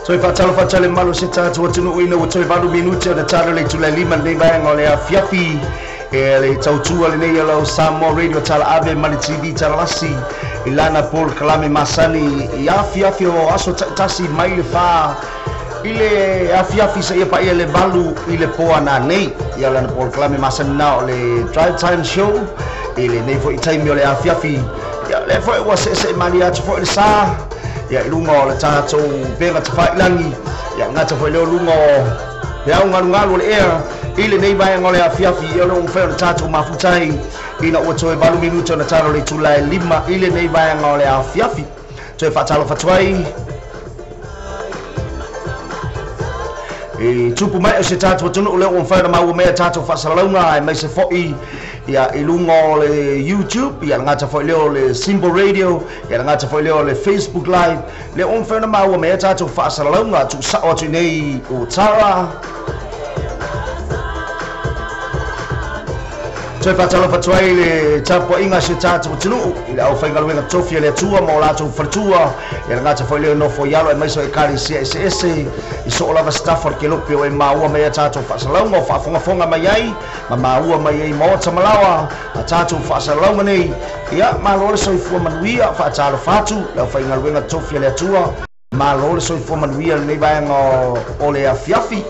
Toe faatalofa le malo se tatou atunuu ina ua toe 8 minute o na talo le itula e 5 lenei vaega o le afiafi e le tautua lenei o lau Samoa Radio Tala Ave ma le TV Talalasi i lana Paul Kalame masani i afiafi o aso tasi mai le fa i le afiafi sa ia paia le 8 i le poa nanei ia lana Paul Kalame masani na o le Drive Time Show i lenei foi taimi o le afiafi ia le foi ua se mali atu foi le sa ia i luga o le tatou pega tafailangi ia gata foi leo luga o le au galugalu o le ea i lenei vaega o le afiafi ia le ua fai o le tatou mafutai ina ua toe 8 minuta na talo le itula e 5 i lenei vaega o le afiafi toe faatalofa atu ai e tupu mai o se tatou atunuu lea ua mafai ona maua mai a tatou faasalalauga e mai se fo'i ia i luga o le YouTube ia le gata foi lea o le Simple Radio ia le gata foi lea o le Facebook Live lea ua mafai ona maua mai a tatou faasalalauga tuusao atu i nei o Tara. Toe faatalofa atu ai le tapuaiga se tatou atunuu i le aufaigaluega tofi a le Atua ma o latou faletua ia le gata foi lea nofo i alo e mai so ekalesia eseese i soo lava staff o le kelope o e maua mai a tatou faasalalauga o faafogafoga mai ai ma maua mai ai maota malawa a tatou faasalalauga nei ia malo le soifua manuia faatalofa atu le aufaigaluega tofi a le Atua malo le soifua manuia lenei vaega o le afiafi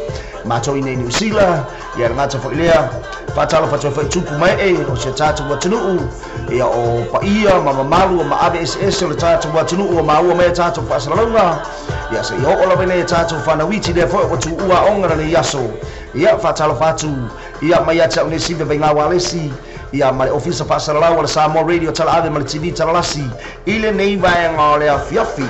matou i nei New Zealand ia le gata foi lea faatalofa atu ai foi tupu mai e o se tatou atunuu ia o paia ma mamalu o maave eseese o le tatou atunuu o maua mai a tatou faasalalauga ia se ia oo lava nei a tatou fanauiti lea foi ua tuua aoga lenei aso ia faatalofa atu ia mai ia te au nei Sive Vaigaualesi ia ma le ofisa faasalalau o le Samoa Radio Tala Ave ma le TV Talalasi i lenei vaega o le afiafi.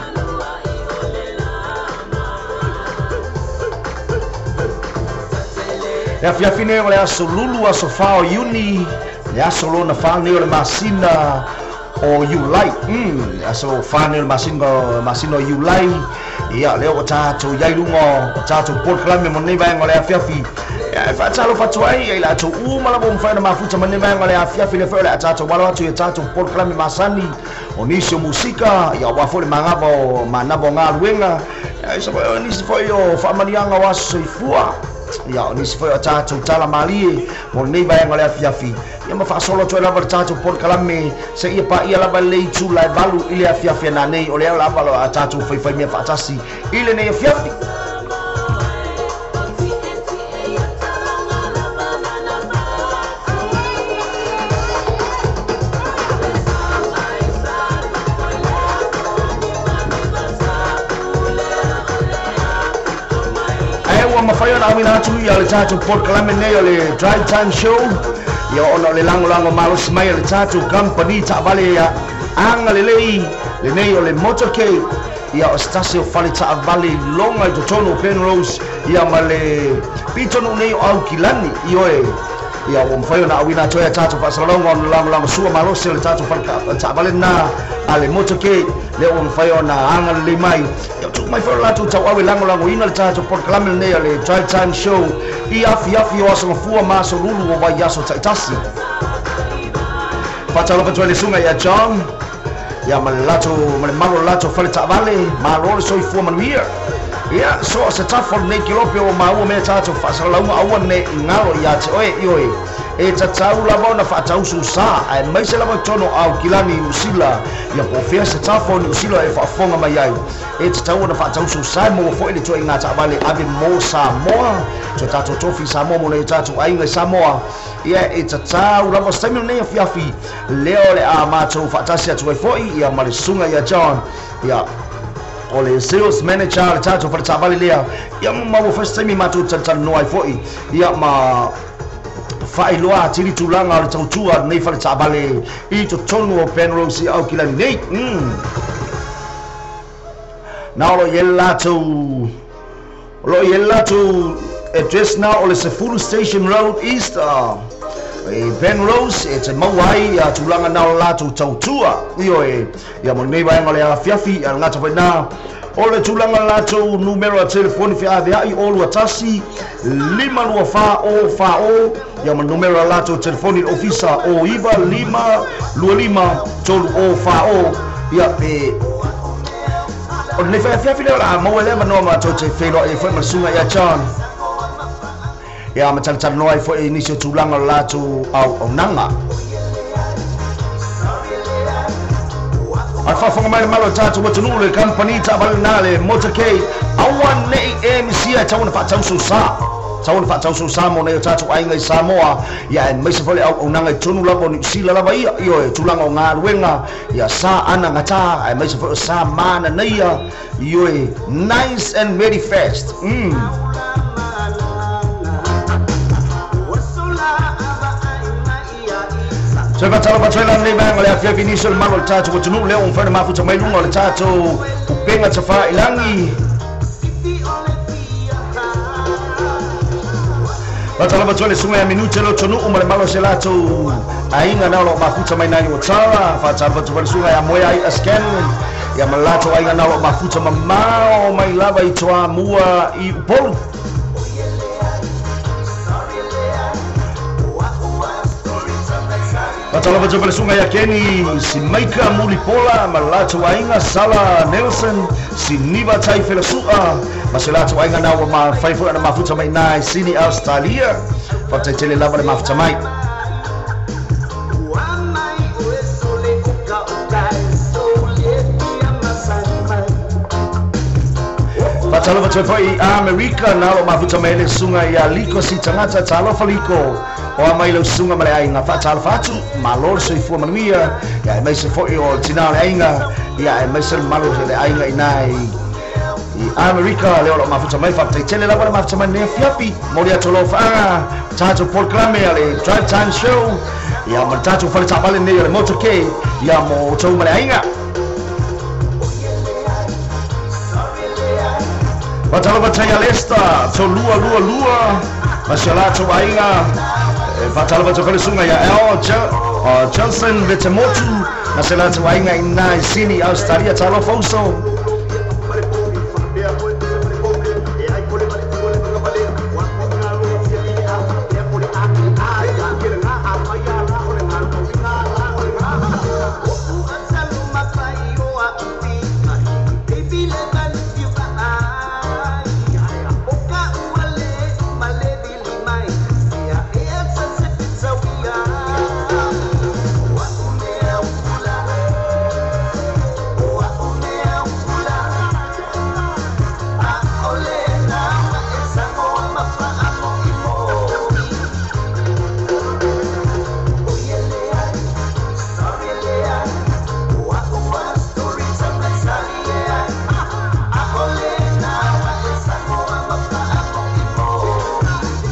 Le afiafi nei o le aso lulu aso 4 o Iuni le aso lona 4 nei o le masina o Iulai. Le aso 4 nei o le masina o Iulai Ia lea ua tatou i ai luga o tatou polokalame mo lenei vaega o le afiafi. Ia e faatalofa atu ai ia i latou uma lava ua mafai ona mafuta mai lenei vaega o le afiafi, lea foi o le a tatou alo atu i a tatou polokalame masani o nisi o musika, ia aua foi le manava o manava o galuega, ia o nisi foi o faamaniaga o aso soifua, ia o nisi foi o tatou tala malie mo lenei vaega o le afiafi. Ia ma faasolo atu ai lava le tatou polokalame seia paia lava le itula e 8 i le afiafi nanei, o lea lava o a tatou faifaimea faatasi i lenei afiafi. Ae ua mafai ona auina atu ia le tatou polokalame nei o le Drive Time Show, ia ona o le lagolago malosi mai a le tatou company taavale ia agalelei lenei o le Motorcade, ia o se tasi o fale taavale iloga i totonu o Penrose, ia ma le pitonuu nei o Aukilani. Ioe, ia ua mafai ona auina atu ai a tatou faasalalauga ona lagolago sua malosi o le tatou fale taavale lena a le Motorcade, lea ua mafai ona agalelei mai. Ia tuu mai foi o latou tauau e lagolagoina le tatou polokalame lenei o le Drive Time Show i afiafi o aso Gafua ma aso Lulu o vaiaso taitasi. Faatalofa atu ai le susuga ia John, ia ma le latou ma le malu o le latou fale taavale, malo le soifua manuia. Ia so o se tafa o lenei kelope ua maua mea tatou faasalalauga aua ne i galo ia te oe. Ioe, e tatau lava ona faatausu sa, ae maise lava i totonu o Aukilani i Niusila, ia po o fea se tafa o Niusila e faafofoga mai ai. E tatau ona faatausu sa e maua foi le ituaiga taavale ave mo Samoa, so tatou tofi Samoa mo nai o tatou aiga i Samoa. Ia e tatau lava se taimi o lenei afiafi lea o le a matou faatasi atu ai foi ia ma le susuga ia John, ia o le sales manager le tatou fale taavale lea, ia ma maua foi se taimi matou talatalanoa ai foi, ia ma faailoa atili tulaga o le tautua lenei fale taavale i totonu o Penrose i Aukilani nei. Na o lo i ai le latou o lo i ai le latou address na o le 10 Station Road East, e Penrose, e te maua ai ia tulaga na o le latou tautua. Ioe, ia mo lenei vaega o le afiafi, ia le gata foi na o le tulaga latou numero a telefoni feaveai o 21 524 o 40, ia ma numero a latou telefoni le ofisa o 9 5 25 3 o 40. Ia e o lenei afiafi lea o le a maua lea manoa matou te feiloai ai foi ma le susuga ia John, ia ma talatalanoa ai foi i nisi o tulaga o le latou auaunaga. A faafofoga mai le malo o tatou atunuu, le company taavale lena le Motorcade, aua nei e misia e tatau ona faatausu sa, tatau ona faatausu sa mo nai o tatou aiga i Samoa, ia aemaise foi le auaunaga i totonu lava o Niusila lava ia. Ioe, tulaga o galuega, ia sa ana gata, aemaise foi o sa mananaia. Ioe, nice and very fast. So e faatalofa atu ai la lenei vaega o le afiafi nisi o le malo o le tatou atunuu lea ua mafai ona mafuta mai luga o le tatou upega tafailangi. Faatalofa atu ai le susuga ia Minute Lotonuu ma le malo o se latou aiga na o lo o mafuta mai nai Otara. Faatalofa atu foi le susuga ia Moea I'a Scanlon, ia ma le latou aiga na o lo o mafuta mamao mai lava i Toamua i Upolu. Faatalofa atu foi le susuga ia Kenny Simaika Mulipola ma le latou aiga Sala Nelson Siniva Taifelasu'a ma se latou aiga na ua mafai foi ona mafuta mai ina i Sydney, Australia. Faafetai tele lava le mafuta mai. Faatalofa atu ai foi i Amerika na o lo o mafuta mai ai le susuga ia Liko Sitagata. Talofa Liko, o a mai lau susuga ma le aiga. Faatalofa atu, malo le soifua manuia, ia aemaise foi o le tina o le aiga, ia aemaise le mamalu o le aiga ina i Amerika lea o lo o mafuta mai. Faafetai tele lava le mafuta mai lenei afiafi. Momoli atu o lofaaga tatou polokalame a le Drive Time Show, ia ma le tatou fale taavale lenei o le Motorcade, ia mo outou ma le aiga. Faatalofa atu ia Lester 3222 ma si o latou aiga. Faatalofa atu foi le susuga ia Al Johnson Vetemotu ma se latou aiga ina i Sydney, Australia. Talofa uso.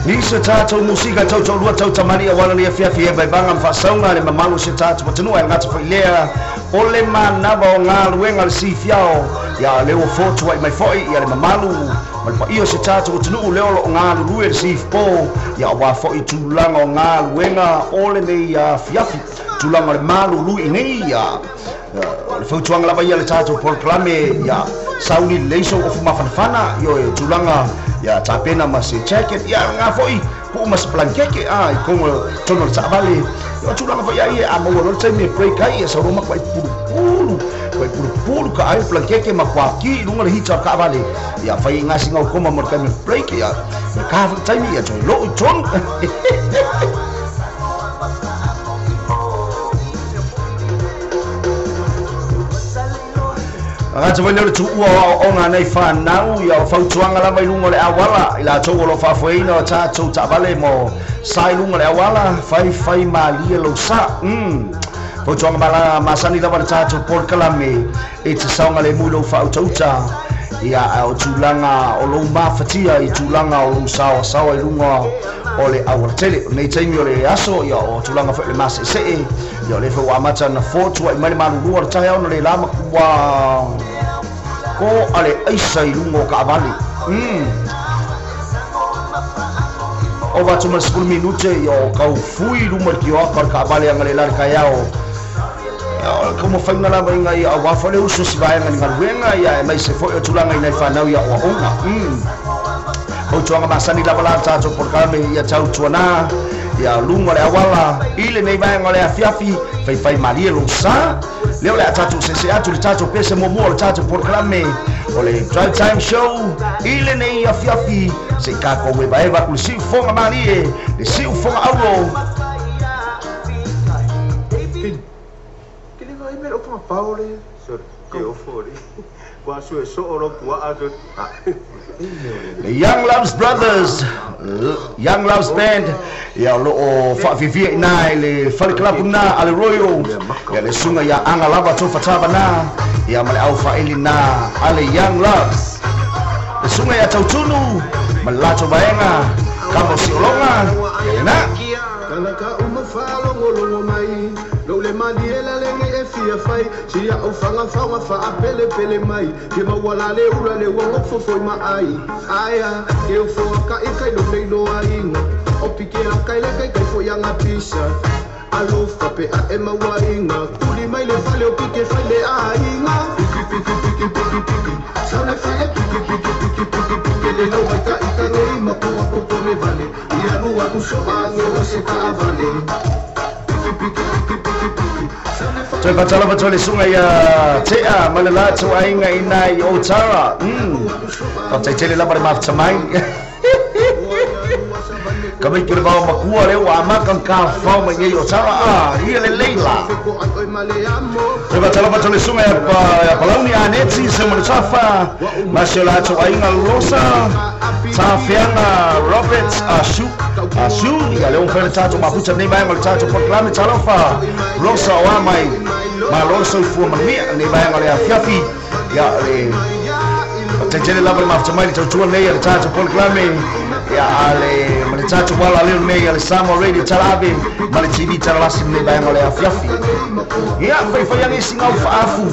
Nisa tātou musika tau lua tau tamani a wala nia fiafi e vaivanga mfasaunga le mamalu se tātou patanua e ngata whailea o le manawa o ngā luenga le sifiao ia leo fotua i mai foi ia le mamalu ma le paia se tātou patanua leo lo ngā lulue le sifpo ia wā foi tūlanga o ngā luenga o le nei fiafi tūlanga le malu lui nei ia le fautuanga lava ia le tātou polokalame ia sauni leiso o fumafanafana io e tūlanga ia tapena ma se jacket ia ngā foi pu'u ma se blankeke a i kongo tono le taavale ia tūlanga foi ai a maua loa le taimi e break ai ia sauroma koa i pulupulu koa i pulupulu ka ai blankeke ma kua ki i luga le hita o kaavale ia fai i ngasi ngau koma mo le taimi break ia ka foi taimi ia toe loo i tonu. Agata foi leo tuua o ona nei whanau ia o fautuanga lava i lunga le awala i la tau o lo whaafueina o tātou taavale mo sa i lunga le awala whai whai malia lau sa. Fautuanga mala masani lava le tātou polokalame e te saonga le mui lau whautauta ia o tūlanga o lou mafatia i tūlanga o lou sawa sawa i lunga o le awala tele. O nei taimi o le aso ia o tūlanga whai le masese ia o le whai amata na fōtua i mai le malulua le tahe ona le lama kua ko ale aisa i lunga o kaavale. O watu ma le 10 minute ia o kau fui luma le kioaka o le kaavale anga le la le kaiao. Ia o le kaumo whainga lava inga ia au wafo le uso si vaenga ni ngaluenga ia e mai se foi o tūlanga i nei whanau ia o aonga. Fautuanga masani lava la tātou polokalame ia tau tuana ia lunga le awala i le nei vaenga o le afiafi whai whai malie lo sa leo le a tātou sese atu le tātou pese muamua o le tātou polokalame o le Drive Time Show i le nei afiafi se i kākou evaeva atu le siufoga malie le siufoga aulo. The Young Loves Brothers, Young Loves Band, ia lo o whaafifia ina i le whalikalapu na a le Royal, ia le sunga ia anga lava tō whatava na, ia ma le au whaeli na a le Young Loves. Le sunga ia tautunu, ma le lato vaenga, kamo si olonga, ia na. Kanaka umawhalongolongo mai, lo le maliela lenge e fia fai, sia o whanga whanga wha a pele pele mai, ke mawala le ura le wanga fofoi ma ai, aia, ke o whoa ka i kai lo nei lo ainga, o pike a kai le kai kai fo yanga pisa, alofa pe a e mawainga, tuli mai le fale o pike fai le ainga, piki piki piki piki piki, saune fale piki piki piki piki piki, le lo mai ka i ka nei matua popone vale, ia lua uso ange o se ka avale. Toe whatalava toe le sunga ia tea ma le latou aiga ina i Otara. Whataitele lava le mafata mai. Ka mai le vao makua leo a maka ka whao mai nei Otara a ia le leila. Toe whatalava toe le sunga ia Palauni Aneti se mo le tafa ma se o latou aiga Losa Tawhianga Roberts Asu Asu ia le omwhai le tātou maputa nei vaenga o le tātou polokalame talofa Rosa o amai ma loso fua manuia nei vaenga o le afiafi ia le tetele lava le mafuta mai le tautua nei a le tātou polokalame ia a le ma le tātou wala leo nei a le Samoa Radio Talave ma le TV Talalasi nei vaenga o le afiafi ia whaiwhai ange si ngau whaafu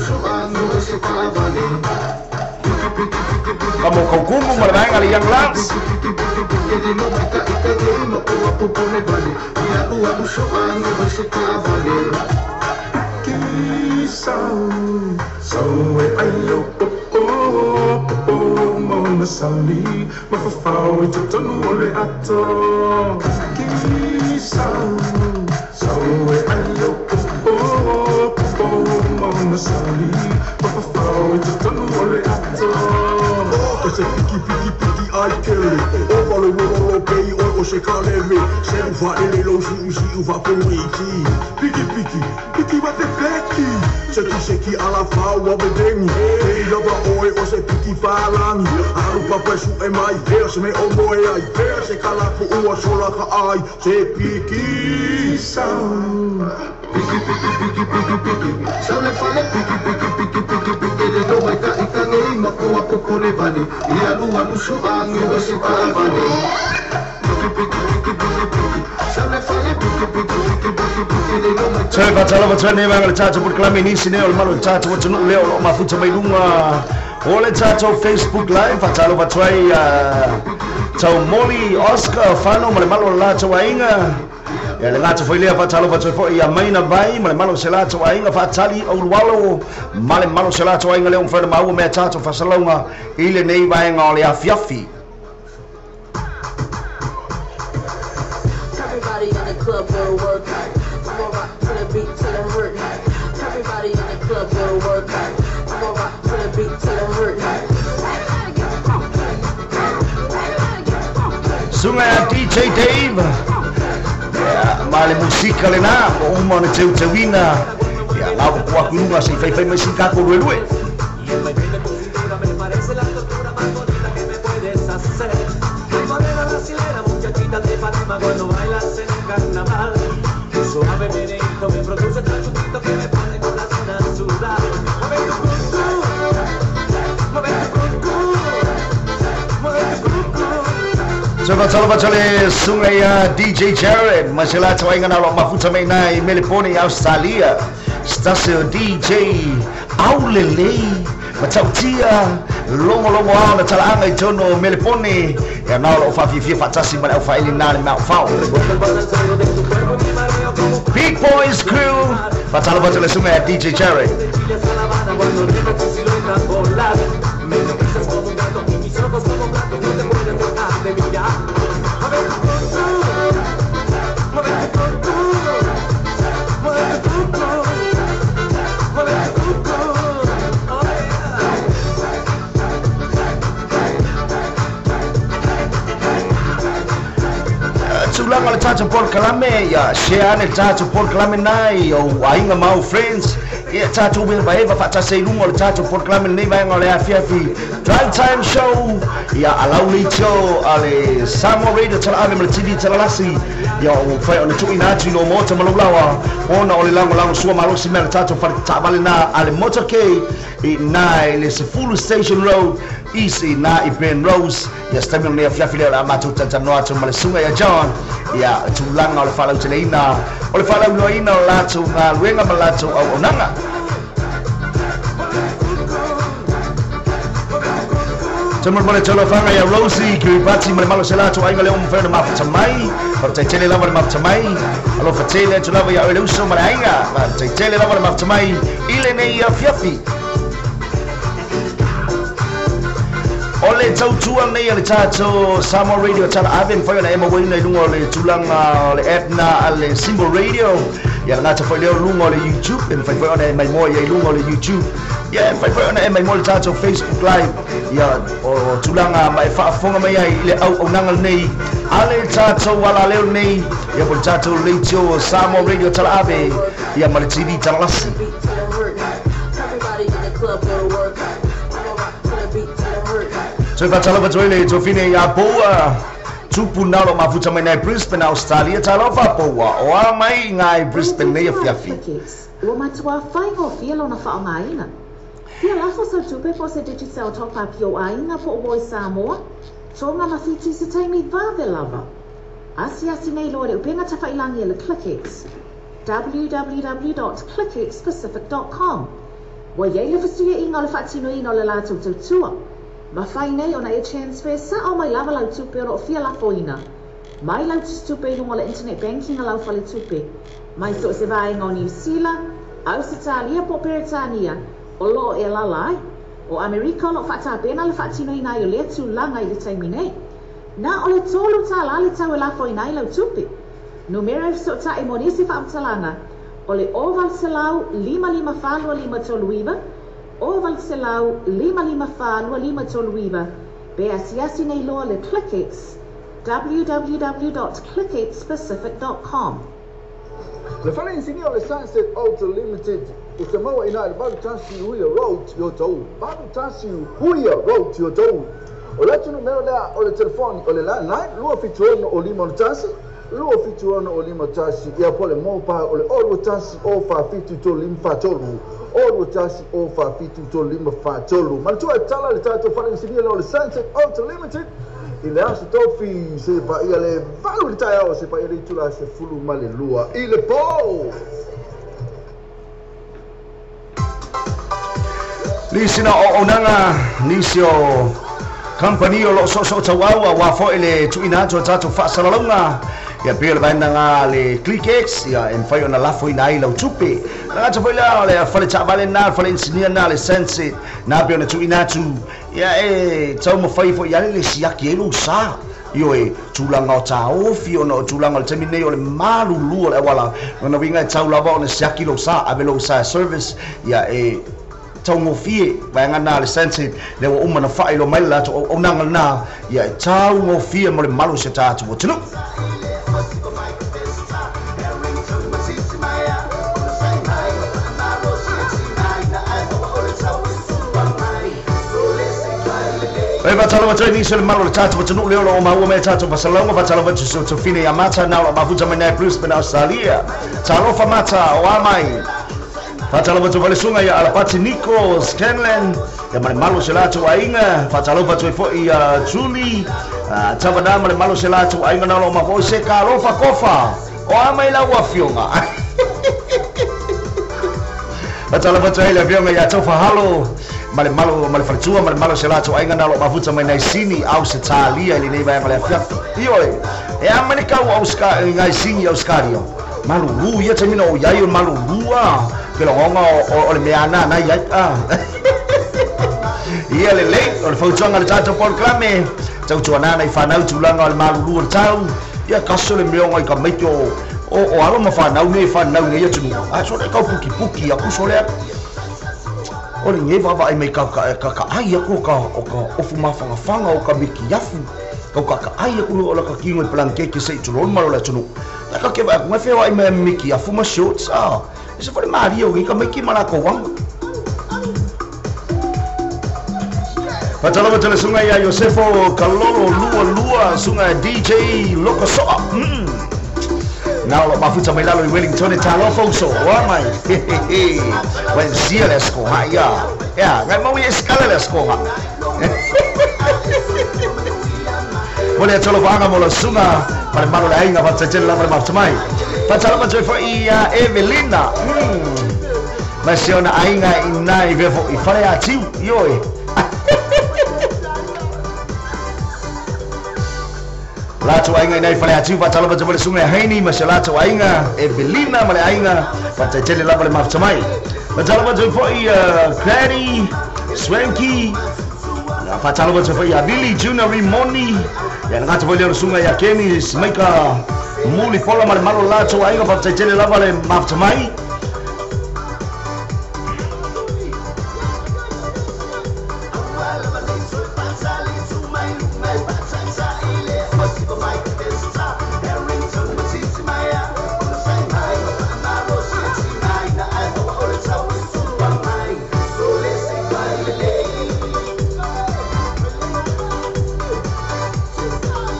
ka mo kaukumu ma le vaenga le Young Loves. Piki piki piki ai kele o wale wolo pei o o se kaleme se uva ele lo si usi uva politi piki piki piki wa te peki se ki se ki ala fa wa bedengi e lava oi o se piki falangi aru papa su e mai se me o moe ai se kala pu ua sola ka ai se piki sa piki piki piki piki piki sa le fa le piki piki piki piki piki le do mai ka ikange makoa kokole vale ia lua luso ange o se ka vale. Toe faatalofa atu ai lenei vaega o le tatou polokalame i nisi nei o le malu o le tatou atunuu lea o lo o mafuta mai luga o le tatou Facebook Live. Faatalofa atu ai ia Taumoli Oscar Fano ma le malu o le latou aiga. Ia le gata foi lea, faatalofa atu ai foi ia Maina Vai ma le malu o se latou aiga, Faatali Ulualo ma le malu o se latou aiga lea ua mafai ona maua mai a tatou faasalalauga i lenei vaega o le afiafi. Everybody in the club go to work. I'ma rock to the beat till it hurt. Everybody in the club go to work. I'ma rock to the beat till it hurt. Everybody get funky. Everybody get funky. Susuga ia DJ Dave ia ma le musika lena ua uma ona teuteuina ia gaupu atu i luga se i faifai mai sina tatou luelue. Toe faatalofa atu le susuga ia DJ Jared ma se latou aiga na o lo o mafuta mai ina i Melepone i Ausetalia. Se tasi o DJ aulelei, matautia, logologo ao na talaaga i totonu o Melepone, ia na o lo o faafiafia faatasi ma le aufaaili na le maofao. Big Boys Crew, faatalofa atu le susuga ia DJ Jared. Tulaga o le tatou polokalame, ia share ane le tatou polokalame na i ou aiga ma ou friends, ia tatou evaeva faatasi ai i luga o le tatou polokalame lenei vaega o le afiafi Drive Time Show, ia alau leitio a le Samoa Radio Talaave ma le TV Talalasi, ia ua mafai ona tuuina atu i lou maota ma lou laoa ona o le lagolago sua malosi mai a le tatou fale taavale na a le Motor K i ina i le 10 Station Road East i ina i Penrose. Ia se taimi o lenei afiafi lea o le a matou talatalanoa atu ma le susuga ia John ia tulaga o le faalauteleina o le faalauiloaina o le latou galuega ma le latou auaunaga. Toe molemole atu alofaga ia Rosie Kiribati ma le malo o se latou aiga lea ua mafai ona mafuta mai. Faafetai tele lava le mafuta mai. Alofa tele atu lava ia oe le uso ma le aiga. Faafetai tele lava le mafuta mai i lenei afiafi. O le tautua lenei a le tatou Samoa Radio Tala Ave, mafai ona e mauaina i luga o le tulaga o le app na a le Symbol Radio. Ia le gata foi lea o luga o le YouTube, e mafai foi ona e maimoa ia i luga o le YouTube. Ia e mafai foi ona e maimoa le tatou Facebook Live. Ia o tulaga ma e faafofoga mai ai i le auaunaga lenei a le tatou alaleo lenei, ia po o le tatou leitio Samoa Radio Tala Ave, ia ma le TV Talalasi. Beat till it hurt. Everybody in the club go to work. I'ma rock to the beat till it hurt. Toe faatalofa atu ai le tofine ia Poua Tupu na o lo o mafuta mai nai Brisbane, Australia. Talofa Poua, o a mai i O le Brisbane nei tulaga afiafi? Clickex, ua matuā faigofie lona faaaogaina. Fia lafo sau tupe po o se Digicel Top Up i ou aiga po o Voice Samoa, Tonga ma Fiti i se taimi vave lava. Asiasi nei loa i le upega tafailagi a le Clickex, www.clickxpacific.com. Ua i ai le fesuiaiga o le faatinoina o le latou tautua. Mafai nei ona e transfer sa'o mai lava lau tupe o lo o fia lafoina mai lau tusitupe i luga o le internet banking a lau faletupe mai so o se vaega o Niu Sila, Ausetalia po o Peretania o lo o e alaala ai. O Amerika o lo o faatapena le faatinoina ai o lea tulaga i le taimi nei. Na o le $3 le tau e lafoina ai lau tupe. Numera e fesootai mo nisi faamatalaga o le 0800 554 2539, 0800 554 2539, pe asiasi nei loa le Clickex, www.clickxpacific.com. Le fale inisinia o le Sunset Auto Limited ou te maua i ina i le 81 Huia Road i Otahuhu. 81 Huia Road i Otahuhu. O le atu numera lea o le telefoni o le landline 276 o 561, 276 o 51, ia po o le mobile o le 021 o 47 3 5 43, 021 o 47 3 5 43. Manatua e tala le tatou fale inisinia lea o le Sunset Auto Limited. I le Aso Tofi se paia le 8 i le taeao se paia le itula 12 i le po. Nisi na auaunaga nisi o kamupani o loo soosoo tauau auā foʻi le tuuina atu o tatou faasalalauga ia pei o le vaenaga le ClickX ia e mafai ona lafoina ai lau tupe lagata foi lea o le fale taavale lena le fale inisinia lena le Sunset na pei ona tuuina atu ia e taumafai foi iale le siaki ai lou sa ioe tulaga o taofi ona o tulaga o le taimi nei o le malulu o le auala lona uiga e tau lava ona siaki lou sa ave lou sa e service ia e taugofie vaega na le Sunset lea ua uma na faailoa mai le latou auaunaga lena ia e taugofie mo le malu o se tatou atunuu. E faatalofa atu ai nisi o le malu o le tatou atunuu lea o lo o maua mai tatou fasalauga faatalofa atu si o tofine ia Mata na o lo o mafuta mai nai Brisbane Australia. Talofa Mata o a mai. Faatalofa atu foi le susuga ia Alapati Niko Scanlan ia ma le malu o se latou aiga. Faatalofa atu ai foi ia Julie Tavana ma le malu o se latou aiga na o lo o mafuta se kalofa kofa. O a mai lau afioga. Faatalofa atu ai le afioga ia Tofa Halo ma le malu ma le faletua ma le malu o se latou aiga na o lo o mafuta mai nai Sini Ausetalia i lenei vaega o le afiafi. Ioe, e a mai le kau ngai Sini Ausetalia. Malulu ia taimi na o iai o le malulu a ke logoga o le mea ana na iai a. Ia lelei o le fautuaga a le tatou polokalame tautuanana i fanau tulaga o le malulu o le tau ia kaso le meoga i ka maite o o alo ma fanau nei fanau nei atunuu ae sole kau pukipuki aku sole o le nei vaavaai mai ka ka ai aku o ka ofu mafagafaga o ka mikiafu kau ka ai aku o la ka kingo i palankeke se i tulou le malo o le atunuu la ka ke vaai aku ngai feoai mai mikiafu ma shorts a e se fale malie o i ka maiki ma lakou aga. Faatalofa tele susuga ia Iosefo Kalolo Lua Lua susuga DJ Lokosoa. Na o lo mafuta mai lalo i Wellington e talofa uso oa mai. Ua MC le askoga ia. Ia, ngai mau ia skala le askoga. Mo le atolofaga mo le susuga ma le malo le aiga faataitele lava le mafuta mai. Faatalofa atu ai foi ia Evelina. Ma si ona aiga i nai vea foi fale atiu. Ioe. Latou aiga i nai fale atiu faatalofa atu foi le susuga ia Heini ma si o latou aiga Evelina ma le aiga faataitele lava le mafuta mai. Faatalofa atu ai foi Granny Swanky. Faatalofa atu foi ia Billy Junior Rimoni. Ia le gata foi lea o le susuga ia Kenny Smaika Muli Pola ma le malo o le latou aiga faataitele lava le mafuta mai.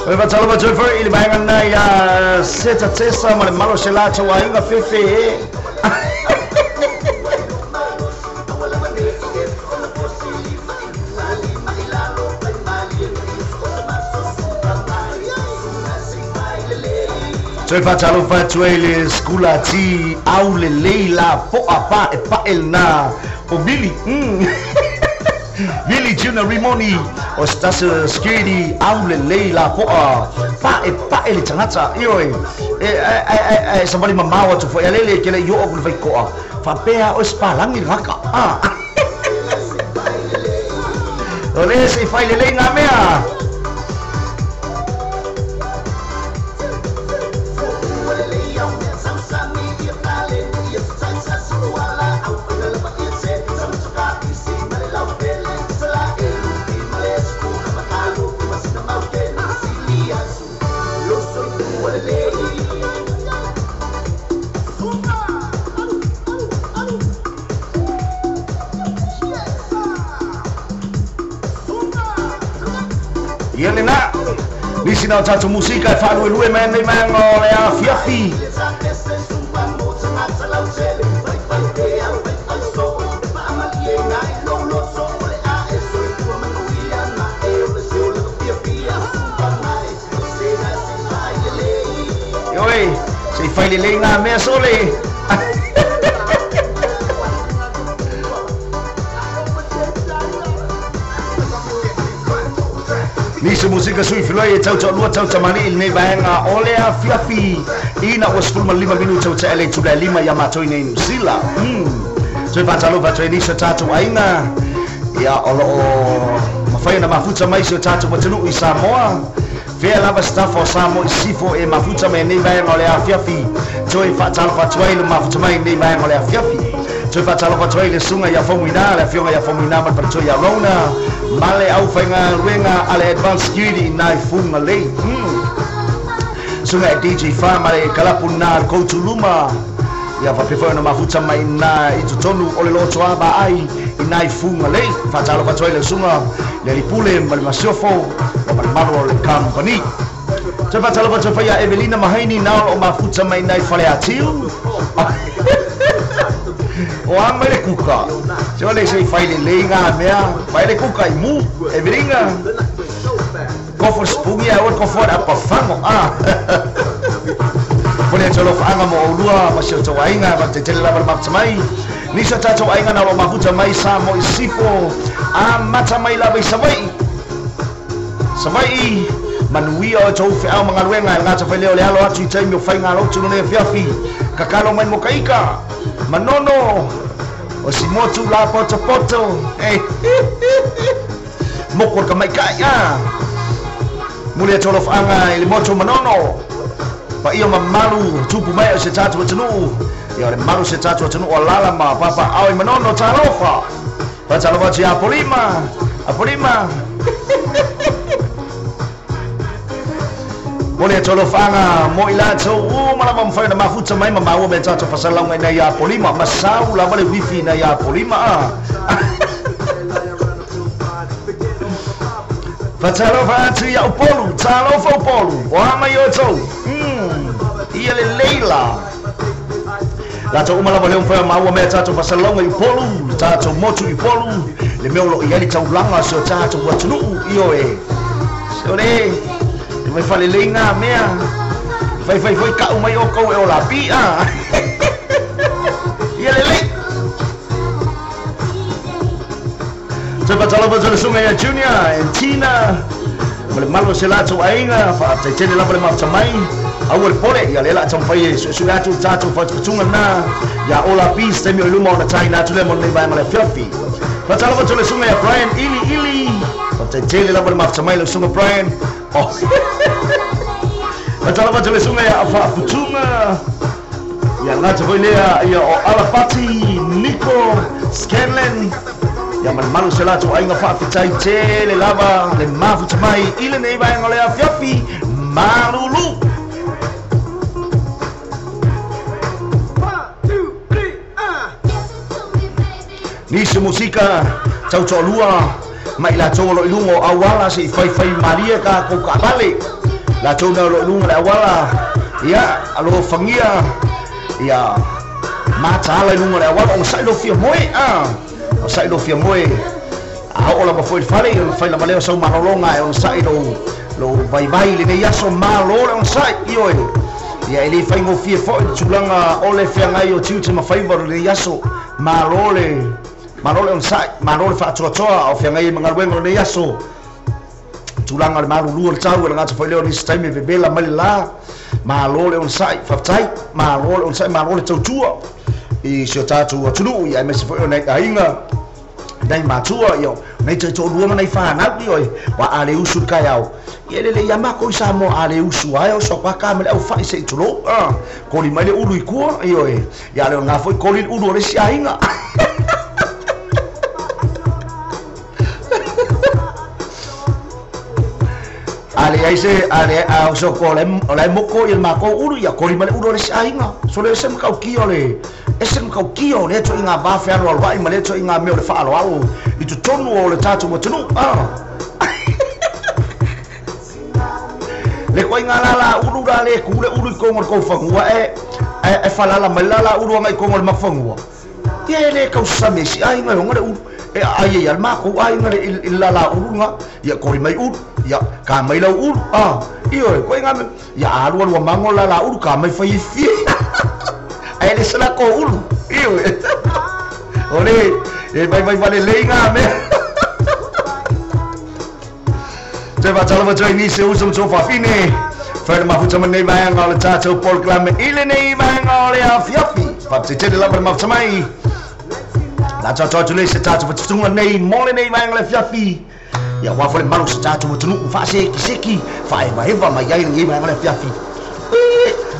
E faatalofa atu ai foi i le vaega lena ia Seta Tesa ma le malo o se latou aiga fefe e. Toe faatalofa atu ai le sekula ti au lelei la po'a pa e pa'e lena o Billy. Billy Junior Rimoni o se tasi o security au lelei la po'a pa'e pa'e le tagata ioe e e e savali mamao atu foi alele ke le i oo ku le faiko'a faapea oe se palagi le gaka a o le se i fai lelei ngā mea. Ia lena, nisi na o tatou musika e faaluelue mai nei vaega o le afiafi. Ioe, se i failelei ngā mea sole. Nisi musika sui filoi e tau lua tau tamani i lenei vaega o le afiafi ina ua 15 minuta o taele i tula lima ia mātou nei New Zealand. Toe whātalofa atu e nisi o tātou aiga ia o loo mawhai na mafuta mai si o tātou atunuu i Samoa. Fea lava staff o Samoa i sifo e mafuta mai nei vaega o le afiafi. Toe whātalofa atu ai le mafuta mai nei vaega o le afiafi. Toe whātalofa atu ai le sunga ia Fomuina, le afioga ia Fomuina ma le faletua ia Rona, ma le aufaigaluega a le Advanced Security nai funga lei. Sunga e DJ Fa ma le kalapu nā le koutu luma. Ia whapea ona mafuta mai nā i totonu o le loto a ba ai i nai funga lei. Whātalofa atu ai le sunga le lipule ma le masiofo ma le malu o le company. Toe whātalofa atu ai ia Evelina Mahaini nā o mafuta mai nai whale atiu. O a mai le kuka. Se ole se i whaile lei ngā mea. Mai le kuka i mu, Evelina. Kofo spungi a oe kofo a pafango. Pone atu alofa anga mo aulua ma si o tau aiga ma te tele lava le mafuta mai. Nisi o tātou aiga na o mafuta mai sa mo i sifo. A mata mai lava i Savaii. Savaii, manuia o tou feau ma galuega e gata failea o le alo atu i taimi o faiga lotu lenei afiafi. Kakalo mai mo kaika. Manono. O si motu la poto poto. Moko o le kamaikai. Muli atu alofa anga i le motu Manono. Paia mamalu tupu mai o se tātou atunuu. Ia o le malu se tātou atunuu o lala ma papa ao i Manono talofa. Fatalofa atu ia Apolima. Apolima. Moli atu alofaga mo i latou uma lava mafai ona mafuta mai ma maua me tātou fasalalauga ina ia Apolima. Masau lava le wifi ina ia Apolima. Fatalofa atu ia Upolu. Talofa Upolu. O a mai o tou. Ia le leila. Latou uma lava lea mafai ona maua mea tātou fasalalauga i Upolu. Le tātou motu i Upolu. Le mea o loo i ai le taulaga o se o tātou atunuu. Ioe. Se o le te mai falelei ngā mea. Fai fai foi kau mai o kou e o la pi. Ia le lei. Toe whātalofa atu le sunga ia Junior and Tina. Ma le malu o se latou aiga. Whaataitele lava le mafuta mai. Aua le pole. Ia le la taumafai e suesue atu le tātou whatuwhatunga nā. Ia Ola Peace taimi o i luma o na tāina atu lea mo lenei vaega le afiafi. Whātalofa atu le sunga ia Brian Ili Ili. Whaataitele lava le mafuta mai le sunga Brian. Whātalofa atu le sunga ia Whaaputunga. Ia ngata foi lea ia o Alapati, Nico, Scanlon. Ia malumalu se latou aiga faafetai tele lava le mafuta mai i lenei vaega o le afiafi malulu. Nisi musika tau toalua mai latou o loo i luga o auala se i faifai malie ka kou kaavale. Latou na o loo i luga le auala ia alofagia ia mataala i luga o le auala ona sa'i lofia moe. O sa'i lofia moe a oo lava foi le fale ona fai lava lea o sau malologa e ona sa'i lou vaivai lenei aso malo le ona sa'i ioe. Ia e le faigofie foi le tulaga o le feagai o tiute ma faiva o lenei aso. Malo le ona sa'i, malo le faatoatoa o feagai ai ma galuega o lenei aso. Tulaga o le malulu o le tau e le gata foi lea o nisi taimi e vevela mai le la. Malo le ona sa'i, faafetai, malo le ona sa'i, malo le tautua i si o tātou atunuu ia aemaise foi o nai aiga nai matua ia nei taitoalua ma nai whanau ioe wa a le usu le kaeao. Ia lele ia mākou i Samoa a le usu ai o soa ka me le au whai se i tulou. Koli mai le ulu i kua ioe. Ia le o ngā foi koli le ulu o le si aiga. Ale ai se ale a o so ko le o le moko i le mākou ulu ia koli mai le ulu o le si aiga. So le se makau kia o le ese makau kia o le to i ngā vāwhe alo alo ai ma le to i ngā mea o le whaalo alo i totonu o le tātou atunuu. Le koe ngā lala ulu rā le ku le ulu i kongo le kouwhangua e whalala mai lala ulu anga i kongo le mawhangua. Ia e le kausame si aiga e honga le ulu. E ai e al mākou aiga le i lala ulu ngā ia kori mai ulu. Ia ka mai lau ulu ioe koe ngā ia alua lua mango la la ulu ka mai fai e fia ae le se lakou ulu ioe o le e vaivai valelei ngā mea. Toe faatalofa atu ai nisi o uso ma tuafafine fai le mafuta ma lenei vaega o le tatou polokalame i lenei vaega o le afiafi. Faafetai lava le mafuta mai. La tatou atu lea i se tatou fatufatuga nei mo lenei vaega o le afiafi. Ia aua foi le malu o se tatou atunuu faasekiseki faaevaeva mai ai lenei vaega o le afiafi.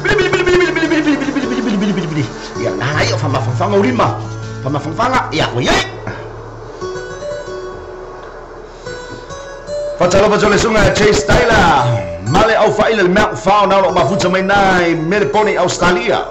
Bili bili bili bili bili bili bili bili bili bili bili bili. Ia nana ia faamafanafanga o lima. Faamafanafanga ia ua iai. Faatalofa atu le susuga ia Chase Taylor ma le aufaaila le mea ufao na o lo o mafuta mai na i Melepone, Australia.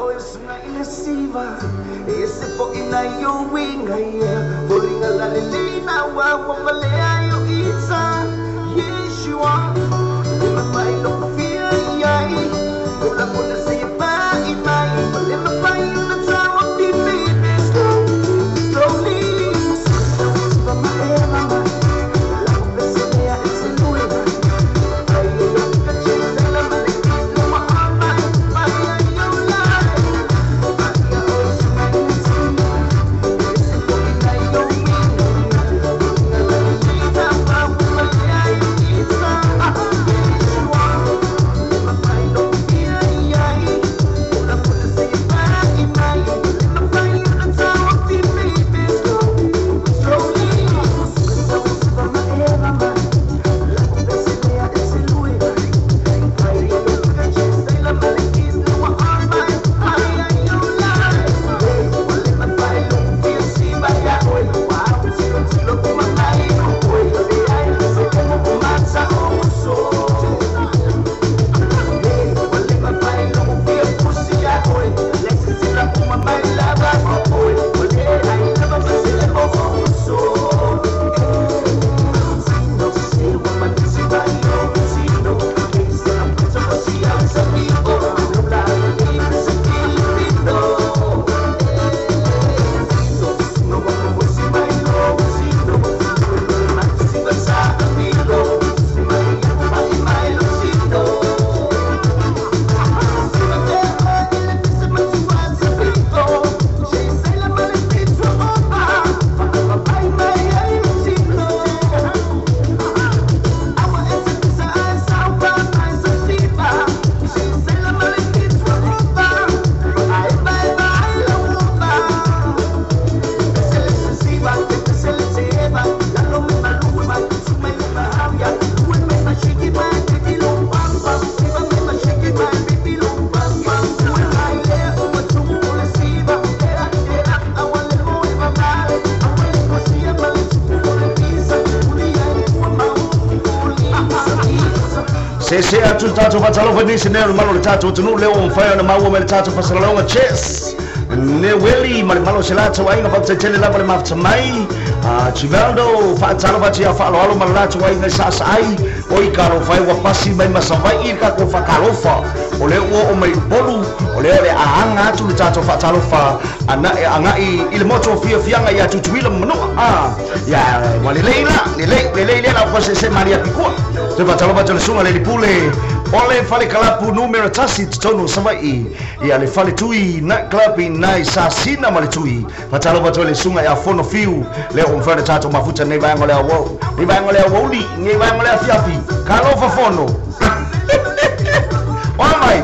Sese atu le tatou faatalofa nisi nei o le malo o le tatou atunuu lea ua mafai ona maua mai le tatou faasalalauga Chess Neweli ma le malo o se latou aiga faafetai tele lava le mafuta mai Chivaldo faatalofa atu ia faaaloalo ma le latou aiga i Saasaai oi talofa e ua pasi mai ma Savaii le tatou faatalofa o lea ua oo mai i Upolu o lea o le a aga atu le tatou faatalofa agai i le motu o fiafiaga ia Tutuila ma Manua ia ua lelei la lelei lelei lea la ua sese malia pikua. Toe faatalofa atu le susuga le Pule o le fale kalapu numera 1 i totonu o Savaii ia le fale tui night club i nai Sasina ma le tui. Faatalofa atu le susuga ia Fono Fiu lea ua mafai ona tatou mafuta nei vaega o le auau nei vaega o le auauli nei vaega o le afiafi. Talofa Fono. Oa mai.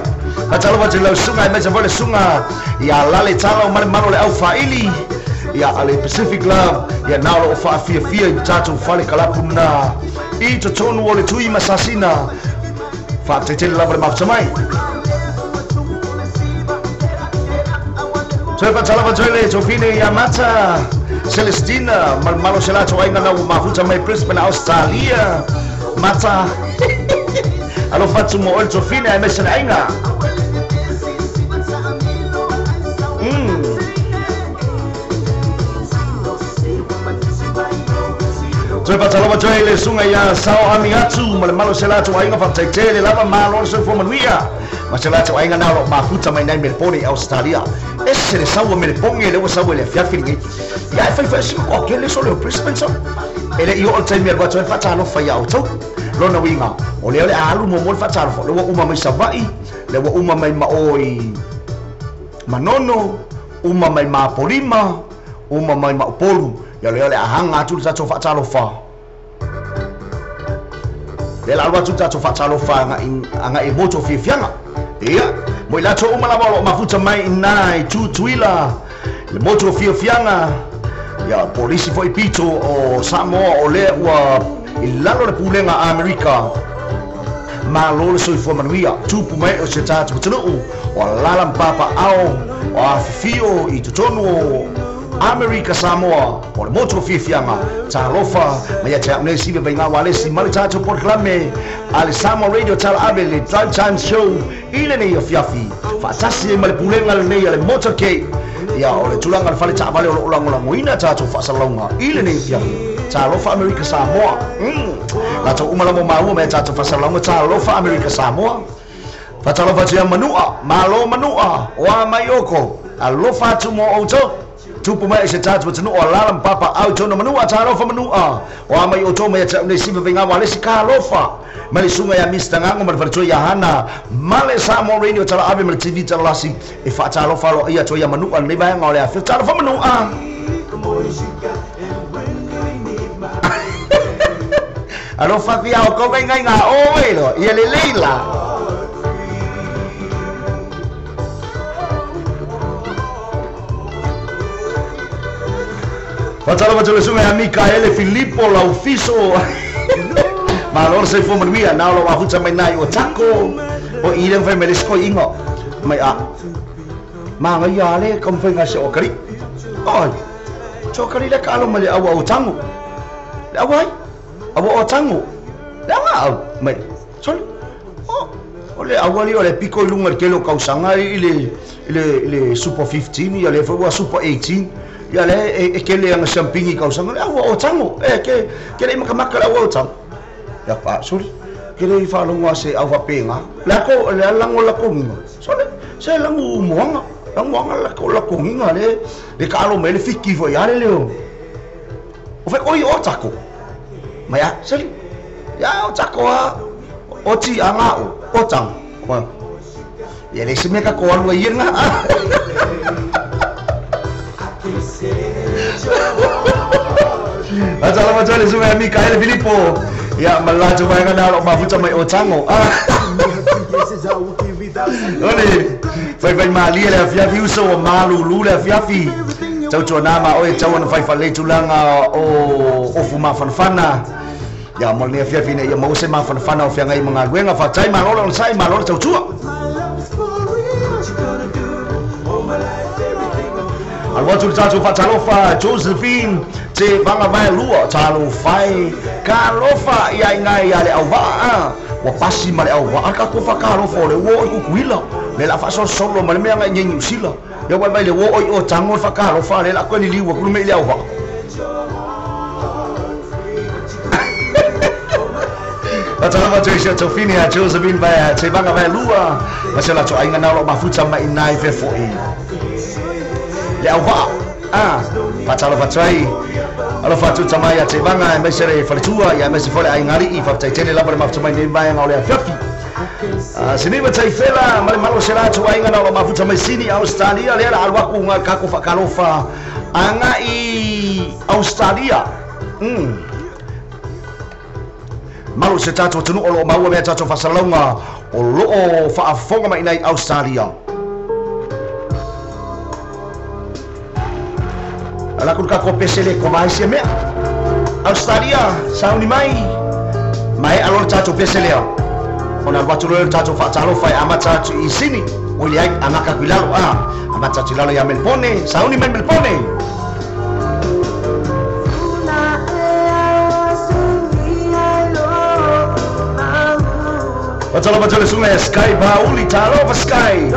Faatalofa atu i lau susuga aemaise foi le susuga ia Lale Talo ma le malo o le aufaaili ia le Pacific Club ia na o lo o faafiafia i tatou fale kalapu na i totonu o le tui ma Sasina. Faafetai tele lava le mafuta mai. Toe faatalofa atu ai le Tofine ia Mata Celestina ma le malo o se latou aiga na ua mafuta mai Brisbane, Australia. Mata alofa atu mo oe le Tofine aemaise le aiga. Toe faatalofa atu ai le susuga ia Sao Ami Atu ma le malo o se latou aiga faafetai tele lava malo le soifua manuia ma se latou aiga na o lo o mafuta mai nai Melepone i Australia. Ese le sau o Melepone lea ua sau ai le afiafi lenei. Ia e fai fai si makoa kele so le o Brisbane so. E le i oo le taimi e alu atu ai le faatalofa ia outou. Lona uiga o lea o le a alu muamua le faatalofa le ua uma mai Savaʻi, le ua uma mai maʻo i Manono, uma mai Mapolima, uma mai Maupolu. Ia lea o le a haga atu le tatou faatalofa. Lea la alu atu le tatou faatalofa agaʻi motu o fiafiaga. Ia, mo i latou uma lava o loo mafuta mai ina i Tutuila, le motu o fiafiaga. Ia, polisi foi pito o Samoa o lea ua i lalo le pulega a Amerika. Malo le soifua manuia, tupu mai o se tatou atunuu, o alala ma papaao, o afifio i totonu o Amerika Samoa, o le motu o fiafiaga. Talofa mai ia te au nei Sive Vaiga Walesi ma le tatou polokalame a le Samoa Radio Tala Ave le Drive Time Show i lenei afiafi. Faatasi ai ma le pulega lenei a le Motorcade. Ia, o le tulaga o le fale taavale o loo lagolagoina tatou faasalalauga i lenei afiafi. Talofa Amerika Samoa. Latou uma lava o maua mai a tatou faasalalauga. Talofa Amerika Samoa. Faatalofa atu ia Manua, malo Manua, o a mai oko. Alofa atu mo outou. Tupu mai i se tatou atunuu o alala ma papaau i tona Manua. Talofa Manua, o a mai outou mai ia te au nei Sive Vaiga Walesi. Kalofa mai le susuga ia Mr Gago ma le faletua ia Hana ma le Samoa Radio Tala Ave ma le TV Talalasi e faatalofa aloaia atu ai ia Manua lenei vaega o le afio. Talofa Manua. Alofa fia o kou vaingaiga o e lo ia lelei la. Faatalofa atu le susuga ia Mikaele Filipo Laufiso. Malo le soifua manuia na o lou afuta mai nai o tako. O i le mawhai mai le siko inga. Mai a. Maga ia ale ka mawhai ngā se o kari. Oi. So kari le ka alo mai le aua o tango. Le aua ai? Aua o tango. Le anga au. Mai. Sorry. O. O le aua li o le piko i lunga le tele o kausaga i le Super 15 ia le foi ua Super 18. Ia le e kele anga siampingi i kausaga le aua o tango. E ke ke le makamaka le aua o tango. Ia pa sorry. Ke le i whalongo a se au whapenga. Le ako le alango la konginga. Sorry. Se langu moanga. Langu moanga la ko la konginga le le ka alo mai le fiki foi ale leo. O whai oi o tako. Mai a sorry. Ia o tako a o ti a ngā o tango. Ia le se mea ka ko alua i ngā. Faatalofa atu ai le susuga ia Mikaele Filipo. Ia ma le latou vaega na o loo mafuta mai o tango. Ole, faifai malie le afiafi uso ua malulu le afiafi. Tautuana ma oe tau ona faifalelei tulaga o ofu mafanafana. Ia mo lenei afiafi ina ia maua se mafanafana o feagai ma galuega. Faafetai malo le onosai, malo le tautua. Alu atu le tatou faatalofa Josephine Te Vagavaelua talofa e kalofa ia iga ia le auvaa ua pasi ma le auvaa ka ko faakalofa o le ua o i Kukuila le la faasolosolo ma le mea agai i Niusila ia ua mai le ua o i Otago le faakalofa le la koe liliu atu le mea i le auvaa. Faatalofa atu i si o taufine ia Josephine Te Vagavaelua ma si o latou aiga na o loo mafuta mai i fefoʻi le auvaa. Faatalofa atu ai alofa atu tama ia Tevaga aemaise le faletua ia aemaise foi le aiga alii. Faafetai tele lava le mafuta mai nei vaega o le afiafi. Siniva Taifela ma le malo se latou aiga na o loo mafuta mai Sini Australia lea la alu aku ga kako faakalofa agai Australia. Malo se tatou atunuu o loo maua mea tatou faasalalauga o loo faafofoga mai i Australia. Ala ku ka ko pese le ko mai se mea. Australia, sauni mai. Mai alo tatou pese lea. Ona alu atu loa le tatou faatalofa e amata atu i Sini. O le ai amaka ku i lalo a. Amata atu i lalo ia Melbourne, sauni mai Melbourne. Faatalofa atu le susuga ia Sky Pauli, talofa Sky.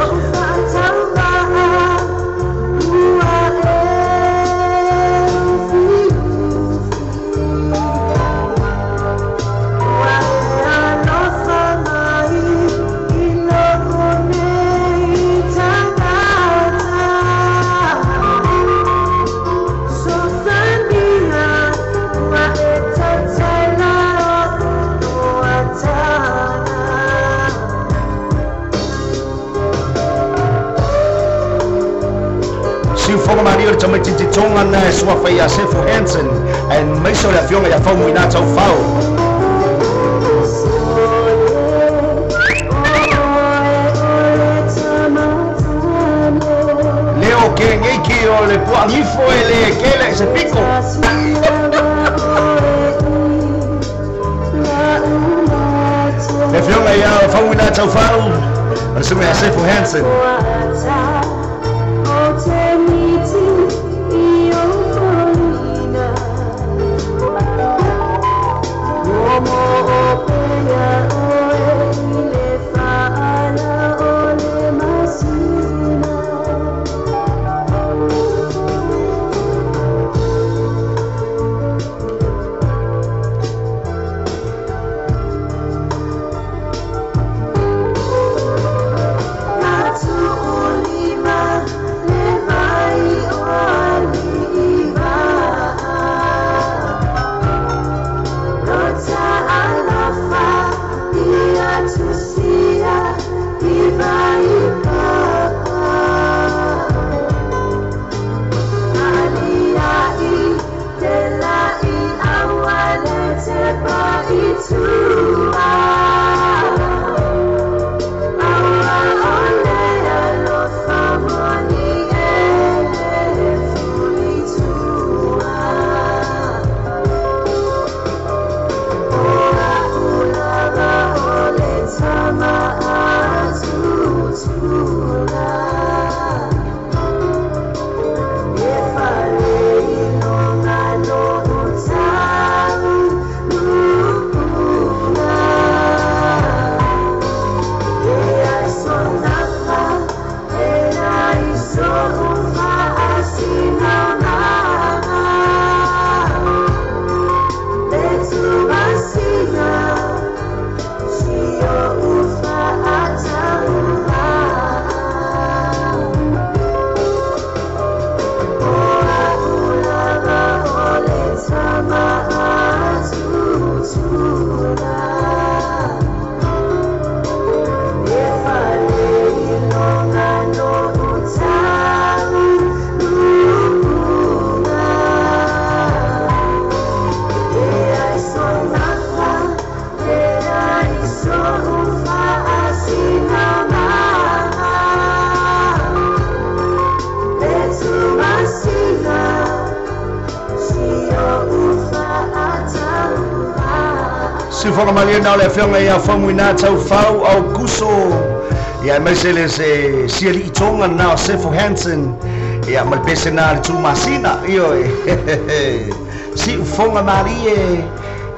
Siufoga malie o le tamaitiiti Toga lena e suafa ia Sefo Hansen, aemaise o le afioga ia Faumuina Taufao. Leo kegeiki o le puaagifo e lē kele i se piko. Le afioga ia Faumuina Taufao ma le susuga ia Sefo Hansen. Siufoga malie na o le afioga ia Faumuina Taufao Aukuso, ia aemaise le se siali'i Toga lena o Sefo Hansen, ia ma le pese na le tumasina ioe. Siufoga malie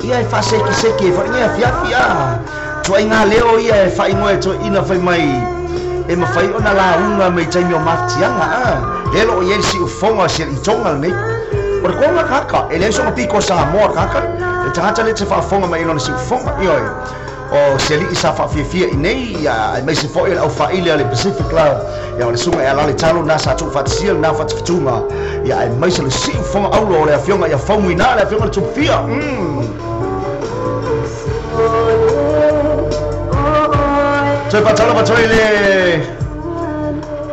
ia e faasekiseki e faaiga afiafi a tuaiga leo ia e faaigoa e toeʻina fai mai e mafai ona lauga mai taimi o mafatiaga a lea loo iai le siufoga o siali'i Toga lenei. O le koga kaka e leai soga piko Samoa kaka le tagata le te faafofoga mai lona siufoga ioe. O siali'i sa faafiafia i nei ia aemaise fo'i o le aufaaile a le Pacific Club ia o le susuga e alale talo na sa tuufaatasia lena fatufatuga ia aemaise le siufoga aulo o le afioga ia Faumuina le afioga le Tupufia. Toe faatalofa toe le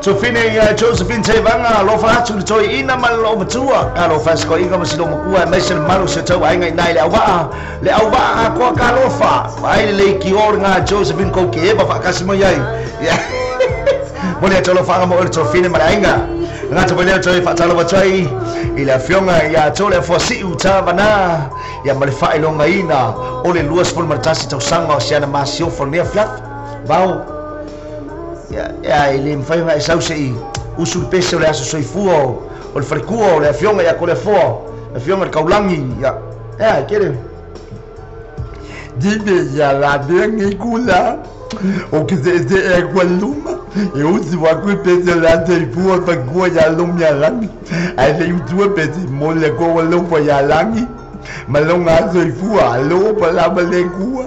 Tofine ia Josephine Tevaga, alofa atu le toeaina ma le loomatua, alofa sikoiga ma silomakua aemaise le malu o se tau aiga i nai le auvaa, le auvaa atoa ka alofa. Vaai le leitio lena Josephine kou ke eva faakasi mai ai. Momoli atu alofaaga mo oe le Tofine ma le aiga. Gata foi lea toe faatalofa atu ai i le afioga ia Tole Afuasiu Tavana ia ma le faailogaina o le 21 tausaga o siana masiofo lenei afiafi. Vao ia, ia e le mafai ona e sau se'i usu le pese o le aso soifua o le falekua o le afioga ia Koleafoa, le afioga i le Kaulagi ia, ia e kele. Dime ia la vengi kula o ke se se e kwa luma e usi wa ku pe se la te pua pa kua ya lum ya langi ai le utua pe se mo le ko wa lo pa ya langi ma lo nga so fua lo pa la ma le kua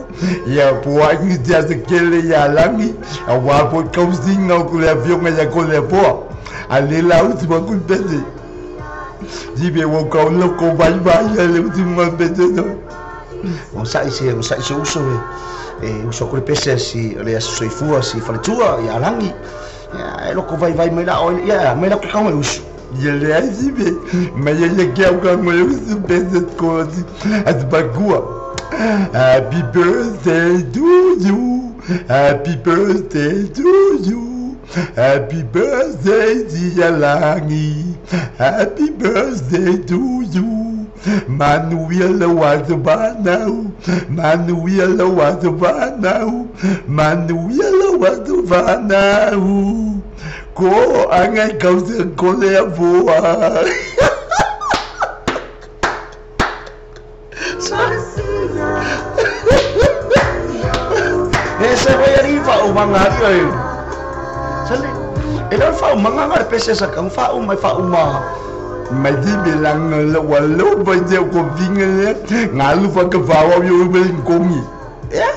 ia pua ngi tia se kele ya langi a wa po kausinga o ku le afioga ya ko le poa a le la usi wa ku pe se Dime wa ka lo ko vai vai ya le usi ma pe se no. Onosai se onosai se uso e e uso atu le pese si o le aso soifua si faletua ia Alagi. Ia e loko vaivai mai la oe ia mai la ke kaunga e usu. Ia le ai sibe mai ia ke au ka ngoi su pese ko as bagua. Happy birthday to you. Happy birthday to you. Happy birthday dear Langi. Happy birthday to you. Manuela Wazabanau. Manuela Wazabanau. Manuela Wazabanau. Ko angai kausa ko le avoa. E se vai ari fa o manga ari ai. Sale. E le fa o manga ngare pese sa kang fa o mai fa o ma. Mai di bilang le walo ba je ko vinga le ngalu fa ka fa wa yo be nkongi. Yeah.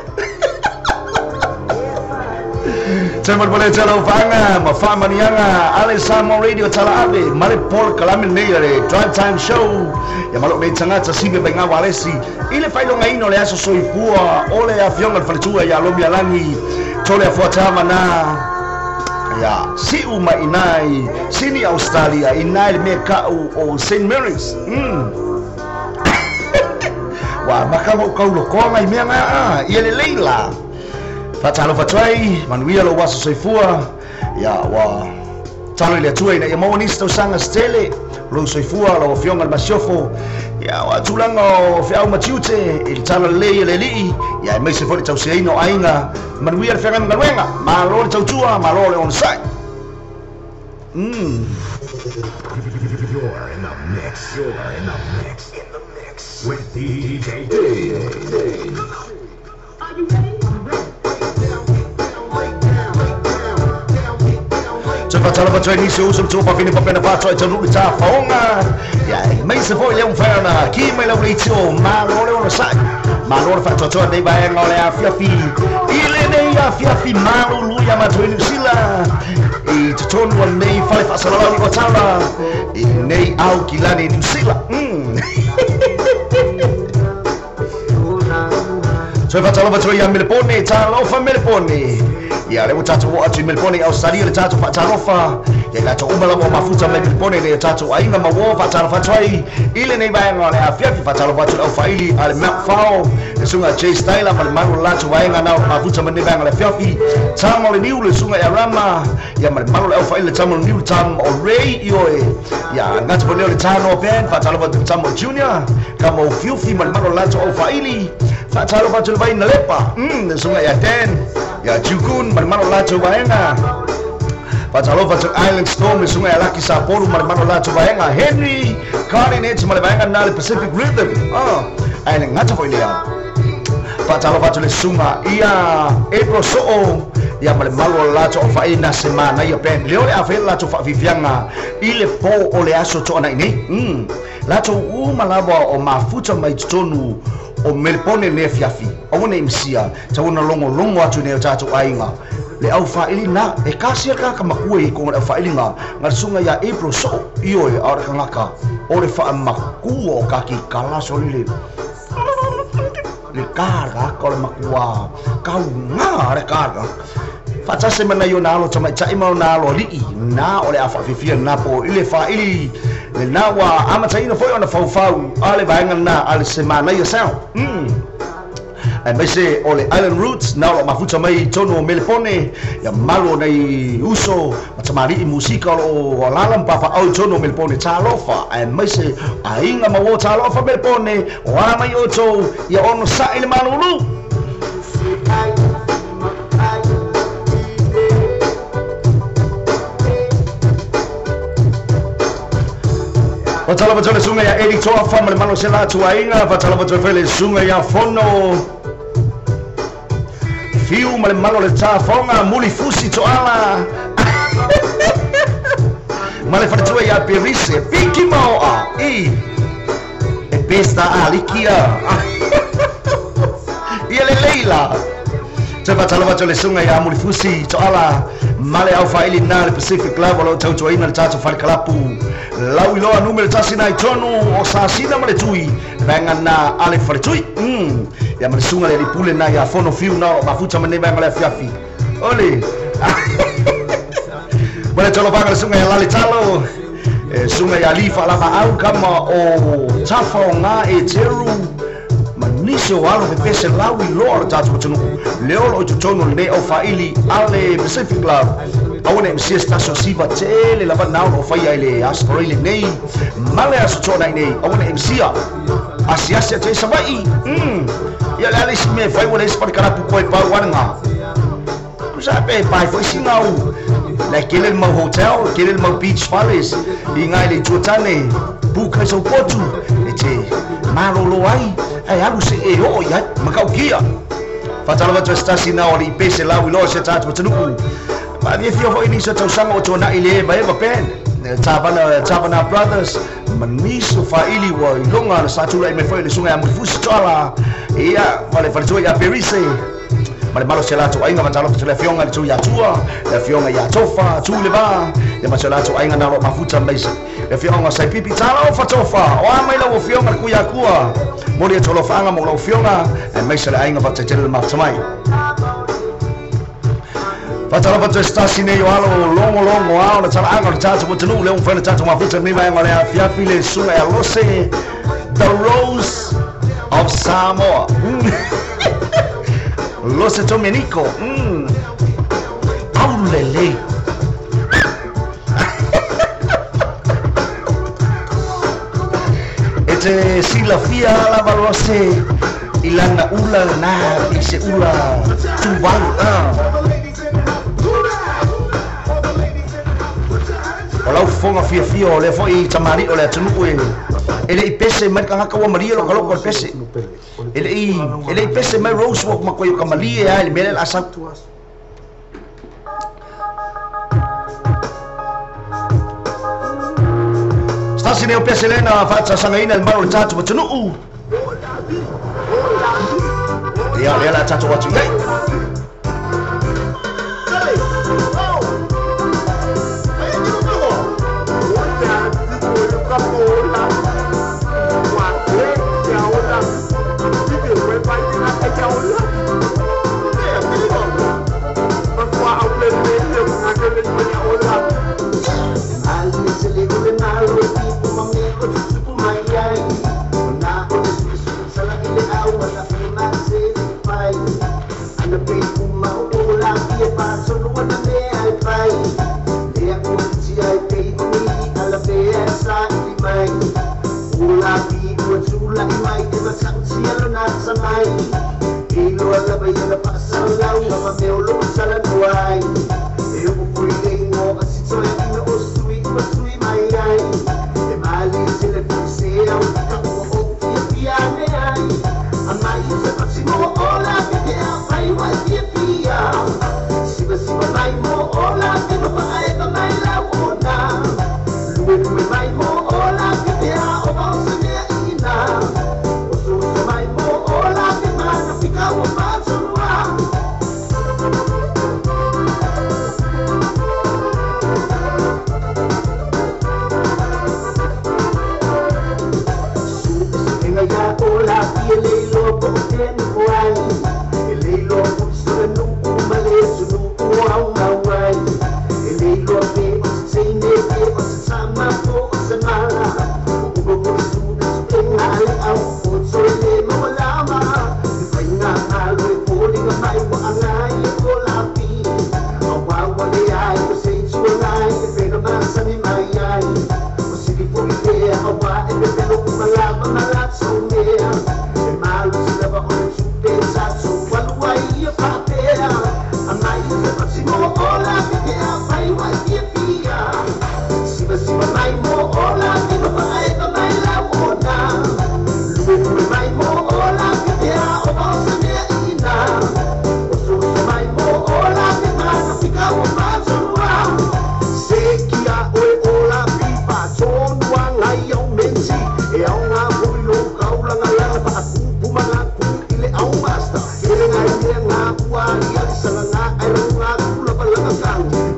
Tama pole tala ufanga mafama nianga ale Samoa Radio tala ave male Paul kalame nei le drive time show ya malo nei tangata sibe benga walesi ile failonga ino le aso soifua ole afionga faletua ya lomi alangi tole afuatama na ya siu mai inai sini Australia inai le mea kau o St Mary's. Wa makama ukaulo koanga i mea nga ia le leila. Fatalo fatuai, manuia lo waso soifua, ya wa talo ile atua ina ia maua nisi tausanga stele, lo soifua, lo afionga le masiofo, ya wa tulanga o feau matiute, ili tala lei le lii, ya e maise foi le tausiaina o aiga, manuia le feagai magaluega, malo le tautua, malo le onosai. You're in the mix. You're in the mix. In the mix with DJ D. Are you ready? Tala patoi nisi uso mtua pawhine papena pātoa i taunui tā whaonga. Ia, mai se foi leo mwhaona, ki mai lau leitio, malo le ono sai. Malo le whaatoatoa nei vaenga o le afiafi. I le nei afiafi malo lui a mātou i New Zealand. I totonu a nei whale whaasalalau o tala. I nei au ki lani New Zealand. Toi whatalo patoi ia Melepone, talofa Melepone. Ia le tatou o atu i Melepone Australia le tatou faatalofa. Ia latou uma lava o mafuta mai Melepone le tatou aiga ma uo faatalofa atu ai i lenei vaega o le afiafi faatalofa atu le aufaili a le Mount Fao le suga J Styler ma le malu o le latou vaega na o le mafuta mai lenei vaega o le afiafi tama o le niu le suga ia Rama ia ma le malu o le aufaili le tama o le niu le tama o Ray ioe ia gata po leo le Tanoa Band faatalofa atu le tama o Junior kama o Fiufi ma le malu o le latou aufaili faatalofa atu le vaina lepa le suga ia Dan ia Jukun ma le malo latou vaega faatalofa atu Island Storm le suga ia Laki Sapolu ma le malo latou vaega Henry Cardinet ma le vaega na le Pacific Rhythm ae le gata foi lea faatalofa atu le suga ia April So'o ia ma le malo o le latou aufa'i na se manaia band leo le afai le latou faafiafiaga i le pō o le aso to'ana'i nei latou uma lava o mafuta mai totonu o Melepone le afiafi aua nei misia tauona logologo atu nei o tatou aiga le aufaili na e kasia ka makua i konga le aufailiga ga le suga ia April So'o ioe a o le kagaka o le faamakua o kaki kalaso lele le kagaka o le makua kaugā le kagaka faatasi mana i ona alo tamaita'i ma ona alo ali'i na o le a faafifia na po i le faaili lena ua amataina foi ona faufau a le vaega lena a le semanaia sound ae maise o le Island Roots na o loo mafuta mai i tonu o Melepone ia malu o nei uso ma tamali'i musika o loo alala ma papaau i tonu o Melepone talofa ae maise aiga ma uo talofa Melepone o a mai outou ia ono sa'i le malulu. Fatalo fatalo le suga ia Eli Toafa ma le malo se la atu aiga. Fatalo fatalo foi le suga ia Fono Fiu ma le malo le tafoga muli fusi toala ma le faletua ia Perise piki maoa i e pesta alikia ia le leila. Toe fatalo fatalo le suga ia Mulifusi toala ma le aufaili na le Pacific Club o loo tautuaina le tatou falekalapu lau iloa numere tasi nai tonu o sasina ma le tui vaega na a le faletui ia ma le suga le alipule na ia Fono Fiu na o loo mafuta ma nei vaega le afiafi ole ma le tolofaga le suga ia Lale Talo Sunga ia li whaalava au kama o tafa o ngā e teru ma nisi o alo pe pese lau i loa le tātou atunuu le olo i totonu lenei au faaili ale Pacific Club aua ne msia se tasi o siva tele lava na o faia i le Aso Faraile nei ma le Aso Toonai nei aua ne msia asiasi atu ai Savaii ia le ale isi mea e fai ua leai se falekalapu koe pau ana kusa pe pai foi sina u le kele le mau hotel kele le mau beach palace i ngai le tuatane puka i sau potu e te malolo ai ai alu se e oo i ai makaukia faatalofa atu ai se tasi na o le ipese lau iloa se tatou atunuu ma fia foi nisi o tausaga o tuana'i le eva eva band Tavana, Tavana Brothers ma nisi o faaili ua iloga na sa tula'i mai foi le suga ia Mulifusi Toala ia ma le faletua ia Perise ma le malosi latou aiga faatalofa atu le afioga i le tou ia Tua le afioga ia Tofa Tu le Va ia ma se latou aiga na lo mafuta mai le afioga Saipipi talofa Tofa o a mai lau afioga le Kuiakua moli atu alofaaga mo lau afioga aemaise le aiga faataitele le mafuta mai. Faatalofa atu ai se tasi nei o alo logologo a o le talaaga o le tatou atunuu lea ua mafai ona tatou mafuta lenei vaega o le afiafi le susuga ia Lose The Rose of Samoa. Lose Domenico. Aulelei. E te silafia lava Lose i lana ula lena i se ula tuvalu. O lau fofoga fiafia o lea foi tamalii o le atunuu e le'i pese mai le tagata ua malie lo kaloko o le pese. E le'i pese mai Rose ua makuai o ka malie a i le mea lea o le a sau. Se tasi nei o pese lea na faatasagaina i le malu o le tatou atunuu. Ia lea o le a tatou atu i ai.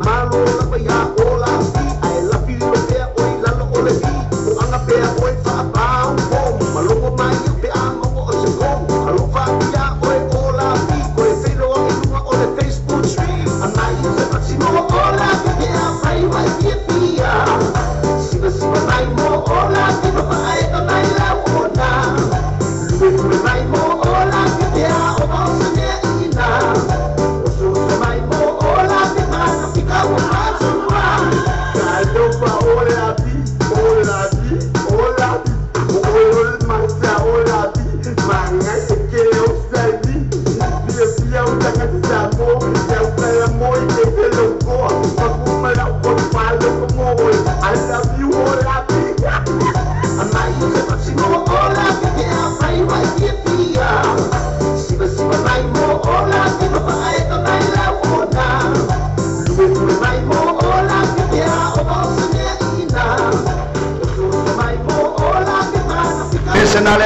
Malo la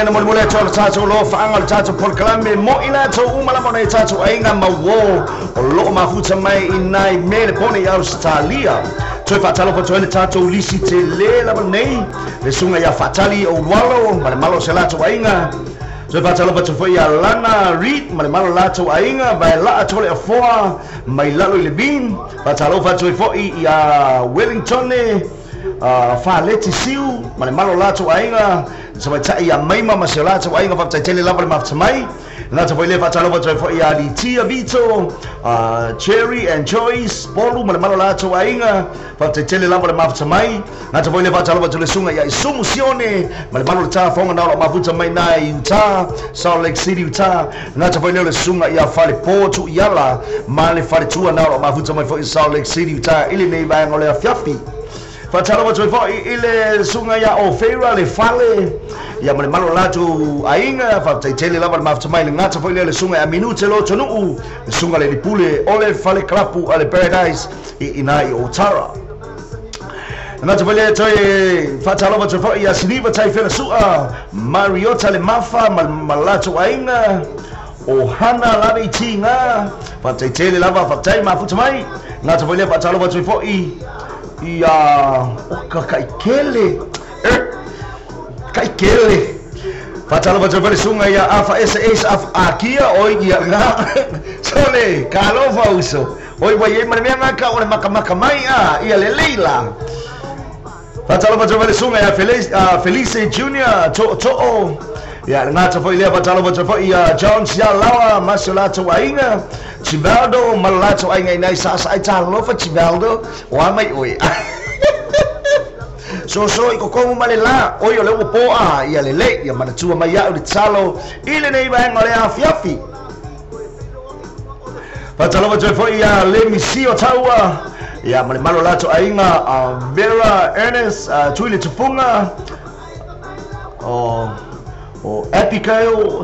lena mo le atu o le tatou lofaaga o le tatou polokalame mo i latou uma lava ona e tatou aiga ma uō o loo mafuta mai i nai Melepone i Ausetalia. Toe faatalofa atu ai le tatou lisi tele lava nei, le susuga ia Faatali o Ulualo ma le malo o se latou aiga. Toe faatalofa atu foi ia Lana Reid ma le malo o latou aiga, Vaelaa Tole Afoa mai lalo i Levine. Faatalofa atu ai foi ia Wellingtone Faleti Siu ma le malo o latou aiga, tamaitai ia Maima ma si o latou aiga. Faafetai tele lava le mafuta mai. Gata foi lea, faatalofa atu ai foi ia Litia Vito, Cherry and Joyce Polu ma le malo o latou aiga. Faafetai tele lava le mafuta mai. Gata foi lea, faatalofa atu le susuga ia Isumu Sione ma le malo o le tafoga na o loo mafuta mai na i Utah, Salt Lake City, Utah. Gata foi lea o le susuga ia Falepo Tuiala ma le faletua na o loo mafuta mai foi i Salt Lake City, Utah i lenei vaega o le afiafi. Faatalofa atu ai foi i le susuga ia Ofeira le Fale ia ma le malo o latou aiga. Faafetai tele lava le mafuta mai. Le gata foi lea le susuga ia Minute Lotonuu, le susuga le Lipule o le Fale Kalapu a le Paradise i ina i Otara. Le gata foi lea, toe faatalofa atu ai foi ia Siliva Taifela Sua, Mariota le Mafa ma latou aiga, o Hana Lave i Tiga. Faafetai tele lava, faafetai mafuta mai. Le gata foi lea, faatalofa atu ai foi ia oka kaikele kaikele. Faatalofa atu ai foi le susuga ia Afa Ese Ace Afa Akia oi ia nga sole kalofa uso oi ua iai ma le mea nga ka o le makamaka mai a ia lelei la. Faatalofa atu ai foi le susuga ia Felice Junior To'oto'o ia le gata foi lea. Faatalofa atu ai foi ia John Sialaua ma si o latou aiga, Chivaldo ma le latou aiga i nai saasaai. Talofa Chivaldo, o a mai oe soso i kokomu ma le la oi o le ua po'a ia lelei ia manatua mai a'u le tatalo i lenei vaega o le afiafi. Faatalofa atu ai foi ia le Misi o Taua ia ma le malo o latou aiga, Vera Ernest, Tui le Tupuga o Abigail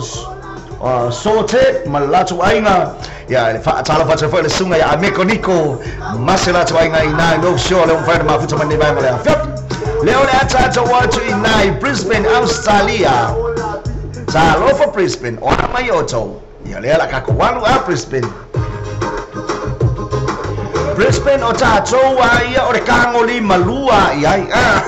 Sote ma le latou aiga. Ia le faatalofa atu ai foi le susuga ia Ameko Niko ma se latou aiga i nai North Shore le umafai ona mafuta mai lenei vaega o le afiafi. Lea o le ataata ua atu i nai Brisbane, Australia. Talofa Brisbane, o a mai outou. Ia lea la kakou alu a Brisbane. Brisbane o tatou a ia o le kagoli malua i ai a.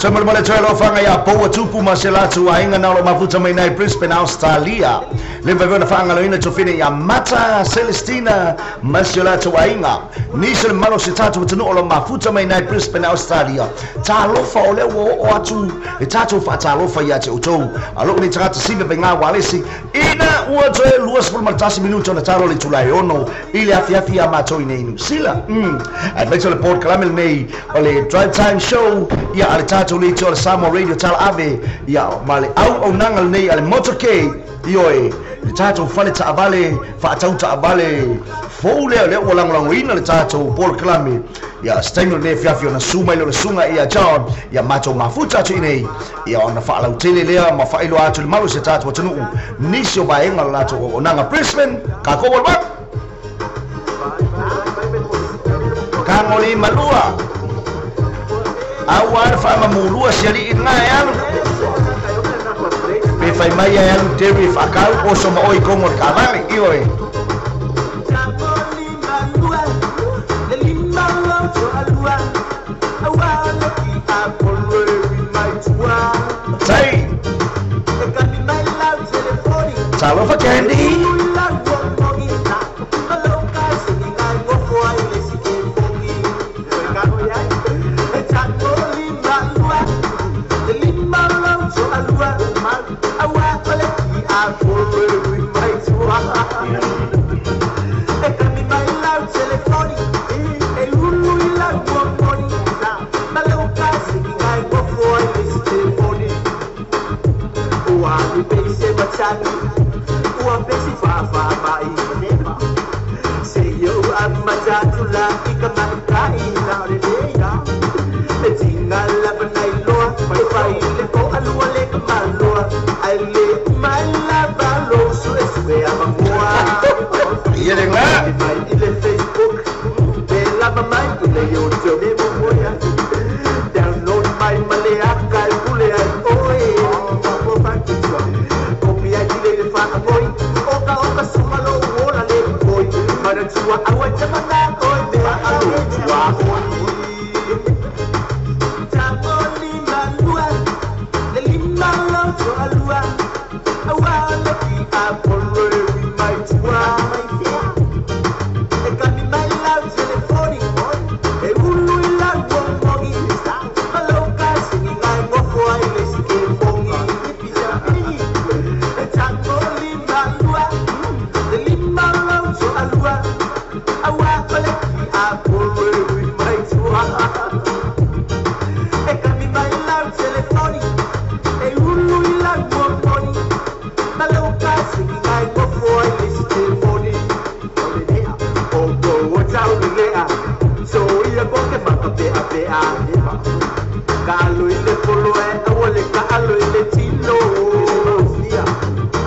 Toe molemole toe alofaga ia Poua Tupu ma se latou aiga na o loo mafuta mai nai Brisbane, Australia. Le mafai foi ona faagaloina tofine ia Mata Celestina ma si o latou aiga. Nisi o le mamalu o se tatou atunuu o loo mafuta mai nai Brisbane, Australia. Talofa o lea ua oo atu le tatou faatalofa ia te outou. A lou nei tagata sive faiga ualesi ina ua toe 21 minuta ona talo le itula e 6 i le afiafi ia matou i nei Niu Sila. Aemaise o le polokalame lenei o le Drive Time Show ia a le tatou leitioa o le Samoa Radio Tala Ave ia ma le auaunaga lenei a le Motorcade ioe le tatou fale taavale faatau taavale fou lea lea ua lagolagoina le tatou polokalame. Ia se taimi o lenei afiafi ona su mai lea o le susuga ia John ia matou mafuta atu i nei ia ona faalautele lea ma faailoa atu i le malu o si a tatou atunuu nisi o vaega o le latou auaunaga. Brisbane, kakou o le vai kagoli malua aua le faamamulua si alii lena e alu pe fai mai e alu Terry faakau oso ma oi kogo o le taavale ioe. Tai talofa Candy. pea Kaalo i le polo e aua le kaalo i le tino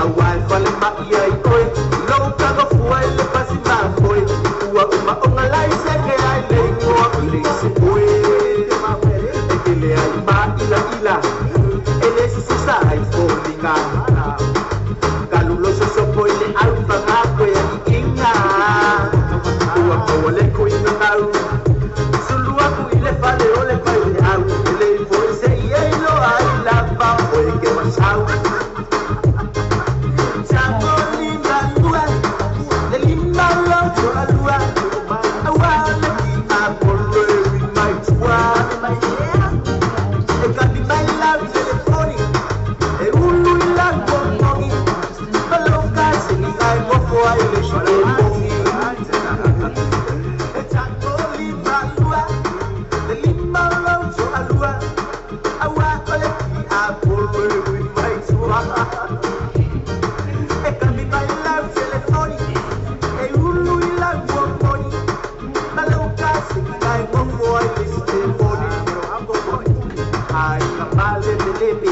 Aua e fale mai ai oe Lou kagafua i le pasi mafoe Ua uma onga lai se ke ai le ingoa o le isi oe E kele ai ma ila ila E le sususa ai foliga Kalulo sosopo i le au whangakoe a i inga Ua maua le kuinga ngau Sulu aku i le fale o le pai le au E le ifo i se i e ilo ai lava Oe ke masau Tango lima lua Le lima lo toa lua Aua le ki a polo e ui mai tua E kapi mai lau telefoni E ulu i lau mongi Maloka singi ai mofo ai le shite mongi E tango lima lua Le lima lo toa lua Aua o le ki a polo e ui mai tua E kami mai lau telefoni E ulu i lau mongi Maloka singi ai mofo ai le shite mongi Ai ka male lelepe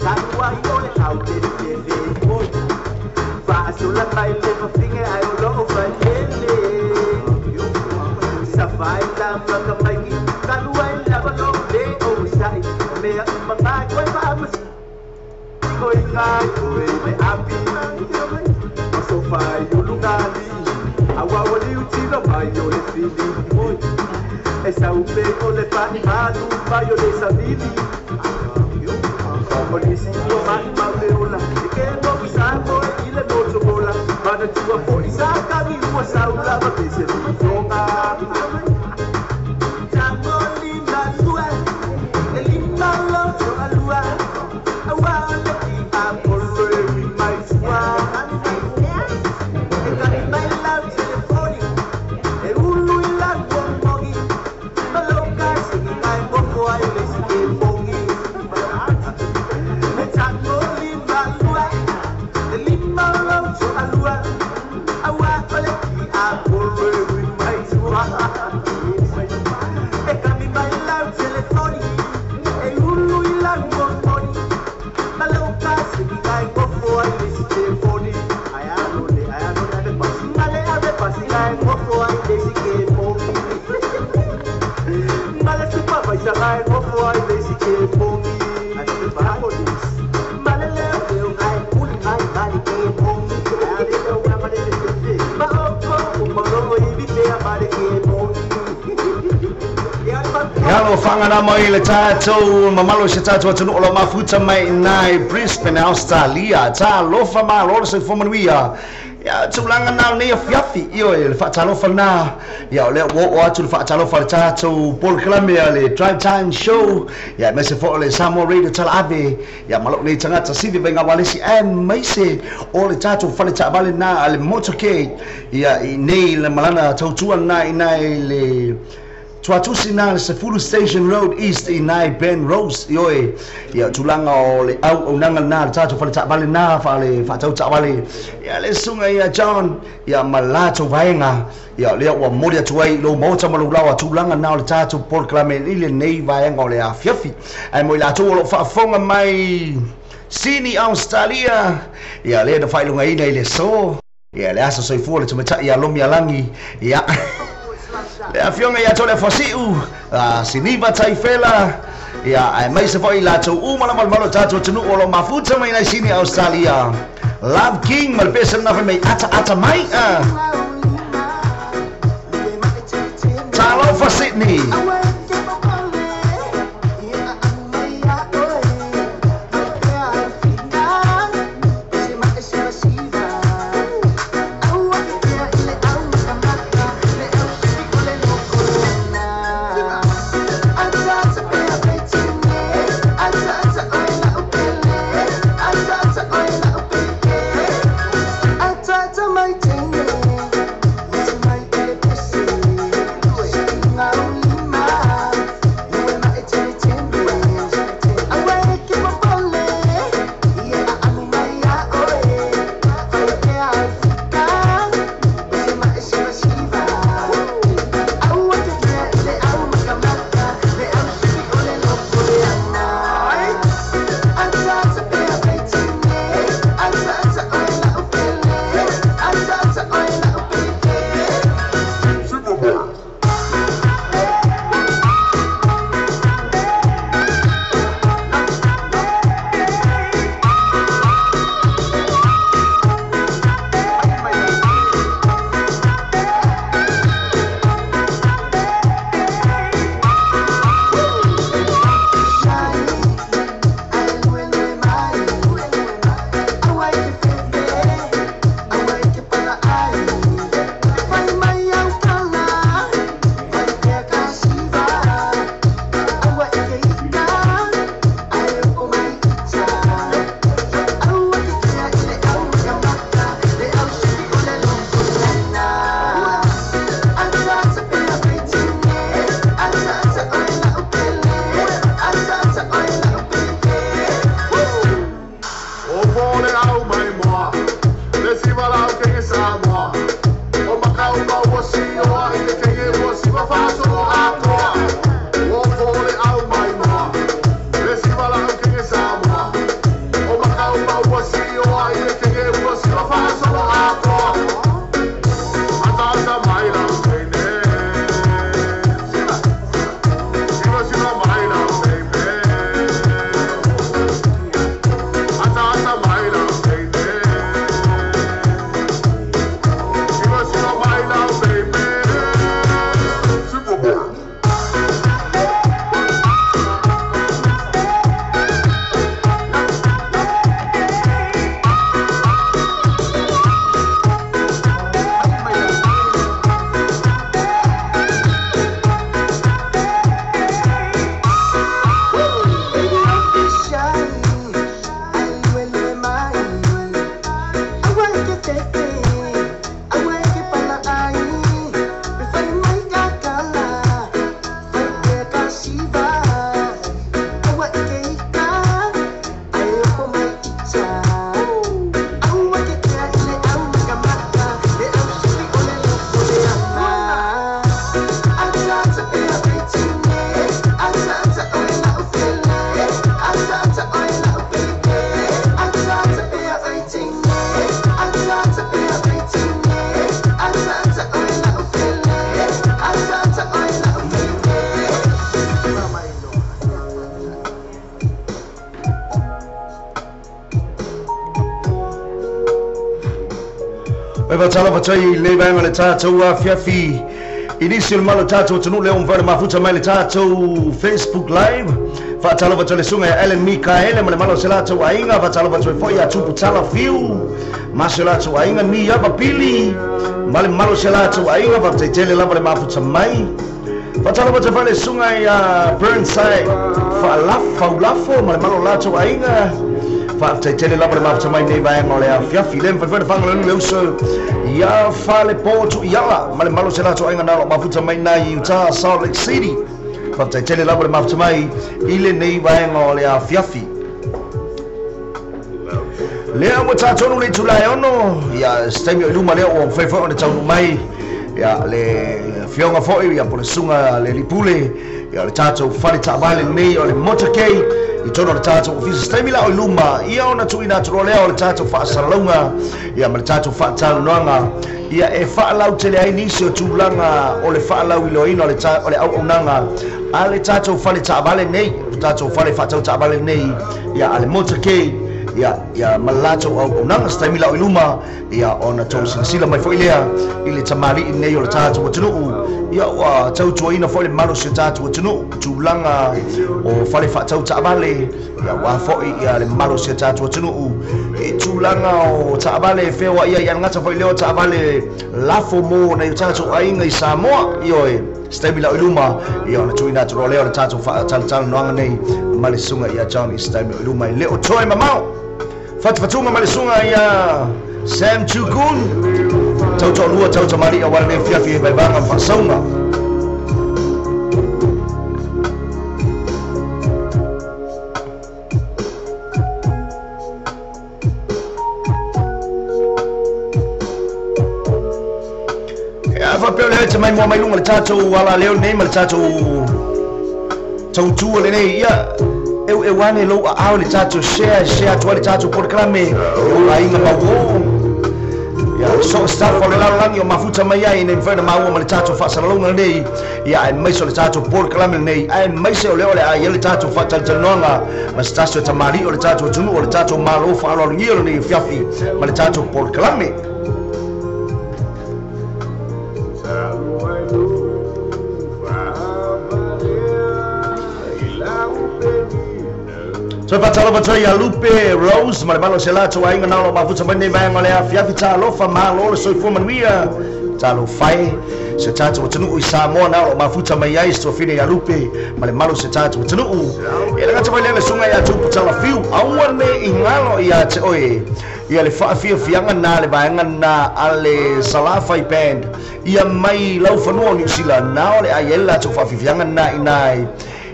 Kalua i ole au te fefe Faasula mai le fafinge ai o loo failele Sa fai la maka maiki Kalua i lava lo le o isai Mea umangai koe faamas Koi ngai koe me api Maso fai ulungali Awa wali utilo mai o le fili E saupe o le pa'i malu mai o le savili O nisi ua mai mau le ola E ke mo sa mo i le moto bola Mana tua po i sa kagi ua sau lava pese ni tonga Tango lima lua Le lima lo toa lua Aua le ki a polo e ui mai tua E kari mai lau telefoni E ulu i lau mongi Maloka singi ngai mofo ai le sike mongi E tango lima lua Le lima lo toa lua Aua o le ki a polo e ui mai tua E kami mai lau telefoni E ulu i lau mongi Maloka singi ngai mofo ai le sike mongi Ai alo le ave pasi Male ave pasi ngai mofo ai le sike mongi Male supervisor ngai mofo ai le sike mongi Male leo leo ngai kuli mai male ke mongi Ma oko umaro i vitea male ke mongi Alo whangana mai le tātou mamalo se tātou atunu o lo mafuta mai nai Brisbane, Australia. Tā lofa ma lora se fōmanuia. Ia tūlanga nā nei a fiafi io e le whaatalofa nā. Ia o lea o atu le whaatalofa le tātou polokalame a le Drive Time Show. Ia mese fo o le Samoa Radio tala ave. Ia malo nei tangata sivi venga walesi e meise o le tātou whale taavale nā a le motorcade. Ia i nei le malana tautua nā i nai le Tuatusi nā le Sefulu Station Road East i nai Ben Rose i oe. Ia tūlanga o le au au nanga nā le tātou whale taavale nā whale whaatau taavale. Ia le sunga ia John ia malato vaenga. Ia lea ua mori atu ai lo maota ma lawa tūlanga nā o le tātou polokalame i le nei vaenga o le afiafi. Ai mo i latou o lo whaafonga mai Sydney, Australia. Ia lea na whailunga ina i le so. Ia le aso soifua le tumatai ia lomi alangi. Ia Le afioga ia tole fasiu siniva taifela ia ai mai se foi la tu uma la malo tatu tunu o lo mafuta mai na Sydney Australia. Love King mal pesa na mai ata ata mai Talofa Sydney. My Oi faatalofa atu ai i lenei vaega o le tatou afiafi i nisi o le mamalu o le tatou atunuu lea ua mafai ona mafuta mai le tatou Facebook Live. Faatalofa atu i le susuga ia Ellen Mikaele ma le mamalu o se latou aiga. Faatalofa atu ai foi ia Tupu Tala Fiu ma si o latou aiga, Ni Ava Pili ma le mamalu o se latou aiga. Faafetai tele lava le mafuta mai. Faatalofa atu ai foi le susuga ia Burnside Faulafo ma le mamalu o latou aiga. Faafetai tele lava le mafuta mai nei vaega o le afiafi. Le mafai foi ona faagaloina le uso ia Falepo Tuiala ma le mamalu o se latou aiga na o lo o mafuta mai nai Utah, Salt Lake City. Faafetai tele lava le mafuta mai i lenei vaega o le afiafi. Lea ua tatonu le itula e 6, ia se taimi o i luma lea ua mafai foi ona taunuu mai ia le afioga foi ia po o le susuga le alii pule ia o le tatou fale taavale lenei o le Motorcade i totonu o le tatou ofisa. Se taimi la o i luma ia ona tuuina atu loa lea o le tatou faasalalauga ia ma le tatou faatalanoaga ia e faalautele ai nisi o tulaga o le faalauiloaina o le o le auaunaga a le tatou fale taavale nei, le tatou fale faatau taavale nei ia a le Motorcade ia ia ma le latou auaunaga. Se taimi la o i luma ia ona tou silasila mai foi lea i le tamalii nei o le tatou atunuu ia ua tautuaina foi le mamalu o si o tatou atunuu tulaga o fale faatau taavale ia aua foi ia le mamalu o si o tatou atunuu i tulaga o taavale e feoai ai, e le gata foi lea o taavale lafo mo nai o tatou aiga i Samoa. Ioe, se taimi la o i luma ia ona tuuina atu loa lea o le tatou faatalatalanoaga nei ma le susuga ia John i se taimi o i luma e le o toe mamao. Fatufatuga ma le susuga ia Sam Chukun tautoalua tautamali'i aua lenei fiafi e vaivaga ma faasauga. Ia faapea o le aita mai moa mai luga le tatou alaleo lenei ma le tatou tautua lenei, ia eueu ane lou aao le tatou share, share atu ai le tatou polokalame i ou aiga mauō ia so staff o le lalolagi o mafuta mai ai nei mafai ona maua ma le tatou faasalalauga lenei ia aemaise o le tatou polokalame lenei, aemaise o lea o le a i ai le tatou faatalatalanoaga ma se tasi o tamalii o le tatou atunuu o le tatou malo faaaloalogia lenei afiafi ma le tatou polokalame. Toe faatalofa atu ai ia Lupe Rose ma le mamalu o se latou aiga na o lo o mafuta mai nei vaega o le afiafi. Talofa, malo le soifua manuia. Talofa e se tatou atunuu i Samoa na o lo o mafuta mai ai se tuafine ia Lupe ma le mamalu o se tatou atunuu. E le gata foi lea le susuga ia Tupu Talafiu, aua ne i galo ia te oe ia le faafiafiaga na le vaega na a le Salafai Band ia mai laufanua o Niu Sila na o le a i ai le latou faafiafiaga na i nai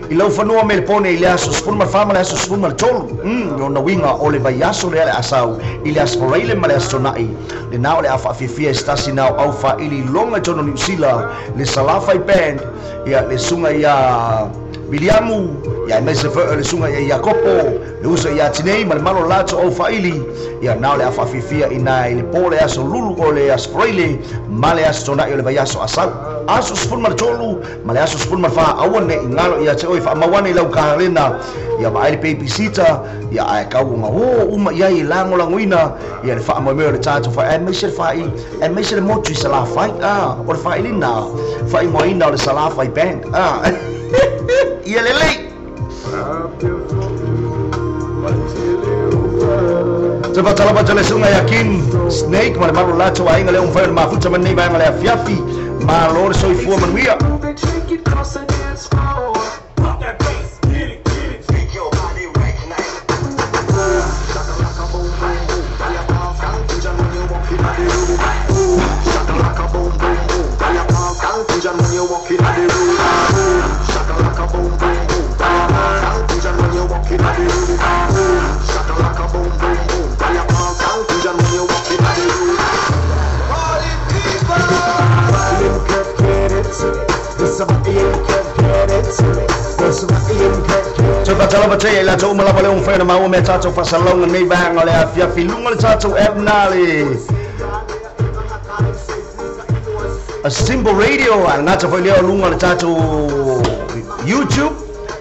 i laufanua Melepone i le aso 14 ma le aso 13. Lona uiga o le vaiaso lea le asau i le aso Faraile ma le aso Tona'i lena o le a faafiafia i se tasi na o aufaili iloga i totonu o Niu Sila le Salafai Band ia le susuga ia Viliamu ia aemaise foi o le susuga ia Iakopo le uso ia Tinei ma le mamalu o latou aufaili ia na o le a faafiafia i na i le po le aso lulu o le aso Faraile ma le aso Tona'i o le vaiaso asau aso 13 ma le aso 14. Aua ne i galo ia te oe, faamau ane i lau kalena ia vaai le babysitter ia ae kauoga o uma i ai e lagolagoina ia le faamoemoe o le tatou fai aemaise le faai aemaise le motu i Salafai a o le faailina faaigoaina o le Salafai Band a ia lelei. Te faatalofa atu le susuga ia Kim Snake ma le mamalu o latou aiga lea ua mafai ona mafuta mai lenei vaega o le afiafi. Malo le soifua manuia. Take it across the dance floor. Pump that bass, get it, get it. Make your body right now. Shakalaka boom boom boom. Fire cause confusion when you walk in the room. Shakalaka boom boom boom. Fire cause confusion when you walk in the room. Shakalaka boom boom boom. Fire cause confusion when you walk in the room. Shakalaka boom boom boom. Fire cause confusion when you walk in the room. Party people. Toe faatalofa atu ai i latou uma lava lea ua mafai ona maua mea tatou faasalalauga nei vaega o le afiafi luga o le tatou app na le A Simple Radio, a le gata foi lea o luga o le tatou YouTube.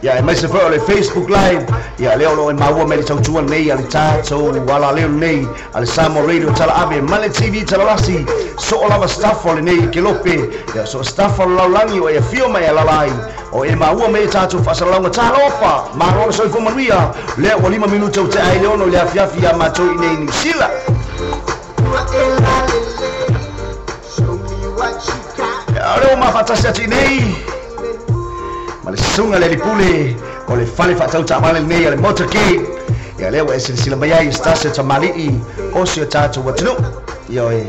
Ia aemaise foi o le Facebook Live, ia lea o lo o e maua mai le tautua nei a le tatou alaleo nei a le Samoa Radio Talaave ma le TV Talalasi, soo lava staff o lenei kelope, ia so staff o le lalolagi o e afio ma e alaala ai o e maua mai e tatou faasalalauga. Talofa, malo le soifua manuia, lea ua 5 minute ua tea ai le 6 i le afiafi ia matou i nei Niu Sila. Ia o lea ua mafaatasi atu i nei ma le susuga le alii pule o le fale faatau taavale lenei a le Motorcade. Ia lea ua e silasila mai ai Stasi o tamalii o si o tatou atunuu. Ioe,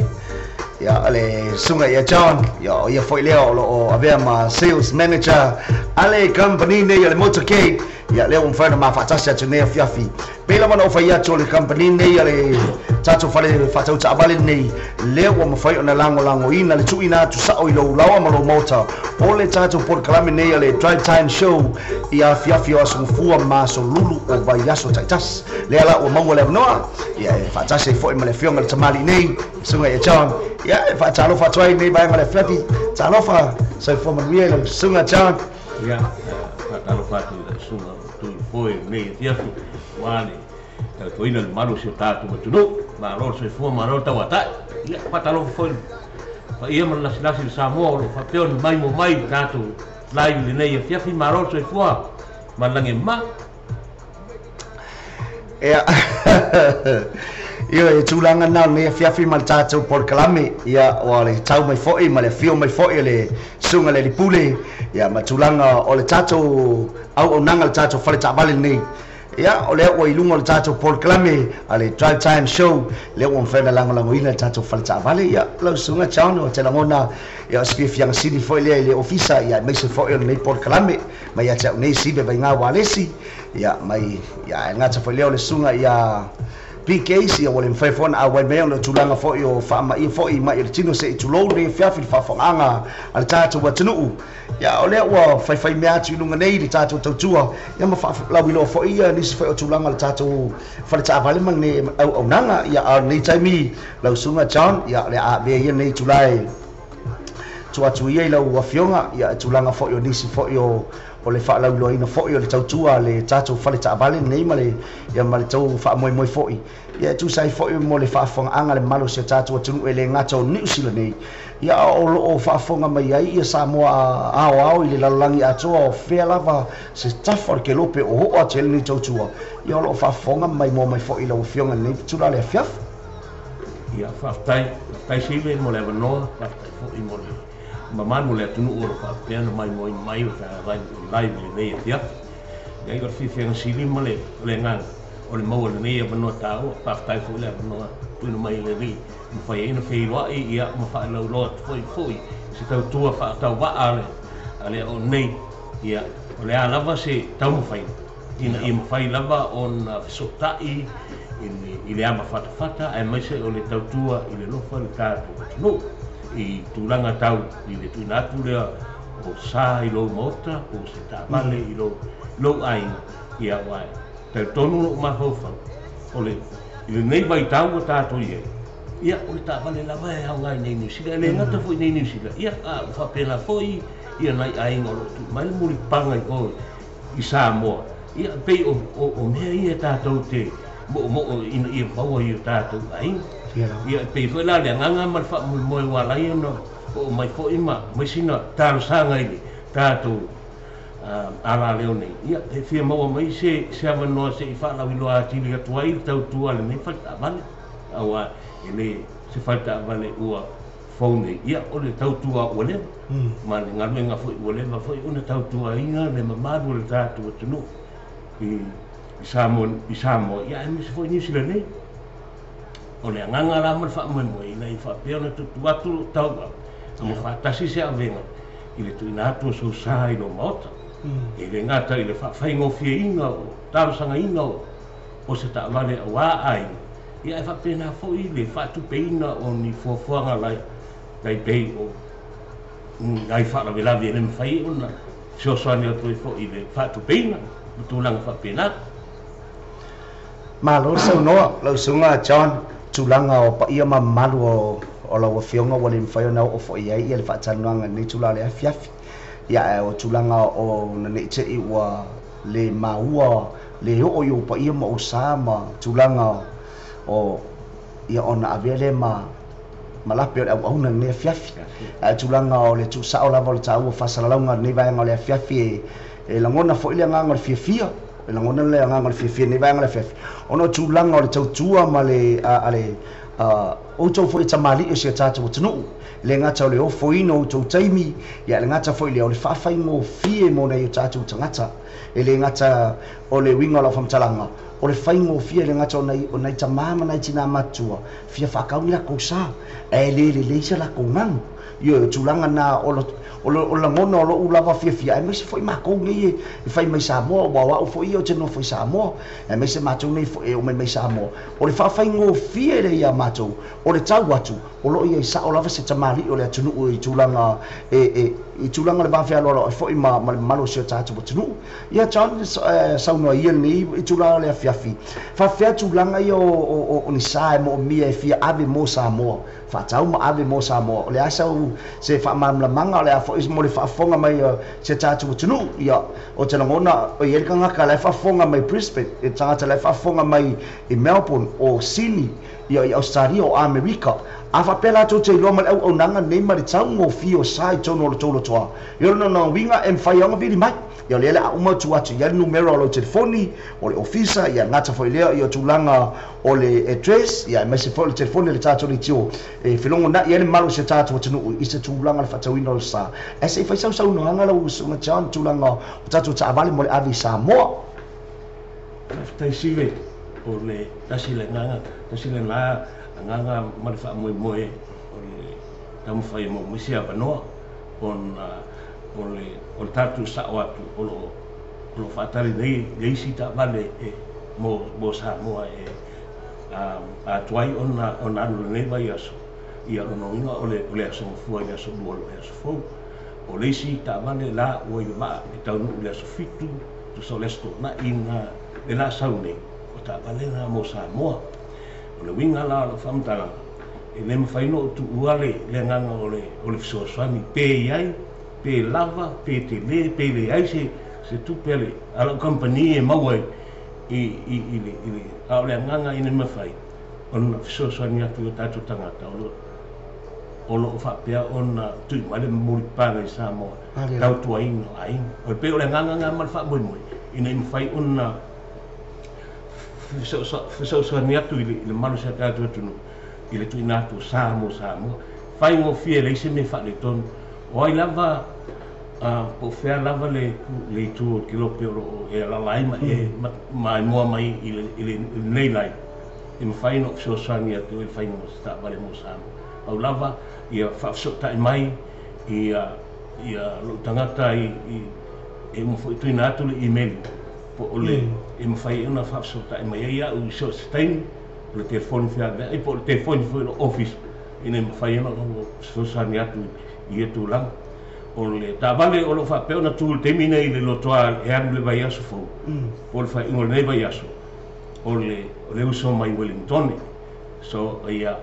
ia le susuga ia John, ia o ia foi lea o lo o avea ma sales manager a le company nei a le Motorcade. Ia lea ua mafai ona mafaatasi atu nei afiafi. Pei lava ona ou fai atu o le company nei a le tatou fale faatau taavale nei, lea ua mafai ona lagolagoina le tuuina atu sao i lou laoa ma lou maota o le tatou polokalame nei a le Drive Time Show i afiafi o aso Gafua ma aso Lulu o vaiaso taitasi. Lea la ua maua le avanoa, ia e faatasi ai foi ma le afioga i le tamalii nei, susuga ia John. Ia e faatalofa atu ai nei vaega o le afiafi. Talofa, soifua manuia i lau susuga John. Ia, faatalofa atu i lau susuga o Tui Foe lenei afiafi, aua le tautuaina le mamalu o si o tatou atunuu. Malo le soifua, malo le tauatai. Ia, faatalofa foi i le paia ma le lasilasi o Samoa o lo o faapea ona maimoa mai i le tatou live i lenei afiafi. Malo le soifua ma le lagi e mama. Ia, ioe, e tulaga na o lenei afiafi ma le tatou polokalame, ia ua le tau mai foi ma le afio mai foi o le susuga i le alii pule, ia ma tulaga o le tatou auaunaga le tatou fale taavale lenei. Ia o lea ua i luga o le tatou polokalame a le Drive Time Show, lea ua mafai ona lagolagoina le tatou fale taavale. Ia lau susuga John, o te lagona ia o se fiafiaga sili foi lea i le ofisa, ia aemaise foi o lenei polokalame mai ia te au nei Sive Vaiga Walesi. Ia mai ia e gata foi lea o le susuga ia PK, ia ua le mafai foi ona auai mai ona o tulaga foi o faamaia foi mai o le tino se i tulou lenei afiafi le faafofogaaga a le tatou atunuu. Ia o lea ua faifai mea atu i luga nei le tatou tautua, ia ma faalauiloa foi ia nisi foi o tulaga o le tatou fale taavale ma lenei auaunaga. Ia a o lenei taimi lau susuga John, ia o le a avea ia lenei itula e tuu atu ia i lau afioga, ia tulaga foi o nisi foi o le faalauiloaina foi o le tautua a le tatou fale taavale lenei ma le ia ma le tou faamoemoe foi, ia e tusa ai foi mo le faafofogaaga le mamalu o si o tatou atunuu e le gata o Niu Sila nei, ia o lo o faafofoga mai ai ia Samoa aoao i le lalolagi atoa o fea lava se tafa o le kelope o oo atu ai lenei tautua, ia o lo o faafofoga ma maimoa mai foi i lau afioga i lenei itula le afiafi. Ia, faafetai, faafetai Sive mo le avanoa, faafetai foi mo le mamalu o le atunuu o lo o faapea ona maimoaina mai o le live i lenei afiafi. Ia, o le fiafiaga sili ma le agaga o le maua lenei avanoa taua. Faafetai foi le avanoa tuuina mai e le Alii mafai ai ona feiloai, ia ma faalauiloa atu foi se tautua faatauvaa a le o nei. Ia, o le a lava se taumafaiga ina ia mafai lava ona fesootai i le amafatafata aemaise o le tautua i le lofa i le tatou atunuu i tulaga tau i le tuuina atu lea o sa i lou maota po o se taavale i lou aiga. Ia, aua e talitonu lou mafaufau o le i lenei vaitau ua tatou i ai, ia o le taavale lava e aoga i nei Niu Sila, e le gata foi i nei Niu Sila, ia a ua faapena foi ia nai aiga o lo o tuu mai le mulipapaga i o i Samoa. Ia pei o mea ia tatou te moomoo ina ia maua i o tatou aiga. Ia e pei foi la le agaga ma le faamoemoe ua ala ai ona oo mai foi ma mai sina talosaga i le tatou alaleo nei. Ia e fia maua mai se avanoa se i faalauiloa atili atu ai le tautua a lenei fale taavale, aua e le se fale taavale ua fou nei. Ia o le tautua ua leva ma le galuega foi ua leva foi ona tautuaina le mamalu o le tatou atunuu i Samoa, ia aemaise foi Niu Sila nei. O le agaga la ma le faamoemoe ina ia faapea ona tuutuu atu lou tauau ma faatasi se avega i le tuuina atu o sou sa i lou maota. E le gata i le faafaigofieina o talosagaina o se taavale aua aiga, ia e faapena foi le faatupeina o ni fuafuaga lai tai pei o nai faalavelave e le mafai ona fesoasoani atu ai foi i le faatupeina ma tulaga faapena. Malo le saunoa lau susuga John, tulaga o paia ma mamalu o lau afioga ua le mafai ona oo foi i ai ia le faatalanoaga i lenei itula o le afiafi. Ia ae o tulaga o na nei te i ua le maua le oo i ou paia ma ou sa ma tulaga o ia ona avea lea ma lape o le auauna i lenei afiafi. Ae tulaga o le tuusao lava o le taua o faasalalauga i lenei vaega o le afiafi e lagona foi le agaga o le fiafia, e lagona le agaga o le fiafia i lenei vaega o le afiafi ona o tulaga o le tautua ma le a le outou foi e tamalii o si a tatou atunuu, le gata o le ofoina o outou taimi, ia le gata foi lea o le faafaigofie mo nai o tatou tagata. E le gata o le uiga o lau faamatalaga, o le faigofie le gata o nai tamā ma nai tinā matutua, fia faatau ni lakou sa, ae le lelei se lakou ganu. Ioe, o tulaga na o lagona o lou lava fiafia, aemaise foi makou nei e fai mai Samoa, ua o au foi ia ou te nofo i Samoa, aemaise matou nei e omai mai Samoa. O le faafaigofie lea ia matou, o le tau atu, o loo iai sao lava se tamalii o le atunuu i tulaga i tulaga o le va fealoaloai foi ma le mamalu o si o tatou atunuu. Ia John, saunoa ia lenei i tulaga o le afiafi. Faapefea tulaga ia o ni sa e moomia e fia ave mo Samoa, faatau ma ave mo Samoa. O le a sau se faamalamalamaga, o le a foi mo le faafofoga mai si o tatou atunuu. Ia, o te lagona, o i ai le tagata la e faafofoga mai Brisbane, le tagata la e faafofoga mai i Melbourne, o Sydney, ia i Australia, o Amerika. A faapea latou te iloa ma le auaunaga nei ma le taugofie o sa i totonu o le tou lotoa. Ia o lona uiga e mafai lava ona vili mai. Ia o lea o le a uma atu atu i ai le numera o lau telefoni, o le ofisa, ia gata foi lea i tulaga o le address, ia aemaise foi o le telefoni o le tatou leitio e felogonai ai le mamalu o si o tatou atunuu i se tulaga o le faatauina o le sa. Ae se i fai sau saunoaga lau usuga John, tulaga o tatou taavale mo le ave i Samoa. Faafetai Sive, o le tasi le agaga, tasi lena agaga ma le faamoemoe o le taumafai e maua mai se avanoa ona o le tatou sao atu o lo faatali nei le isi taavale e mo Samoa e atuai ona alu lenei vaiaso. Ia lona uiga o le aso Gafua i le aso 2 o le vaiaso fou. O le isi taavale la ua i le vaa e taunuu i le aso 7, tusa o le aso Toonai na le la sau nei, o taavale na mo Samoa. O le uiga la o lau faamatalaga, e le mafai ona ou tuua le agaga o le fesoasoani, pe i ai, pe lava, pe tele, pe leai se tupe a lau kamupani e maua i le a o le agaga ina mafai ona fesoasoani atu i o tatou tagata o loo faapea ona tui mai le mulipapaga i Samoa tautuaina o aiga. O le pei o le agaga lena ma le faamoemoe ina ia mafai ona fesoasoani atu i le mamalu o si o tatou atunuu i le tuuina atu o sa mo Samoa. Faigofie leai se mea faaletonu. O ai lava po o fea lava le itu o le kelope o loo e alaala ai ma e maimoa mai i lenei live, e mafai ona ou fesoasoani atu i le faiga o se taavale mo Samoa. Pau lava ia faafesootai mai ia lou tagata e uma foi tuuina atu le email po o le e mafai ona faafesootai mai ai au i so o se taimi, o le telefoni feaveai po o le telefoni foi o le office ina ia mafai ona fesoasoani atu i ia tulaga. O le taavale o loo faapea ona tu i le taimi nei i le lotoa e alu i le vaiaso fou, po o le faaiuga o lenei vaiaso, o le uso mai Wellingtone. So ia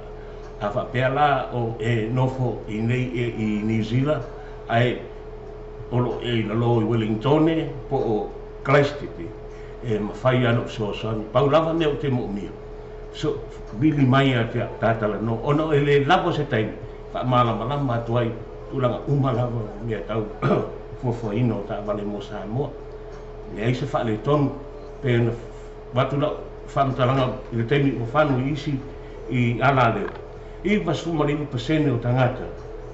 a faapea la o e nofo i nei i New Zealand ae o loo e i lalo i Wellingtone po o Christchurch, e mafai ona ou fesoasoani. Pau lava mea ou te moomia, so vili mai ia te tatalanoa ona e le lava se taimi faamalamalama atu ai tulaga uma lava mea tau fuafuaina o taavale mo Samoa. Leai se faaletonu pe ona avatu lau faamatalaga i le taimi ua fanu i isi i alaleo, 99% o tagata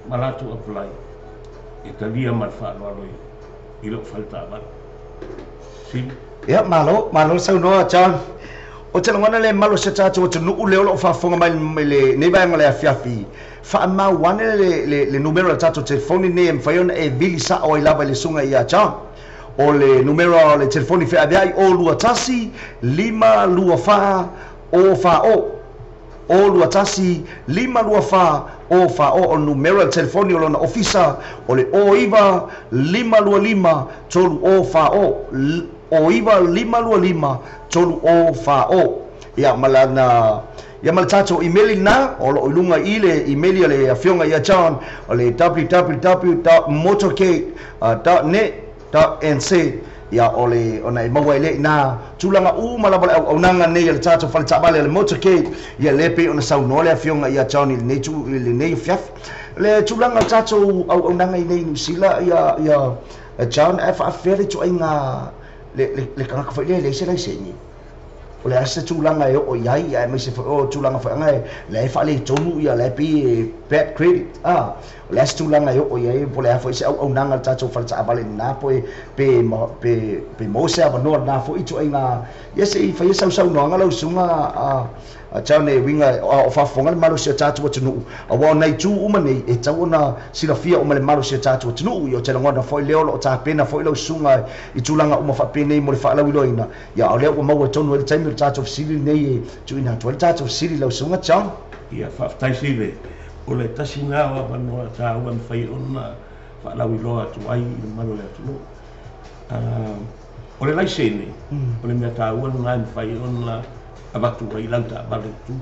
ma latou apply e talia ma le faaaloalo i lou fale taavale. Sive. Ia, malo, malo saunoa John. O te lagona le mamalu o si o tatou atunuu lea o loo faafofoga mai lenei vaega o le afiafi, faamau ane le numera o le tatou telefoni nei e mafai ona e vili sao ai lava i le susuga ia John. O le numera o le telefoni feaveai o 21 524 o 40 o 21 524 o 40. O le numera o le telefoni o lona ofisa o le o 9 525 3 o 40 o 9 525 3 o 40. Ia ma lana ia ma le tatou email na o loo i luga i le email a le afioga ia John, o le www.motorgate.net.nz. Ia o le ona e maua ai lea i ina tulaga uma lava o le auaunaga nei a le tatou fale taavale a le motorcade, ia lea e pei ona saunoa le Afioga ia John i lenei itu i lenei afiafi. Le tulaga o le tatou auaunaga i inei i Niu Sila ia ia John ae faafefea le ituaiga le le le tagata foi lea e leai se laisene? O le a se tulaga e oo i ai, aemaise foi o tulaga foi aga la e faaletonu ia la e pei e bad credit a. O le a se tulaga e oo i ai po o le a foi se auaunaga a le tatou fale taavale lena po e pe pe pe maua se avanoa lena foi ituaiga ia se i faia sau saunoaga lau susuga a John e uiga a o faafofoga le malosi o tatou atunuu aua o nai itu uma nei e tatau ona silafia uma e le malosi o tatou atunuu. Ia ou te lagona foi lea o lo o tapena foi lau susuga i tulaga uma faapenei mo le faalauiloaina Ia, o lea ua maua tonu ai le taimi o le tatou fesili lenei e tuuina atu ai le tatou fesili i lau Susuga John. Ia, faafetai Sive. O le tasi lena o avanoa taua e mafai ona faalauiloa atu ai i le mamalu o le atunuu. O le laisene, o le mea taua lena e mafai ona avatu ai lau taavale i tua.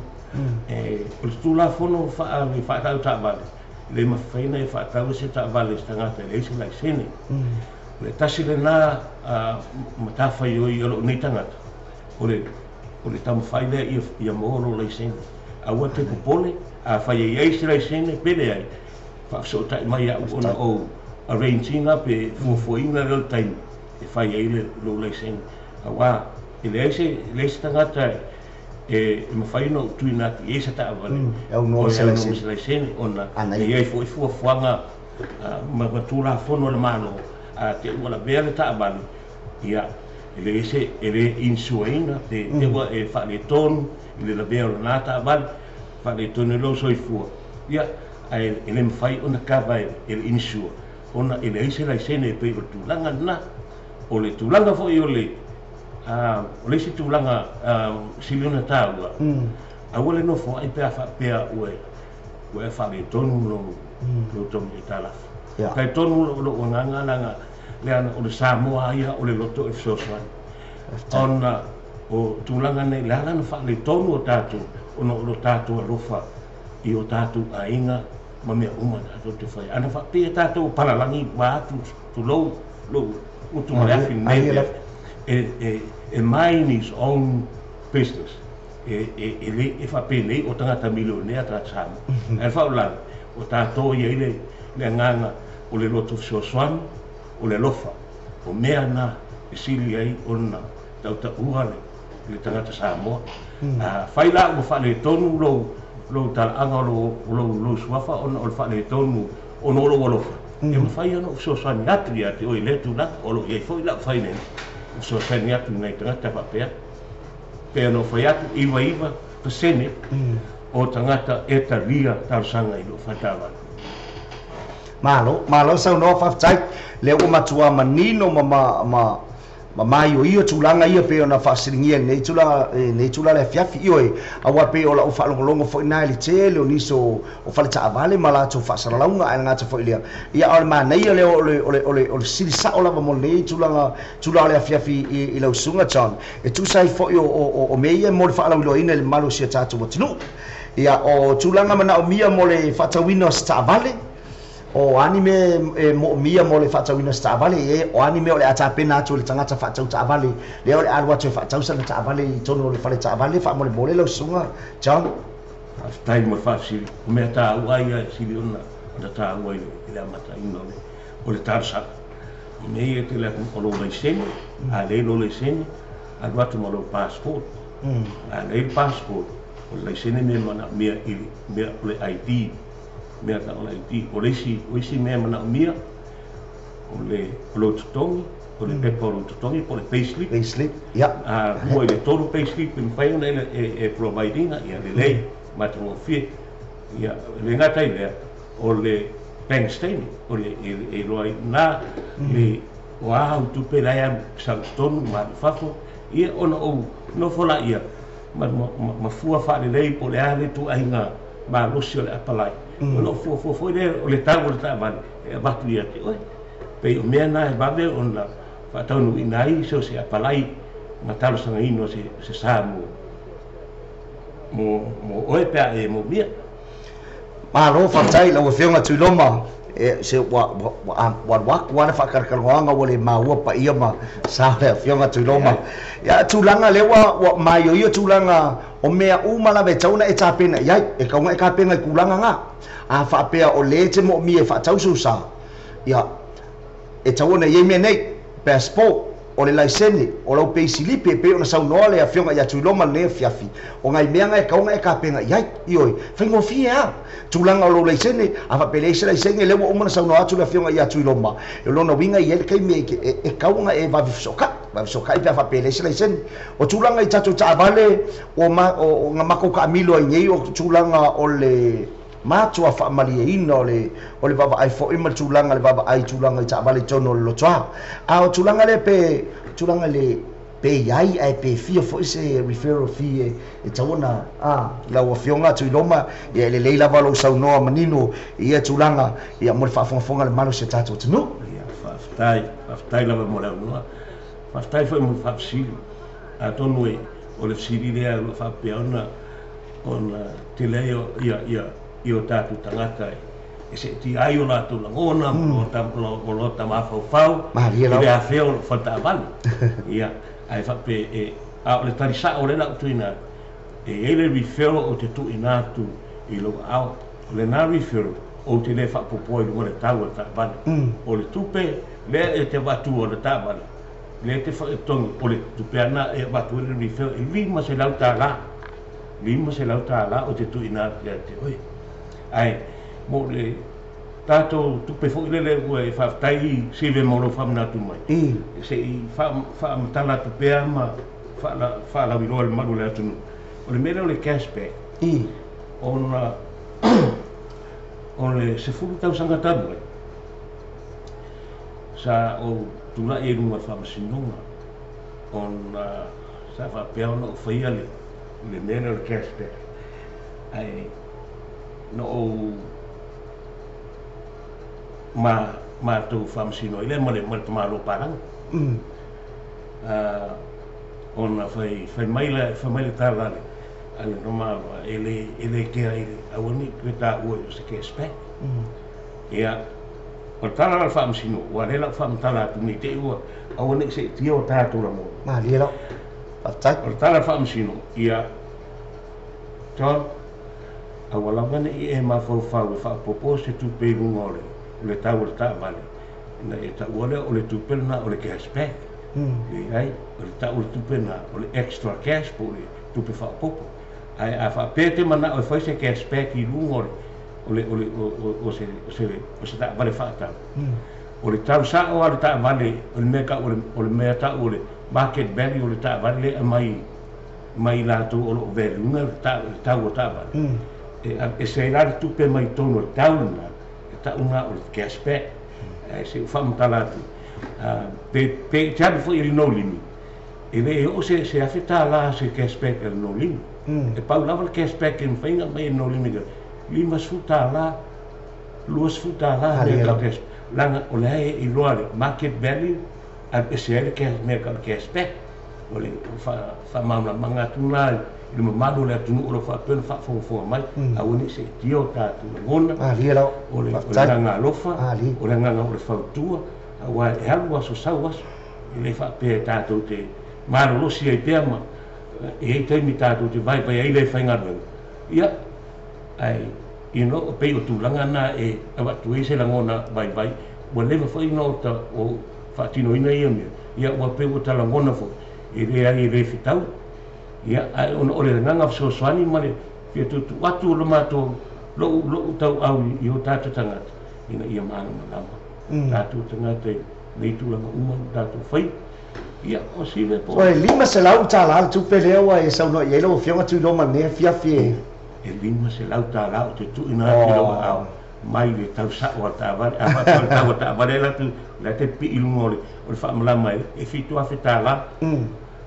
O le Tulafono faatau taavale, e le mafai ona e faatau se taavale i se tagata e leai se laisene. O le tasi lena matafaioi a lou nei tagata, o le o le taumafai lea ia ia maua lou laisene. Aua te popole, afai e i ai se laisene pe leai, faafesootai mai au ona ou arrange ina pe fuafuaina lea o le taimi e fai ai le lou laisene. Aua e leai se e leai se tagata e mafai ona ou tuuina atu i ai se taavale e aunoa ma se laisene ona e i ai foi fuafuaga ma Tulafono a le Malo, a te i ua lavea le taavale, ia, e leai se, e le insure ina, pe te ua e faaletonu i le lavea o lena taavale, faaletonu ai lou soifua, ia, ae e le mafai ona kava e le insure, ona e leai se laisene e pei o le tulaga lena. O le tulaga foi o le, o le isi tulaga sili ona taua, aua le nofoai pe a faapea ua Ua e faaletonu lou lou togi aitalafu. Talitonu lou lou agaga leaga leaga o le Samoa lava ia o le loto e fesoasoani. Ona o tulaga nei le ala ona faaletonu o tatou ona o lo tatou alofa i o tatou aiga ma mea uma tatou te faia. Ana faapea tatou palalagi vaeatu tulou lou utu ma le afi lenei e e e mind his own business. E, e, e le e faapenei o tagata milionea tagata Samoa. Ae o le faalavelave, o tatou e i ai le, le agaga o le loto fesoasoani, o le alofa, o mea na e sili ai ona tautaua le, le tagata Samoa. A fai la ua faaletonu lou, lou talaaga o lou, lou, lou suafa ona o le faaletonu ona o lou alofa, e mafai ona ou fesoasoani atu ia te oe i lea tulaga. O lo o i ai foi lau fainene e fesoasoani atu i nai tagata faapea. Pei ona ou fai atu, 99% o tagata e talia talosaga i lou faletaavale. Malo, malo saunoa, faafetai. Lea ua matua manino ma ma ma ma maioio tulaga ia pei ona faasiligia i lenei tulaga i lenei itula le afiafi. Ioe, aua pei o lau faalogologo foi lena i le tele o nisi o o faletaavale ma latou faasalalauga ae le gata foi i lea, ia a o le manaia lea o le o le o le o le fesili sao lava mo lenei tulaga tulaga o le afiafi i i lau susuga John e tusa ai foi o o o mea ia mo le faalauiloaina i le mamalu o si o tatou atunuu. Ia o tulaga manaomia mo le faatauina o se taavale, o a ni mea e moomia mo le faatauina o se taavale, e o a ni mea o le a tapena atu e le tagata faatau taavale lea o le a alu atu e faatau sana taavale i totonu o le fale taavale faamolemole lau susuga John. Faafetai mo le faafesili. O mea taua ia e sili ona ona taua i le i le amataina o le o le talosaga. O mea ia e tele atu o lou laisene, a leai lou laisene, alu atu ma lou passport. A leai le passport, o le laisene mea e manaomia i le mea o le ID, mea tau o le ID. O le isi o isi mea e manaomia, o le o lou totogi, o le pepa o lou totogi po o le payslip. Payslip, ia. A 2 i le 3 payslip e mafai ona e provide ina, ia lelei, matagofie. Ia, e le gata i lea, o le bank statement, o le e iloa ai i ina le o a au tupe la e alu sau i totonu ma alu i fafo, ia ona ou nofo laia ma fua faalelei po o le a le ituaiga malosi o le apalai, ona ou fuafua foi lea o le tau o le taavale e avatu ia te oe. Pei o mea na e vave ona faataunuuina ai so o se apalai ma talosagaina o se sa mo oe pe a e moomia. Malo faafetai i lau Afioga Tuiloma. E se ua ua ua alu atu lava le faatalatalanoaga ua le maua paia ma sa o le Afioga Tuiloma. Ia, tulaga lea ua ua maioio tulaga o mea uma lava e tatau ona e tapena i ai. E tatau ona e tapena i tulaga na. A faapea o lea e te moomia e faatau sou sa, ia, e tatau ona i ai mea nei, passport, o le laisene, o lau peisilipi e pei ona saunoa le Afioga ia Tuiloma i lenei afiafi, o nai mea na e tatau ona e tapena i ai. Ioe, faigofie lava tulaga o lou laisene, a faapea e leai se laisene, lea ua uma ona saunoa atu le Afioga ia Tuiloma, o lona uiga e i ai le taimi e tatau ona e vave fesootai, vave fesootai pe a faapea e leai se laisene. O tulaga i tatou taavale, ua ma, o, na matou taamilo ai nei, o tulaga o le matua faamalieina o le o le vaavaai foi ma le tulaga le vaavaai i tulaga i taavale i totonu o le lotoa. A o tulaga lea pe tulaga le pe i ai ae pe fia foi se referral fee e e tatau ona a lau Afioga Tuiloma, ia e lelei lava lou saunoa manino i ia tulaga ia mo le faafogafoga a le malu o si o tatou atunuu. Ia, faafetai, faafetai lava mo le avanoa. Faafetai foi mo le faafesili. Atonu e o le fesili lea o lo o faapea ona ona tele ai ia ia ia o tatou tagata e seetia ai o latou lagona ma o lo mafaufau i le afea o loo faletaavale. Ia, ae faapea e a o le tali sao lea la ou tuuina atu, e i ai le referral ou te tuuina atu i lou aao. O lena referral ou te le faapopoa i luga o le tau o le taavale. O le tupe lea e te avatua o le taavale lea e te totogi, o le tupe ana e avatu ai le referral e $500, $500 ou te tuuina atu ia te oe. Ae mo le tatou tupe foi lele ua e faafetai i Sive mo lou faamanatu mai, se i faamatala atu pea ma faalauiloa i le malu o le atunuu. O le mea lea o le cashback, ona o le 10 tausaga talu ai sa ou tulai ai i luga o le faamasinoga, ona sa faapea ona ou faia le mea lea o le cashback. Ae na ou ma matou faamasino ai lea ma le tamaloa palagi, ona fai fai mai le fai mai le tala a le tamaloa, e le e le kea i le aua ne i toe taua o se cashback. Ia, o le tala a le faamasino, ua lea la ou faamatala atu nei te i ua aua ne i seetia o tatou lagona. Malie lau. Faafetai. O le tala a le faamasino, ia, John, aua lava ne i e mafaufau e faaopoopo se tupe i luga o le o le tau o le taavale, ina ia taua lea o le tupe lena o le cashback. Leai, o le tau o le tupe lena o le extra cash po o le tupe faaopoopo. Ae a faapea e te manao e fai se cashback i luga o le o le o le o se o se o se taavale faatau, o le tau sao lava o le taavale, o le mea tau o le mea tau o le market value o le taavale lea e aumai mai i latou o lo o value ina le tau o taavale, e aveese ai la le tupe mai totonu o le tau lena, e tau lena o le cashback. Ae se i ou faamatala atu, pe pe te alu foi i le no limit, e le oo se $1,000 se cashback a le no limit. E pau lava le cashback e mafai ona aumai e le no limit, $50, $20 mea tau cash, leaga o la e iloa le market value, aveese ai le cash, mea tau cashback. O le faamalamalamaga atu lena i le mamalu o le atunuu o lo o faapea ona faafogafoga mai, aua ne i seetia o tatou lagona, o le agaga alofa, o le agaga o le fautua, aua e alu aso sau aso, e le faapea tatou te malolosi ai pea ma e i ai taimi tatou te vaivai ai le faigaluega. Ia, ae you know, pei o tulaga na e avatu ai se lagona vaivai, ua leva foi ona o faatinoina ia mea, ia ua pei ua talagona foi, e leai e le fetau. Ia, ae ona o le agaga fesoasoani ma le fia tuutuu atu o le matou lou lou tauau i o tatou tagata, ina ia malamalama tatou tagata i nei tulaga uma na tatou faia. Ia, o sile po. Oi, $500 le tupe lea ua e saunoa i ai lau Afioga Tuiloma i lenei afiafi e. E $500 ou te tuuina atu i lou aao mai le tau sao a le taavale. A faapea o le tau a taavale la tu la te pipii i luga o le o le faamalama e $7,000.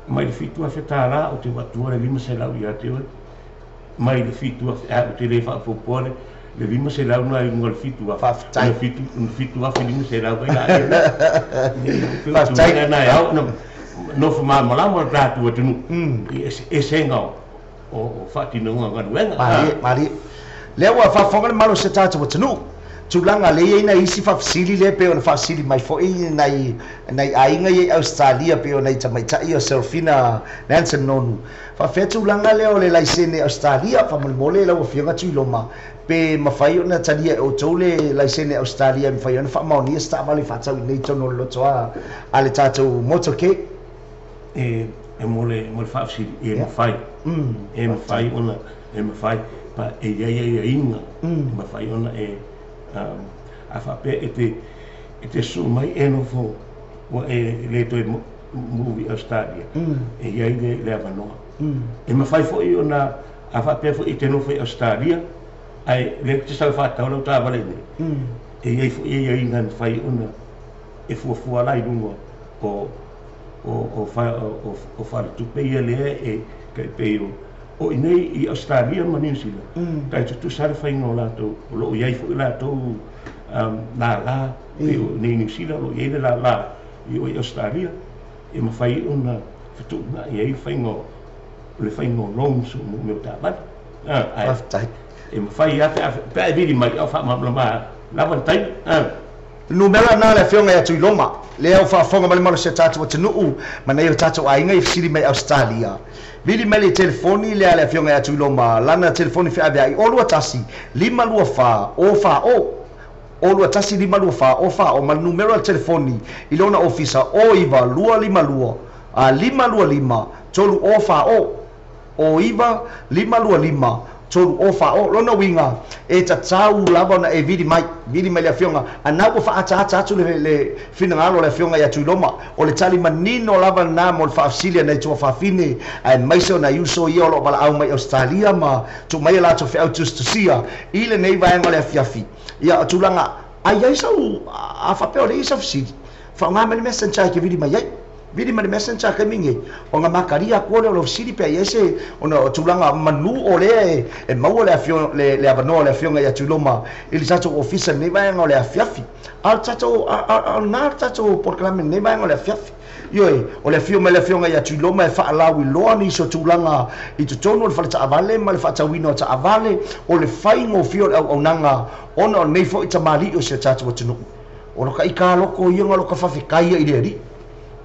Mai le $7,000 ou te avatua le 500 ia te oe. Mai le 7,000 ae ou te le faaopoopoa le 500 lena i luga o le 7,000. Faafetai. O le 7,500 ai laia. Faafetai. Na e ao ona nofo malamalama le tatou atunuu i eseesega o faatinoga o galuega. Malie, malie. Lea ua faafofoga le malu o si o tatou atunuu. Tulaga lea e i ai nai isi faafesili lea e pei ona faafesili mai foi nai nai aiga ia i Ausetalia pei o nai tamaitai o Serafina Nansen Nonu. Faafefea tulaga lea o le laisene Ausetalia? Faamolemole lau Afioga Tuiloma pe mafai ona talia e outou le laisene Ausetalia e mafai ai ona faamaonia se taavale faatau i inei i totonu o le loto a le tatou motorcade? E e mo le mo le faafesili, e mafai. E mafai ona e mafai pa e i ai aiaiga e mafai ona e a faapea e te e te susu mai e nofo ua e le toe move i Ausetalia, e i ai le le avanoa. E mafai foi ona a faapea foi e te nofo i Ausetalia ae lea e te sau e faatau lau taavale i inei, e i ai foi aiaiga e mafai ona e fuafua la i luga o o o faletupe ia lea e tai pei o o i inei i Ausetalia ma Niu Sila, tai tutusa lava le faiga o latou, o lo o i ai foi latou lala, pei o i inei i Niu Sila o lo o i ai le lala i o i Ausetalia, e mafai ona fetuunai ai le faiga o le faiga o loans o mea o taavale. Ae e mafai lava pe a e vili mai, a o faamalamalama lava le taimi. Numera na le Afioga ia Tuiloma, lea ua faafofoga mai le malosi o tatou atunuu ma nai o tatou aiga i fesili mai Ausetalia. Vili mai le telefoni lea a le Afioga ia Tuiloma, lana telefoni feaveai, o 21 524 o 4 o, o 21 524 o 4 o, ma le numera o le telefoni i lona ofisa, o 9 252 525 3 o 4 o. O 9, 5 2 5, 3 o 4 o. Lona uiga, e tatau lava ona e vili mai, vili mai le Afioga a na ua faaataata atu le, le finagalo o le Afioga ia Tuiloma. O le tali manino lava lena mo le faafesili a nai tuafafine, aemaise o nai uso ia o lo o valaau mai Ausetalia ma tuu mai a latou feau tusitusia i lenei vaega o le afiafi. Ia, o tulaga, a i ai sau, a faapea o lea e i ai sau fesili, faaaoga mai le messenger e te vili mai ai. Vili ma le messenger taimi nei, ona matalia atu lea o lau fesili pe a i ai se ona o tulaga manu o lea e, e maua le afio, le, le avanoa o le afioga ia Tuiloma i le tatou ofisa i lenei vaega o le afiafi. A o le tatou, a, a, a o lena le tatou polokalame i lenei vaega o le afiafi. Ioe, o le afio mai le afioga ia Tuiloma e faalauiloa nisi o tulaga i totonu o le fale taavale ma le faatauina o taavale, o le faigofie o le auaunaga ona o lenei foi tamalii o si o tatou atunuu. O lo ka ika loko ia ma lo ka faafetai ia i le Alii.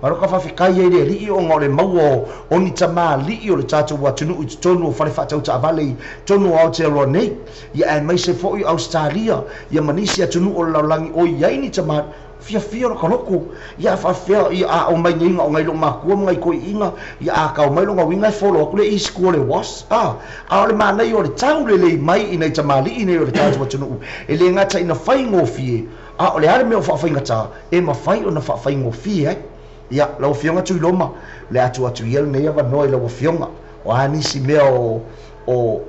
Ma lo ka faafetai ia i le Alii ona o le maua o ni tamalii o le tatou atunuu i totonu o fale faatau taavale i totonu o Aotearoa nei, ia aemaise foi o Ausetalia, ia ma nisi atunuu o le lalolagi o i ai ni tamalii. Fiafia lo ka loko, ia a faafefea, ia a omai nei na o nai lou matua ma nai toeaiina, ia a tau mai lona uiga e follow atu le isi tua o le was, a, a o le manaia o le tau lelei mai i nai tamalii nei o le tatou atunuu, e le gata ina faigofie, A o le a le mea o faafaigata e mafai ona faafaigofie ai? Ia, lau Afioga Tuiloma, o le a tuu atu ia lenei avanoa i lau Afioga. O a nisi mea o, o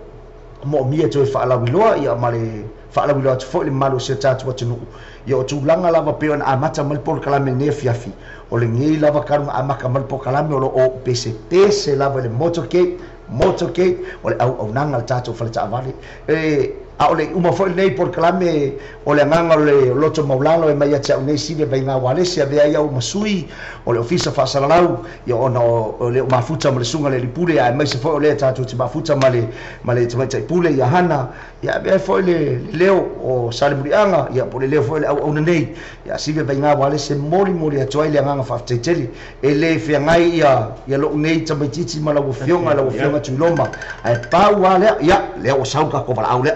moomia e toe faalauiloa, ia, ma le faalauiloa atu foi i le mamalu o si o tatou atunuu. Ia, o tulaga lava pei ona amata mai le polokalame i lenei afiafi, o lenei lava talu ona amata mai le polokalame o lo o pesepese lava i le motorcade, motorcade, o le auaunaga a le tatou faletaavale. E, a o le i uma foi lenei polokalame, o le agaga o le loto maulalo e mai ia te au nei Silia Vaigao Walesi, avea ai au ma sui o le Ofisa Faasalalau, ia ona o le o mafuta ma le Susuga i le Alii Pule, aemaise foi o lea tatou te mafuta ma le ma le Tamaitai Pule ia Hana, ia avea ai foi le leo o Salemuliaga, ia po o le leo foi o le auauna nei ia Silia Vaigao Walesi e molimoli atu ai le agaga faafetai tele. E le feagai ia ia lou nei tamaitiiti ma lau Afioga, lau Afioga Tuiloma, ae pau lava lea, ia, lea ua sau le tatou valaau lea.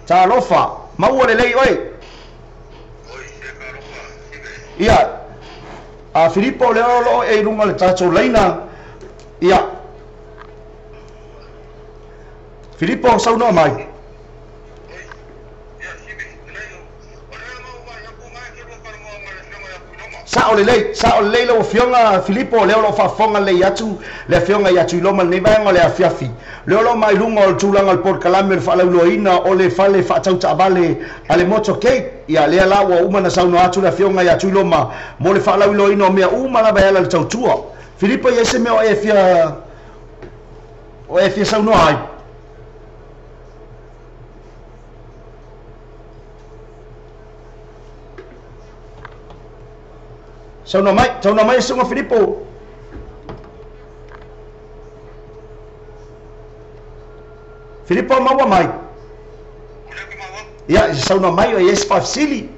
Talofa, maua lelei oe. Ia, a Filipo, lea o lo o e i luga o le tatou laina. Ia, Filipo, saunoa mai. Sao lelei, sao lelei lau Afioga Filipo, lea o lo o faafofoga lelei atu le Afioga ia Tuiloma i lenei vaega o le afiafi. Lea o lo o mai luga o le tulaga o le polokalame o le faalauiloaina o le fale faatau taavale a le Motorcade. Ia, lea la ua uma ona saunoa atu le Afioga ia Tuiloma mo le faalauiloaina o mea uma lava e ala i le tautua. Filipo, e i ai se mea o e fia, o e fia saunoa ai? Saunoa mai, saunoa mai Susuga Filipo. Filipo maua mai. Ia, e saunoa mai o i ai se faafesili.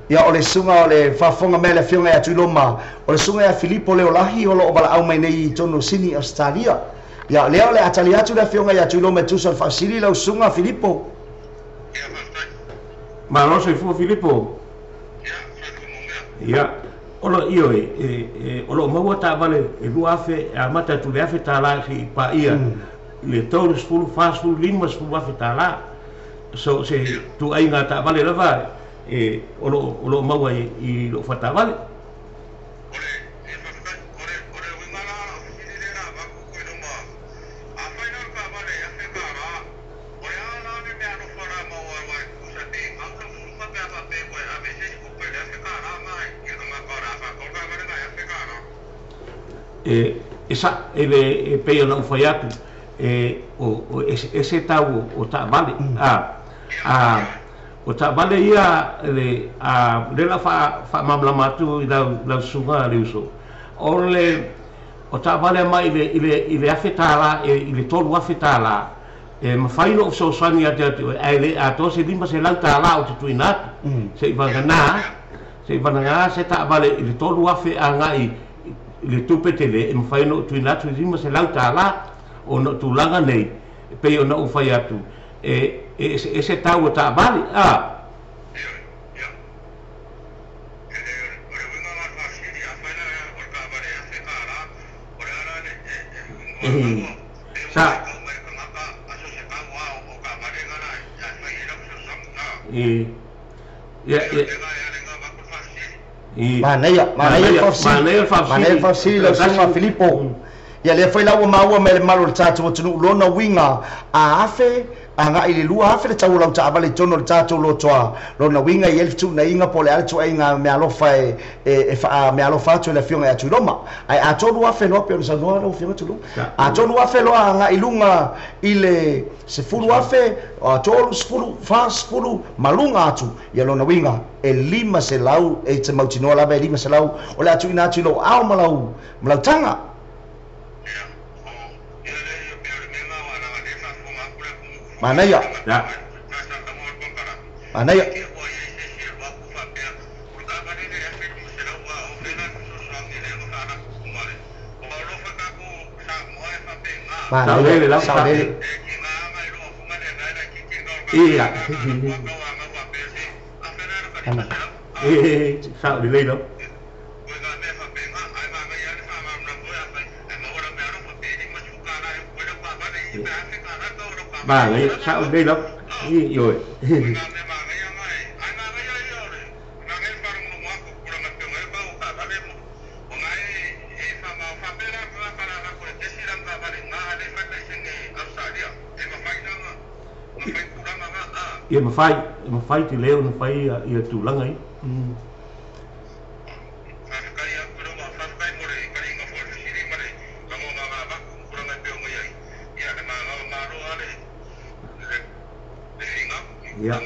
Ia, o le susuga o le faafofoga mai a le Afioga ia Tuiloma, o le susuga ia Filipo Leolahi o lo o valaau mai nei i totonu o Sini, Ausetalia. Ia, o lea o le a tali atu le Afioga ia Tuiloma e tusa o le faafesili lau susuga Filipo. Malo soifua Filipo. Ia, o lo, ioe, e, e, o lo o maua taavale e 2,000, e amata atu i le $1,000 seia paia le 30, 40, 50 afe tala. So, se tuaiga taavale lava e, o lo, o lo o maua i, i lou faletaavale. E, e sa, e le, e pei ona ou fai atu, e, o, o ese, ese tau o, o taavale. A, a, o taavale ia, le, a, le la fa, faamalamalama atu i lau, lau susuga le uso. O le, o taavale mai i le, i le, i le $1,000, e, i le $3,000, e mafai lou fesoasoani ia te atu oe, ae le atoa se $500 ou te tuuina atu. Se i vagana, se i vagana se taavale i le 3,000 agai i le tupe tele, e mafai ona ou tuuina atu i $500, ona o tulaga nei, e pei ona ou fai atu, e, e eseese tau o taavale, a. Sa. E, ia, ia. E, Manaia, manaia le faafesili. Manaia le faafesili. Manaia le faafesili lau susuga Filipo. Ia lea foi la ua maua mai le mamalu o le tatou atunuu lona uiga a afe agai i le 2,000 le tau o lau taavale i totonu o le tatou lotoa. Lona uiga e i ai le fetuunaiga po o le a le tuaiga meaalofa e, e, e faameaalofa atu e le Afioga ia Tuiloma. Ae a 3,000 loa pei ona saunoa lau Afioga Tuiloma, a 3,000 loa agai i luga i le 10,000, 30, 40 ma luga atu, ia lona uiga e 500, e te mautinoa lava e 500 o le a tuuina atu i lou ao ma lau, ma lau taga. Manaia. Ya. Manaia. Saolele Manaia. lava. Saolele. Ia. Ana. E, saolelei lava. Manaia, saolelei lava. E, ioe. Ia mafai, e mafai te leo na fai ia, ia tulaga ia. Ia.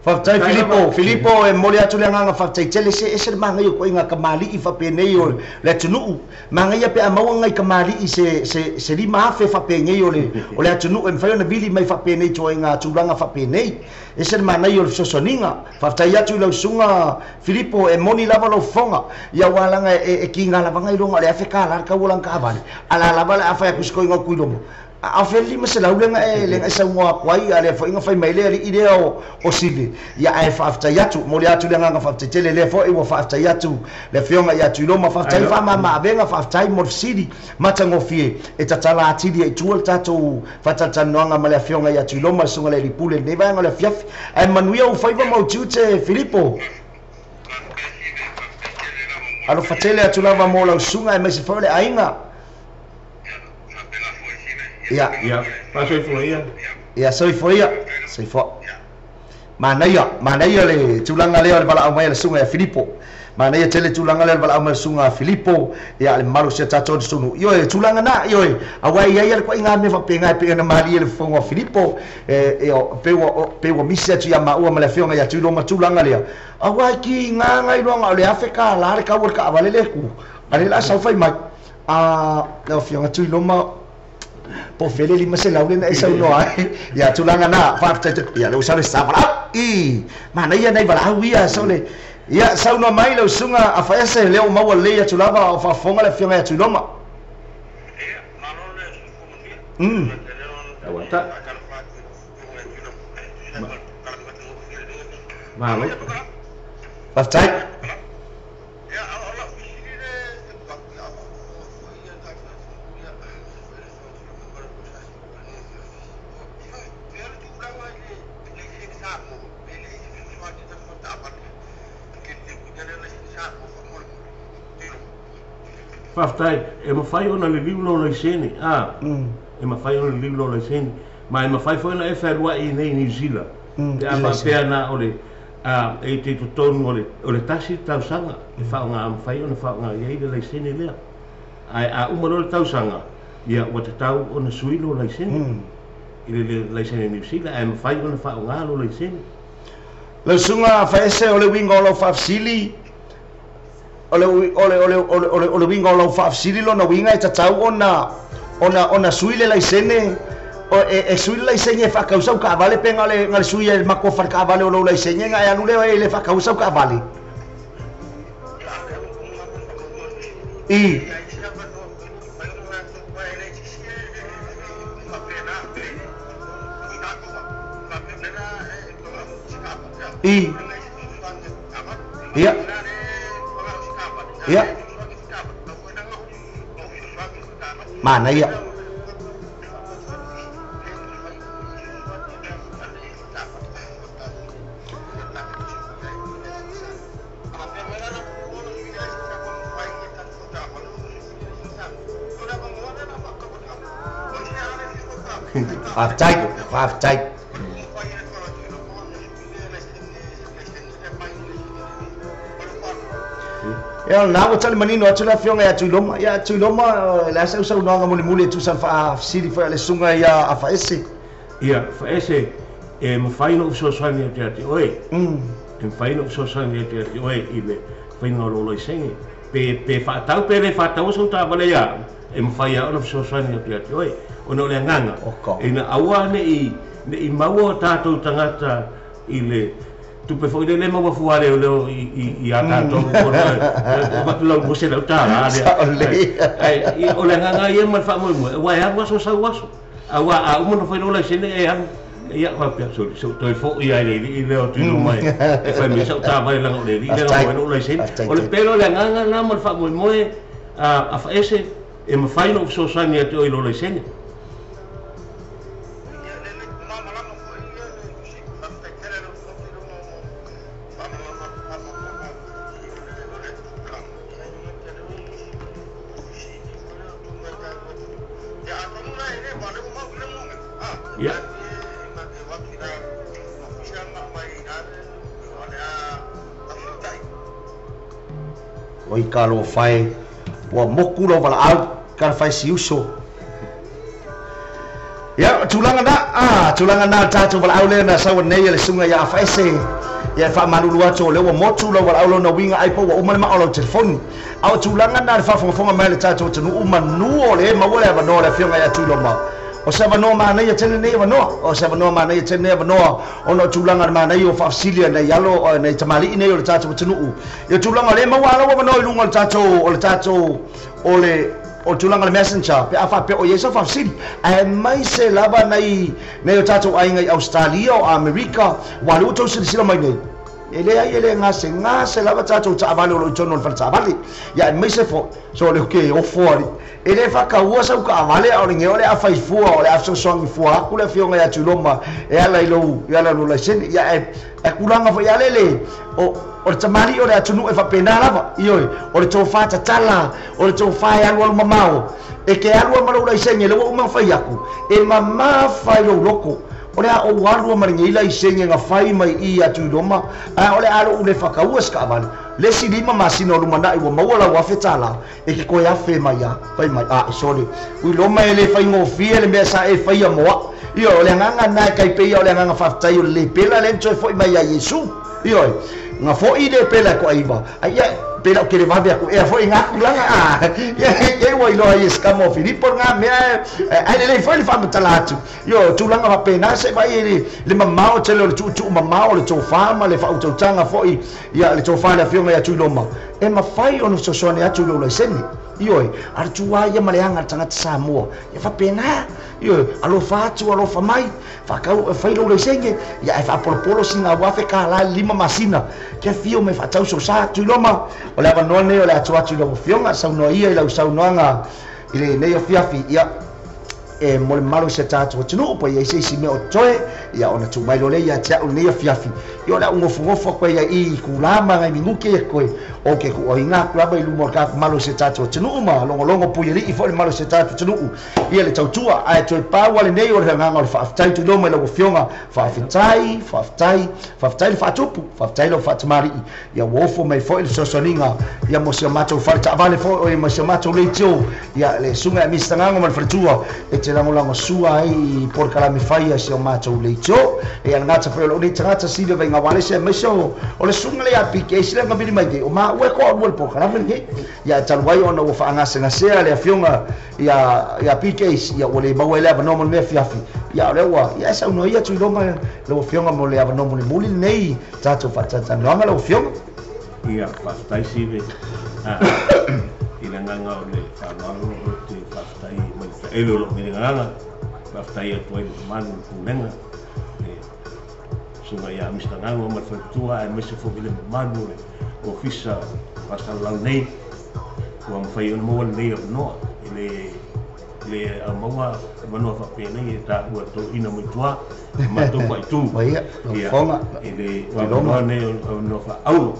Faafetai Filipo, Filipo e momoli atu le agaga faafetai tele se ese le magaia o koiga kamali'i faapenei o le atunuu. Magaia pe a maua ngai kamali'i se se se 5,000 faapenei o le o le atunuu e mafai ona vili mai faapenei ituaiga tulaga faapenei. Ese le manaia o le fesoasoaniga. Faafetai atu i lau susuga Filipo e moni lava lou fofoga. Ia aua leaga e e kiga lava ngai luga o le $1,000 le tau o lana taavale. A la lava le a fai atu i se koiga o Tuiloma. A o fea le 500 lea na e, lea na e saunoa atu ai, a lea foi na fai mai le alii lea o, o Sive. Ia, ae faafetai atu, momoli atu le agaga faafetai tele, lea foi ua faafetai atu le Afioga ia Tuiloma, faafetai faamama avega, faafetai mo le fesili matagofie e tatala atili ai i tua le tatou faatalatalanoaga ma le Afioga ia Tuiloma, le Susuga i le Alii Pule i lenei vaega o le afiafi. Ae manuia ou faiva ma ou tiute, Filipo. Alofa tele atu lava mo lau susuga aemaise foi o le aiga. Ia. Ia, faasoifua ia. Ia, soifua ia. Soifua. Manaia, manaia le tulaga lea o le valaau mai a le susuga ia Filipo. Manaia tele tulaga lea o le valaau mai a le susuga a Filipo, ia le mamalu o si a tatou atunuu. Ioe, tulaga na, ioe, aua e i ai lava le ituaiga mea faapena e pei ona malie le fofoga o Filipo, e, pei ua, pei ua misi atu ia maua ma le afioga ia Tuiloa ma tulaga lea, aua e kiga nai loaga o le $1,000 le kau o le taavale lea e tu, a o lea o le a sau fai mai, a, lau afioga Tuiloma, Po o fea le 500 lea na e saunoa ai. Ia, tulaga na, faafetai tele. Ia, lea ua sau le sa valaau. I, manaia nai valaau ia, sau le... Ia, saunoa mai lau susuga Afaese, lea ua maua lelei atu lava o faafofoga le afioga ia Tuiloma. Mm. Malo. Faafetai. Faafetai, e mafai ona liliu lou laisene, a, e mafai ona liliu lou laisene, ma e mafai foi ona e fealuai i inei i Niu Sila, pe a faapea na o le, a, e te i totonu o le, o le tasi le tausaga e faaaoga, mafai ona faaaoga i ai le laisene lea. Ae a uma loa le tausaga, ia ua tatau ona sui lou laisene i le laisene Niu Sila, ae mafai ona faaaoga lou laisene. Lau susuga Faese, o le uiga o lau faafesili, o le, o le, o le, o le, o le, o le uiga o lau faafesili lona uiga e tatau ona, ona, ona sui le laisene, o, e, e sui le laisene e faatau sau taavale pe na o le, na o le sui e le matou fale taavale o lou laisene na e alu lea e le faatau sau taavale. I. I. Ia. Ia. Manaia. Faafetai, faafetai. Ia, o lena ua tali manino atu le afioga ia Tuiloma. Ia, Tuiloma, o le a sau saunoaga mulimuli e tusa ma le faafesili foi a le susuga ia Afaese? Ia, Faese, e mafai ona ou fesoasoani atu ia te oe. E mafai ona ou fesoasoani atu ia te oe i le faiga o lou laisene. Pe, pe faatau pe le faataua sau taavale ia au, e mafai lava ona fesoasoani atu ia te oe. Ona o le agaga, ina aua ne i, ne i maua o tatou tagata i le tupe foi lele e maua fua a leoleo i a tatou ona e avatu lau $200 lea. Ae o le agaga ia ma le faamoemoe, aua e alu aso sau aso. Aua a uma ona fai lou laisene e alu, ia faapea, sole, se i ou toe foi lava i le alii lea o Tuiloma e fai mai sau taavale leaga o le alii lea na maua ai lou laisene. O le pele o le agaga lena ma le faamoemoe a Faese e mafai ona ou fesoasoani ia te oe i lou laisene. Ia. Oi ka lofa e, ua moku lou valaau, ka fai si uso. Ia, tulaga na, a, tulaga na le tatou valaau lea na sau nei e le susuga ia Afaese. Ia e faamalulu atu o lea ua motu lau valaau lona uiga ai po ua uma le maa o lau telefoni. A o tulaga na le faafogafoga mai a le tatou atunuu manu o le maua le avanoa o le afioga ia Tuiloma. O se avanoa manaia tele nei avanoa. O se avanoa manaia tele nei avanoa ona o tulaga le manaia o faafesili a nai alo nai tamalii nei o le tatou atunuu. Ia tulaga o lea e maua lava lau avanoa i luga o le tatou o le tatou o le o le tulaga o le messenger pe a faapea o i ai sau faafesili. Aemaise lava nai nai o tatou aiga i Ausetalia o Amerika aua o lea ua outou silasila mai nei e leai e le gasegase lava tatou taavale o lo o i totonu o le fale taavale. Ia aemaise foi so o le ke ofo alii E le faataua sau taavale a o le gea o le a fai fua, o le a fesoasoani fua atu le afioga ia Tuiloma e ala i lou, e ala i lou laisene. Ia ae, ae tulaga foi lava lele, o, o le tamalii o le atunuu e faapena lava, ioe, o le tofa tatala, o le tofa e alualu mamao. E te alu lava ma lou laisene, lea ua uma ona fai atu, e mamafa i lou loto. O le a ou alu ma le ngeila i senge nga fai mai i atu i Roma, a o le a lou le whakaua se kaavale. Le si 5 masina o lumanai ua maua lau $1,000, e ke koe afe mai a, fai mai, a, sorry. Ui Roma e le whai ngōfia le mea sa e whai a moa. Io, o le anganga nai kai peia o le anganga whaftai o le pela le ntoe foi mai a Yesu. Io, ngā foi le pela ko aiwa. Ai, ia, pela o kere wawe aku ea foi ngā kulanga a. Ia, ia, ua iloa i skamo Filipo ngā mea, ai le le foi le whamatala atu. Io, tūlanga wapena se vai le, le mamao tele o le tuutuu mamao le tōwha ma le whautautanga foi, ia, le tōwha le afionga ia Tuiloma. E mawhai ono sosoane atu lo laisene. Io, ara tūā ia ma le anga tangata Samoa. Ia whapena, io, alofa atu, alofa mai, whakau, whai lo laisene, ia e whapolopolo si ngā wafe ka la 5 masina. Kia whio me whatau so sa Tuiloma. O le awanoa nei o le atu atu lau fionga, saunoa ia i lau saunoanga i le nei o fiafi, ia, e mo le malu se tātou atunuu pa ia se isi mea o toe, ia ona tū mai lo le ia te au nei o fiafi. Ia o le au ngofungofo koe ia i kulama ngai minuke ia koe, o ke ku o inga kulama i luma o ka malu se tātou atunuu ma longolongo pui ali i fo le malu se tātou atunuu. Ia le tautua, ae toe pāua le nei o le nganga o le whaaftai tu loma i lau fionga, whaaftai, whaaftai, whaaftai le whaatupu, whaaftai lau whaatamari'i. Ia uofo mai fo i le sosoninga, ia mo se matou whare taavale fo, o ia mo se matou leitio, ia le sunga e mistangango ma le whaletua, e te langolango sua ai i porokalame fai a se o matou leitio. E ana ngata fo o le tangata sive vai ngā wale se mai se o le sunga le api ke sila ngā vili mai ke o ma ue ko alu le porokalame nei. Ia talu ai ona ua whaangasengasea le afionga ia PK ia ua le maua le avanoa mo le mea fiafi. Ia o le ua ia saunoa ia Tuiloma lau afionga mo le avanoa mo le muli nei tātou whaatatanoanga lau afionga. Ia whaatai sive i le nganga o le whanalo o te whaatai mai te elo lo me nganga whaatai atu ai le manu pulenga e sunga ia Mr. Ngango ma le whaletua e mese fo i le manu le ofisa whasalau nei ua mawhai ona maua le nei o noa e le au maua manoa whapenei e tā ua tō ina mai tua mātou whaitu ia fonga e le wā nei o noa whaaulo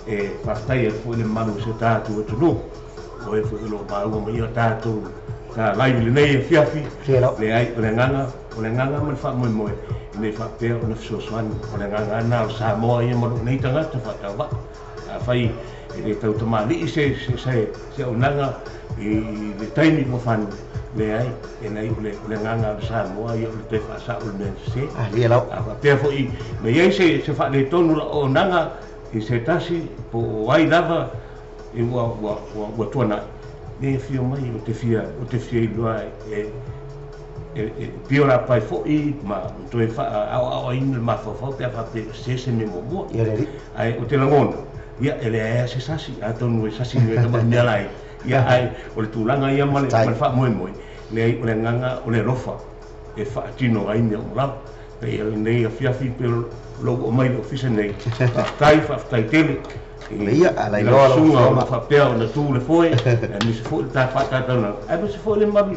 e whaatai atu fo i le manu se tātou atunuu o e fo i lo maua mai ia tātou tā laivi le nei e fiafi le ai o le nganga ma le whaamoemoe i nei whaapea o na fesoasoani o le nganga ana o Samoa ia ma lou nei tagata whaatauva a whai e le tautamali'i se aunaga i le taimi ua fanu le ai e nei o le nganga o le Samoa ia o le toe faasa'o le mea sese a faapea fo'i ma iai se faaletonu la auaunaga i se tasi po o ai lava e ua tuana'i le fia mai o te fia iloa e pio la pai fo'i ma toe faaʻaoaʻoaina le mafaufau pe a faapea sese me muamua ae o te lagona ia e le aea se sasi atonu e sasi me tama'i mea lai ia ae o le tulaga ia ma le faamoemoe le ai o le agaga o le alofa e faatino ai mea uma lava pei lenei afiafi pe lou oo mai le ofisa nei faafetai faafetai tele ia alailoa lau suga o faapea ona tu le foe e misi fo'i le ta faatatauna ae misi fo'i le malu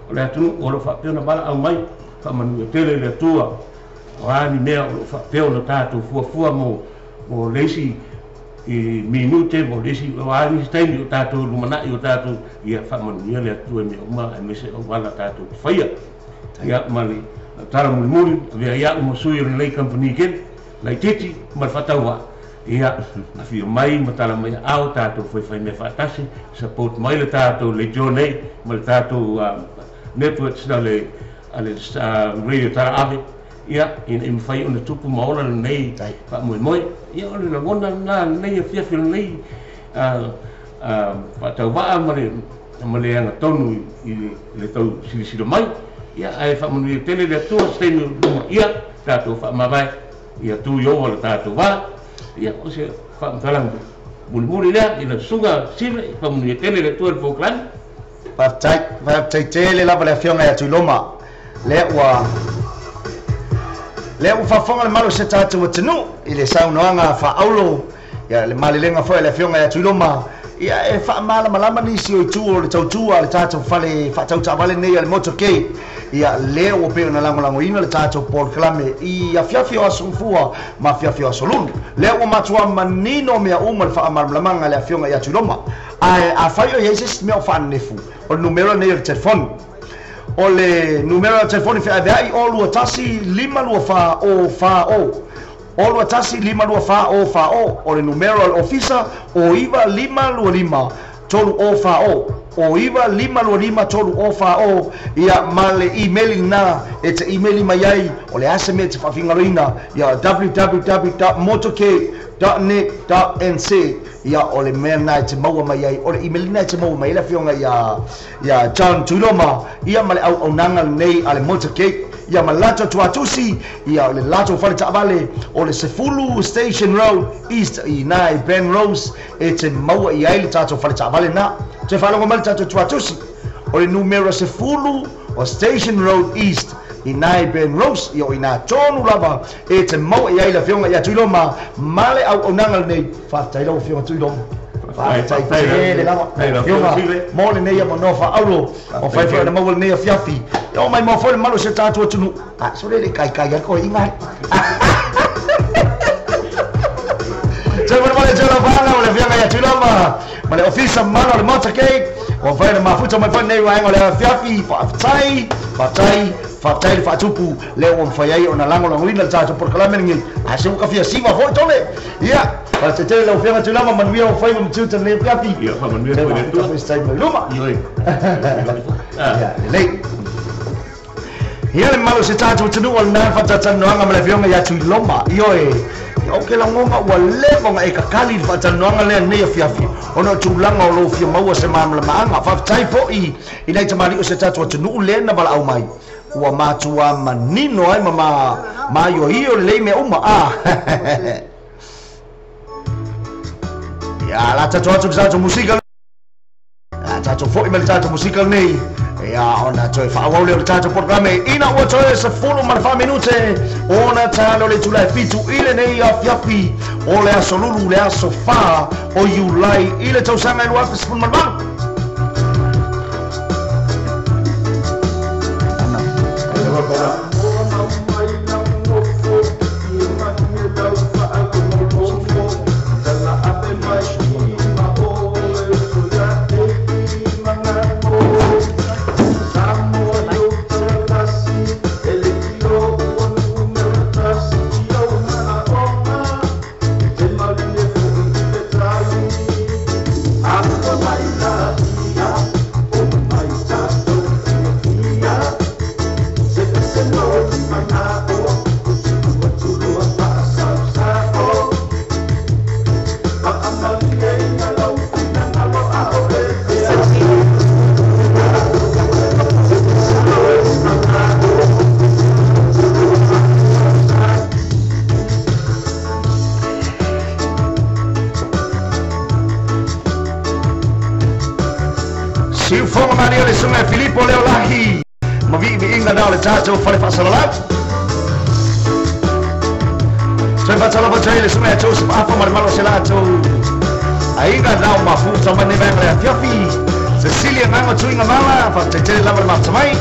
o le atunuu o loo faapea ona valaau mai faamanuia tele le Atua o a ni mea o loo faapea ona tatou fuafua mo le isi i minute mo le isi o a nisi taimi o tatou lumana'i o tatou ia faamanuia le Atua e mea uma ae mese auala tatou te faia ia ma le tala mulimuli avea ia'u ma sui o lenei kampani kele laititi ma le faatauva'a ia afio mai ma tala mai aao tatou faifai mea faatasi support mai le tatou leitio nei ma le tatou networks a le radio tala ave ia ina i mawhai ona tupu ma ola lenei faamoemoe ia o le lagona lena lenei afiafi lenei faatauva'a ma le agatonu i le tau silasila mai ia ae faamanuia tele le Atua se taimi luma ia tatou faamavae ia tu i oa le tatou vā ia o se faamatalaga mulimuli lea i le susuga Sive faamanuia tele le Atua i le polokalame. Faafetai, faafetai tele lava le afioga ia Tuiloma lea ua faafofoga le malu se tatou atunuu i le saunoaga faaaulo ia le malelega foi le afioga ia Tuiloma ia e faamalamalama nisi o itu o le tautua le tatou fale faatautaavale nei a le Moto K ia lea ua pei ona lagolagoina le tatou polokalame i afiafi o aso gafua ma afiafi o aso lulu lea ua matua manino mea uma le faamalamalamaga le afioga ia Tuiloma ae afai o iai se isi mea o faanenefu o le numero nei o le telefoni O le numera o telefoni feavea'i o 21 524 o 40 o 21 524 o 40. O le numera o le ofisa o 9 525 3 o 40 o 9 525 3 o 40. Ia ma le email na e te email mai ai o le ase me te faafigaloina ia www.motorcade.net.nc. Ia o le mea na e te maua mai ai o le email na e te maua mai ai le afioga ia John Tuiloma ia ma le auaunaga lenei a le Motorcade ia ma latou tuatusi ia o le latou fale taavale o le 10 Station Road East i na i Ben Rose e te maua i ai le tatou fale taavale na te faalogo mai le tatou tuatusi o le numera 10 o Station Road East i na i Ben Rose ia o i nā tonu lava e te maua i ai le afioga ia Tuiloma ma le auaunaga lenei. Faafetai lau afioga Tuiloma, faafetai tele lava afioga mo lenei avanoa faaauro o fai foi ona maua lenei afiafi ia o mai moa foi le malu o se tatou atunuu a so le le kaikai ai koiga te wale te la vana o le afioga ia Tuiloma ma le ofisa mana o le Motorcade o fai na mafuta mai foi nei vaega o le afiafi. Faafetai, faafetai, faafetai le faatupu lea ua mafai ai ona lagolagoina le tatou polokalame lenei a se ua kafia siva foi tole. Ia faafetai lau afioga Tuiloma, manuia o faiva ma tiuta lenei afiafi. Ia faamanuia foi le Atua. First time mai luma. Ioe. Ia lelei. Ia le malu se tatou atunuu o lena faatatalanoaga ma le afioga ia Tuiloma. Ioe, o ke lagoga ua leva ona e kakali le faatalanoaga lea nei afiafi ona o tulaga o lou fia maua se malamalamaaga. Faafetai fo'i i nai tamalii o se tatou atunuu lea na valaau mai ua matua manino ai ma maioio lelei mea uma a. Ia la tatou atu le tatou musika a tatou fo'i ma le tatou musika lenei ia ona toe faaauau lea o le tatou polokalame ina ua toe 14 minute ona talo le itula e 7 i lenei afiafi o le aso Lulu le aso 4 o Iulai i le tausaga e 2018. Siufoga malia le suga e Filipo Leolahi ma viiviiga na o le tatou fale faasalalau. Toe faatalofa atu ai le suga ia Joseph Afa ma le malo o se latou aiga na o mafuta mai nei vaega le afiafi. Cecilia Gago Tuiga Mala, faafetai tele lava le mafuta mai.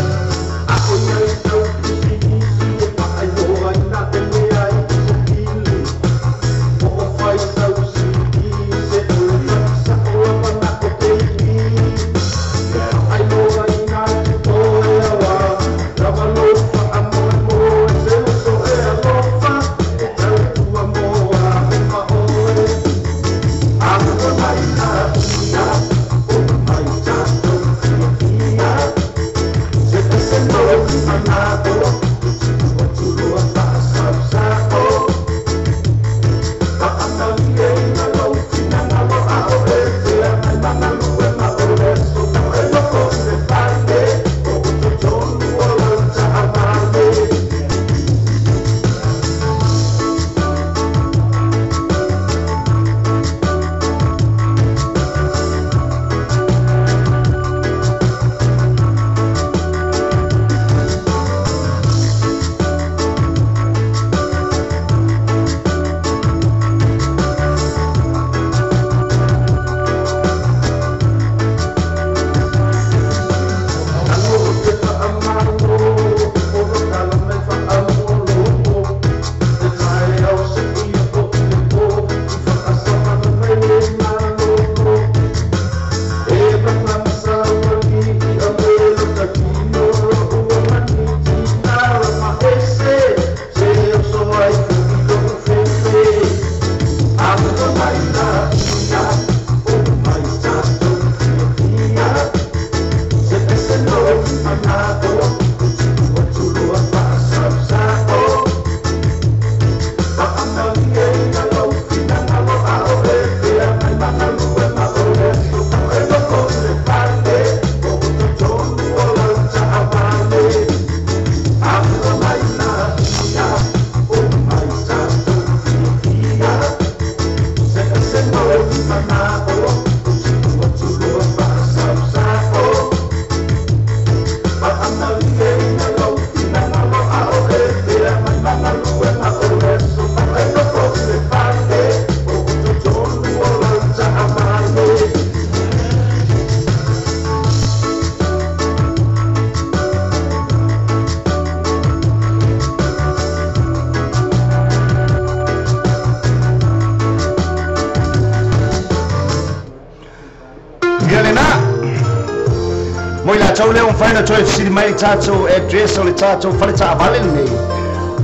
tau lea mawhai na toe fesili mai i tatou address o le tatou fale taavale lenei.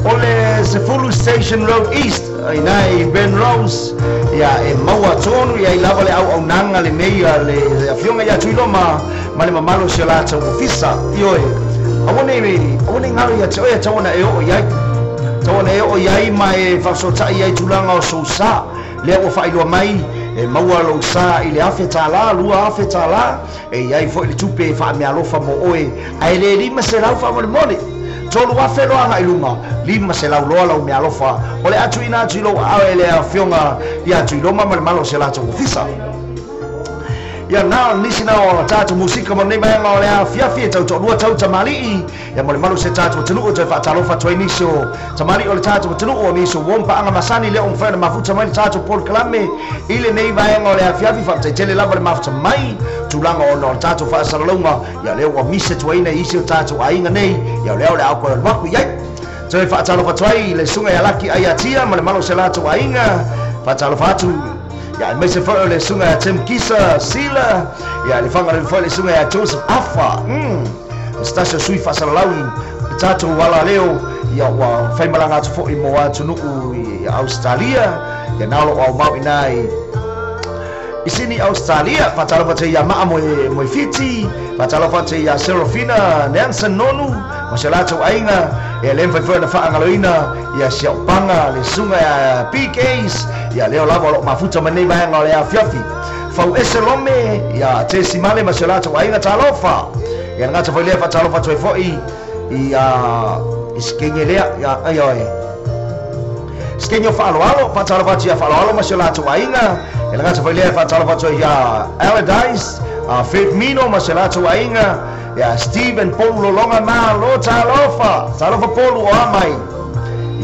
O le 10 Station Road East, ina i Rose, ia e maua tonu ia i lava le auaunaga lenei a le afioga ia Tuiloma ma le mamalu o si o latou ofisa. Ioe, aua nei galo ia te oe e tau ona e oo i ai. Tau ona e oo i ai ma e faasotai ai tulaga o sousa. Lea ua faailoa mai e maua lou sa i le $1,000, $2,000, e iai foi le tupe e faamealofa mo oe, ae le 500 faamolemole. 3,000 loa agai luga, 500 loa lau mealofa. O le atuina atu i lou aao e le afioga ia Tuiloma ma le malo o se latou ofisa. Ia na o nisi na o tatou musika mo lenei vaega o le afiafi e tau toalua tau tamalii. Ia mo le malu se tatou atunuu toe faatalofa atu ai nisi o tamalii o le tatou atunuu o nisi o uo ma paaga masani lea o mafai ona mafuta mai le tatou polokalame i lenei vaega o le afiafi. Faafetaitele lava le mafuta mai tulaga ona o le tatou faasalalauga. Ia lea ua misi atuaina i isi o tatou aiga nei. Ia o lea o le a koe alu aku i ai. Toe faatalofa atu ai le susuga ia Laki Aiatia ma le malu o se latou aiga. Faatalofa atu ia aemaise foi o le susuga ia Tim Kisa Sila. Ia le fagalelu foi le susuga ia Joseph Afa. Se tasi o sui faasalalau i le tatou ala leo. Ia ua faimalaga atu foi mo atunuu i Australia. Ia na o loo aumau ina i Sydney, Australia. Faatalofa atu ia Maa Moefiti. Faatalofa atu ia Serafina Nelson Nonu ma se latou aiga. Ia le mafai foi ona faagaloina ia Siaopaga le susuga ia PKs. Ia leo lava o loo mafuta mai nei vaega o le afiafi. Fau ese lome ia Tesi Male ma se latou aiga talofa. Ia le gata foi lea faatalofa atu ai foi i sikenge lea ia ai oe. Sikenge o Faaloalo, faatalofa atu ia Faaloalo ma se latou aiga. Ia le gata foi lea faatalofa atu ai ia Allardyce, Fred Mino ma se latou aiga. Ia Steven Polu Lolonga malo talofa. Talofa Polu o amai.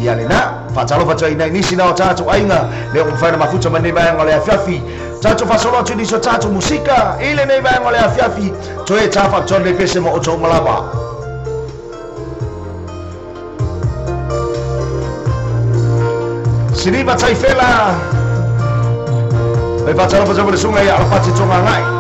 Ia lena, faatalofa atu ai nai nisi na o tatou aiga. Lea ua mafai ona mafuta mai nei vaega o le afiafi. Tatou faasolo atu nisi o tatou musika i lenei vaega o le afiafi. Toe tā faapitoa lenei pese mo outou uma lava. Siliva Taifela. Mai faatalofa atu le susuga ia Alapati Togagai.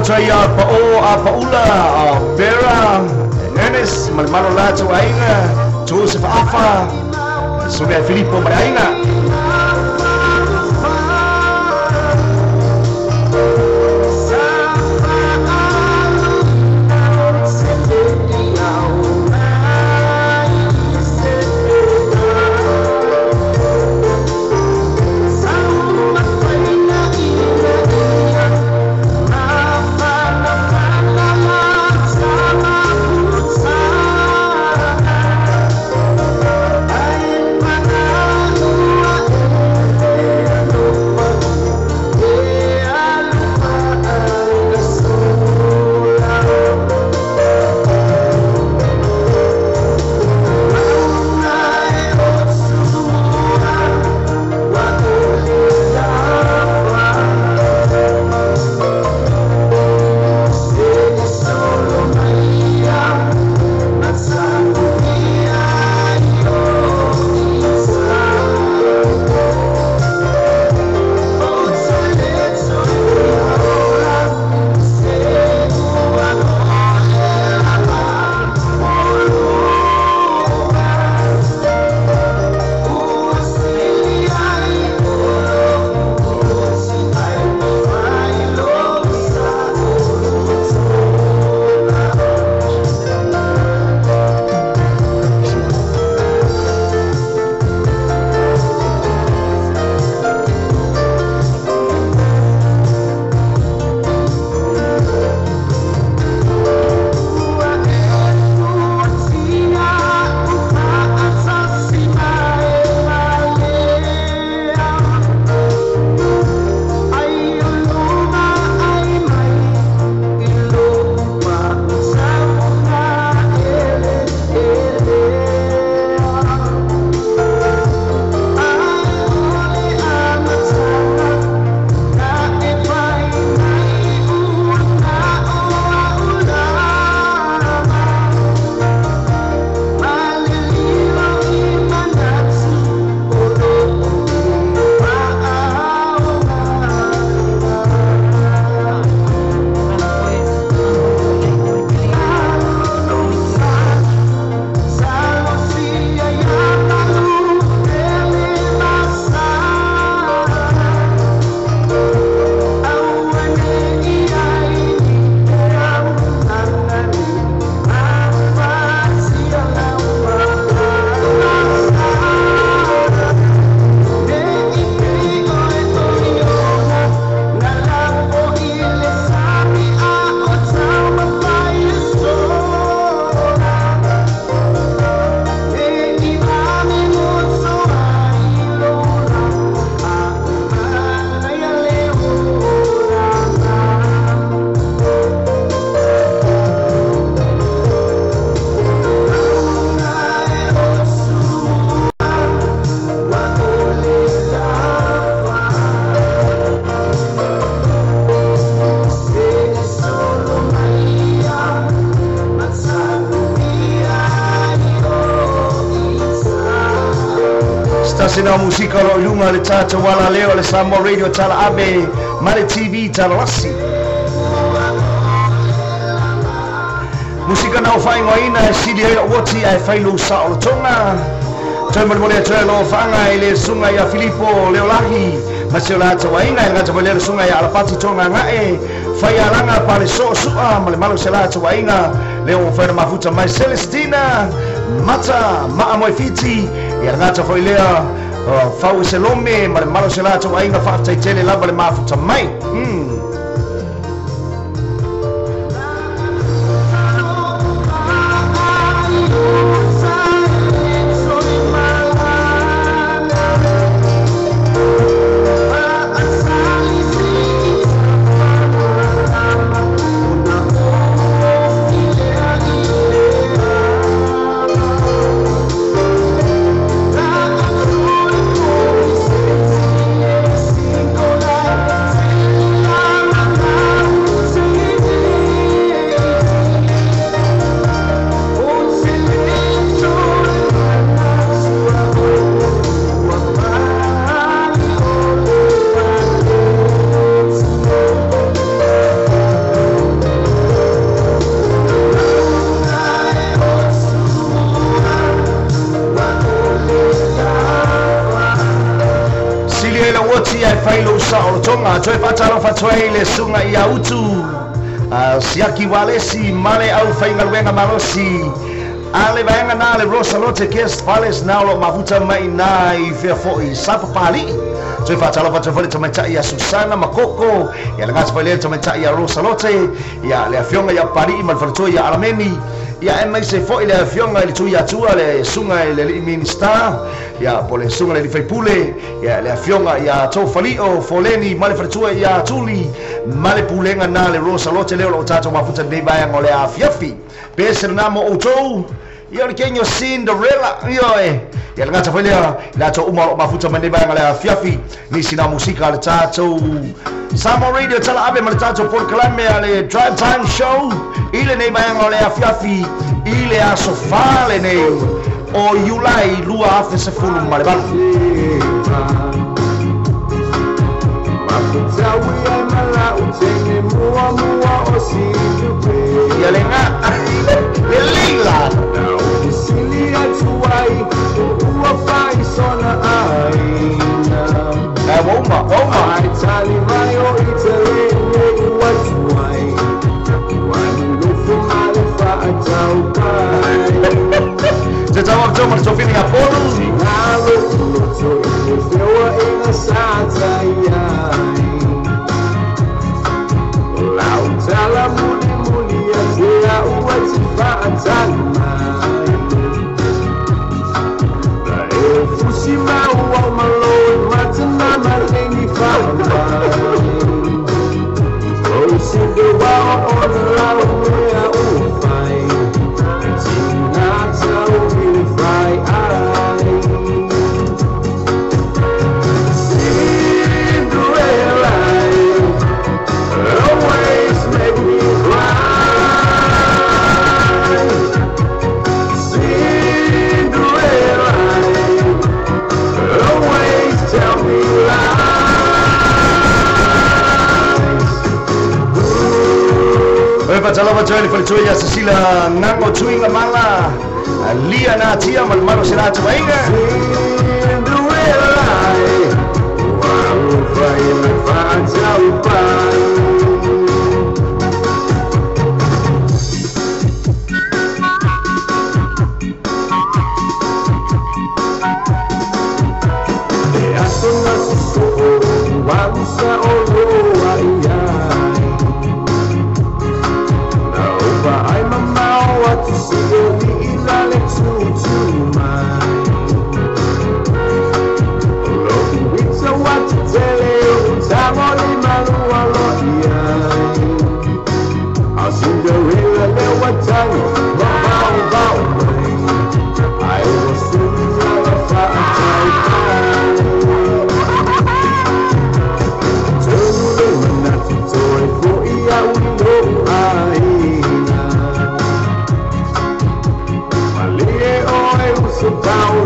Ia Pao a Paula, Vera, Ernest, Malemalo latou aiga, Joseph Afa, Suga Filipo ma le aiga. na musika o lo ilunga le tātou ala leo le Samoa Radio Tala Ave ma le TV Tala Lasi. Musika na o whaingoaina e sili ai o uati ae whailu sa o lotonga. Toi molemole atu ai lo whaanga i le sunga ia Filipo Leolahi ma se o lātou aiga e le gata foi lea le suga ia Alapati Toga Ga'e faialaga pale so'osu'a ma le malo se latou aiga lea ua mafai ona mafuta mai Celestina Mata Maamoefiti ia le gata foi lea fau i se lome ma le malo se latou aiga fa'afetaitele lava le mafuta mai. Toe whātalo whatoe le sunga i autu siaki walesi male au whaingaluenga malosi ale vaenga nā le Rosalote Guest Palace nā o lo mafuta mai nā i whea Sapapali. Toe whātalo whatoe whale tamaitai ia Susana Makoko ia le ngata whailea tamaitai ia Rosalote ia le afionga ia Pari'i ma le whaletoa ia Alameni ia e mai se fo'i le afionga i le tui atua le sunga i le li'i minista ia po le sunga le li faipule ia le afionga ia tau fali'o foleni ma le faletua ia tuli ma le pulega na le Rosalote leo lo tatou mafuta nei vaeaga o le afiafi pese lena mo outou ia o le kenyo Cinderella ia e ia le gata foi lea i latou uma o loo mafuta mai nei vaeaga le afiafi nisi na musika le tatou Samoa Radio Tala Ave ma le tatou polokalame a le Drive Time Show i lenei vaeaga o le afiafi i le aso fā lenei o Iulai 2018. Ia le ngā le leila wauma wauma Te tau au ma le tofini a polu. Fatalofa tsoe faletua ia Cecilia Ngango Tuiga Mala Lia na tia ma le malo se la atuaiga.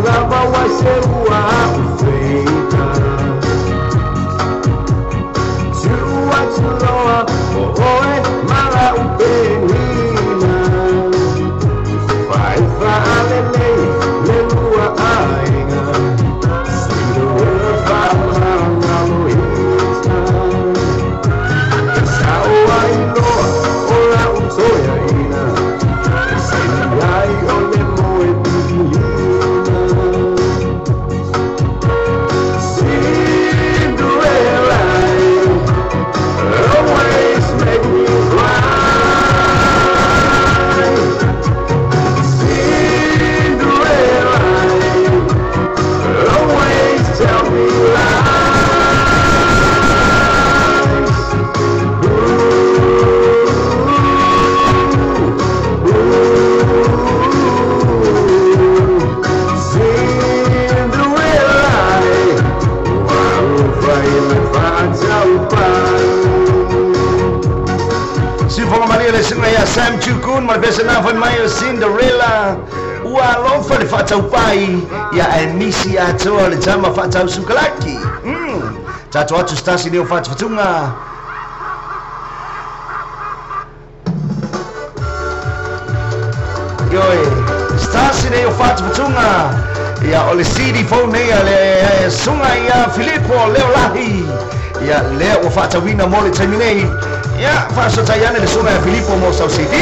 Lava wa se ua le suga ia Sam Chukun ma le pese na fai mai o Cinderella. Ua alofa le faataupai ia ae misi atoa le tama faatausukalaki. Tatou atu se tasi leo fatufatuga. Ioe, se tasi nei o fatufatuga. Ia o le CD phone nei a le suga ia Filipo Leolahi. Ia lea ua faatauina mo le taimi nei. Ia faasotai ane le suga ia Filipo mo sau CD.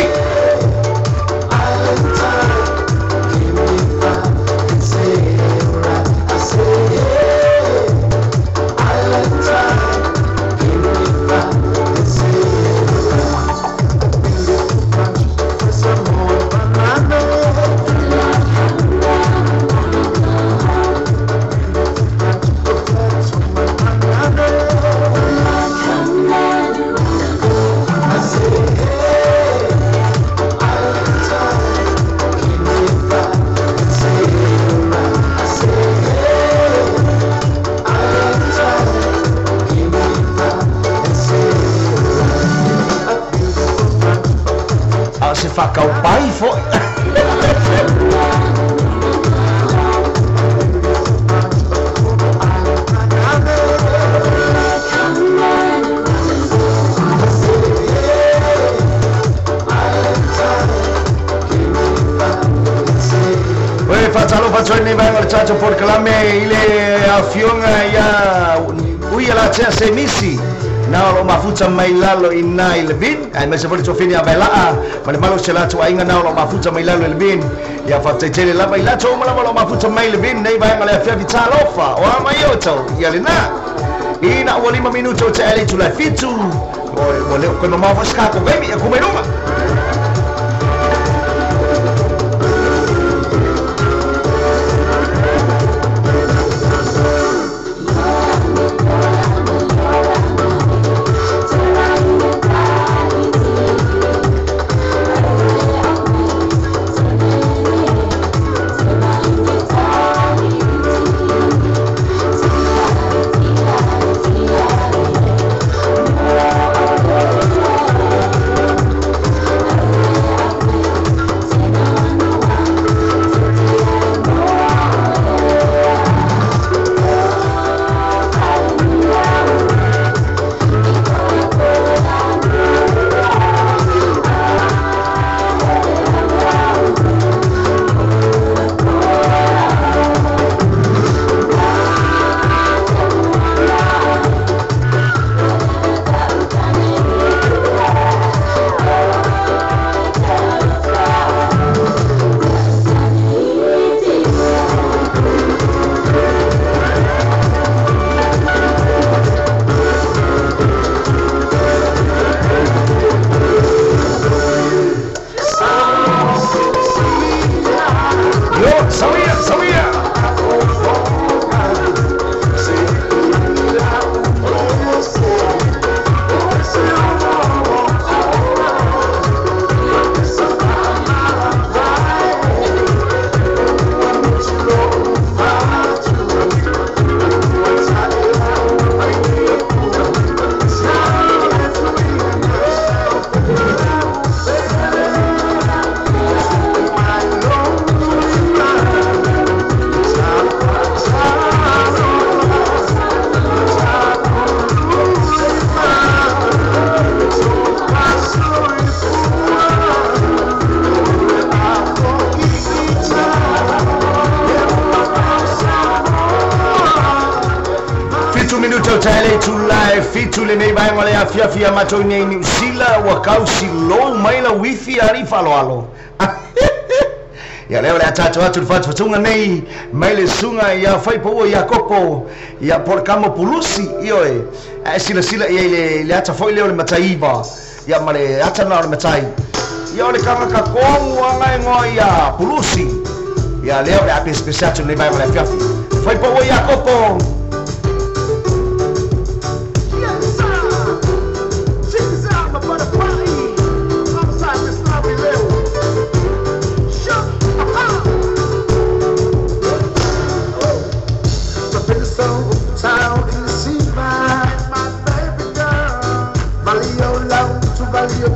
A se whakaupai foi. Oe, whatalo whatoi nei vaenga o le tatou porokalame i le afioga ia ui a latea se misi. Na o lo mafuta mai lalo i nā i le vin. Ai mai se foli tofini a vailaa. Ma le malo se latou aiga na o lo mafuta mai lalo i le vin. Ia whataitele lava i latou uma lava o lo mafuta mai le vin. Nei vaenga le afiafi talofa. O a mai otou. Ia le nā. Ina ua 5 minuto o te ele tula 7. Ua leo koe mamao fasikako vemi. E kumai luma. Fitu le nei vaenga le afiafi a matou nei Niu Sila ua kausilou mai la wifi ari faloalo. Ia lea o le a tatou atu le fatufatuga nei mai le suga ia faipaua ia Koko ia Porokamo Pulusi. Ioe, ae silasila ia i le ata foi lea o le mataiva ia ma le ata na o le matai. Ia o le kagakakogu aga e goa ia Pulusi. Ia lea o le a pesepese atu lenei vaenga o le afiafi. Faipaua ia Koko. Valio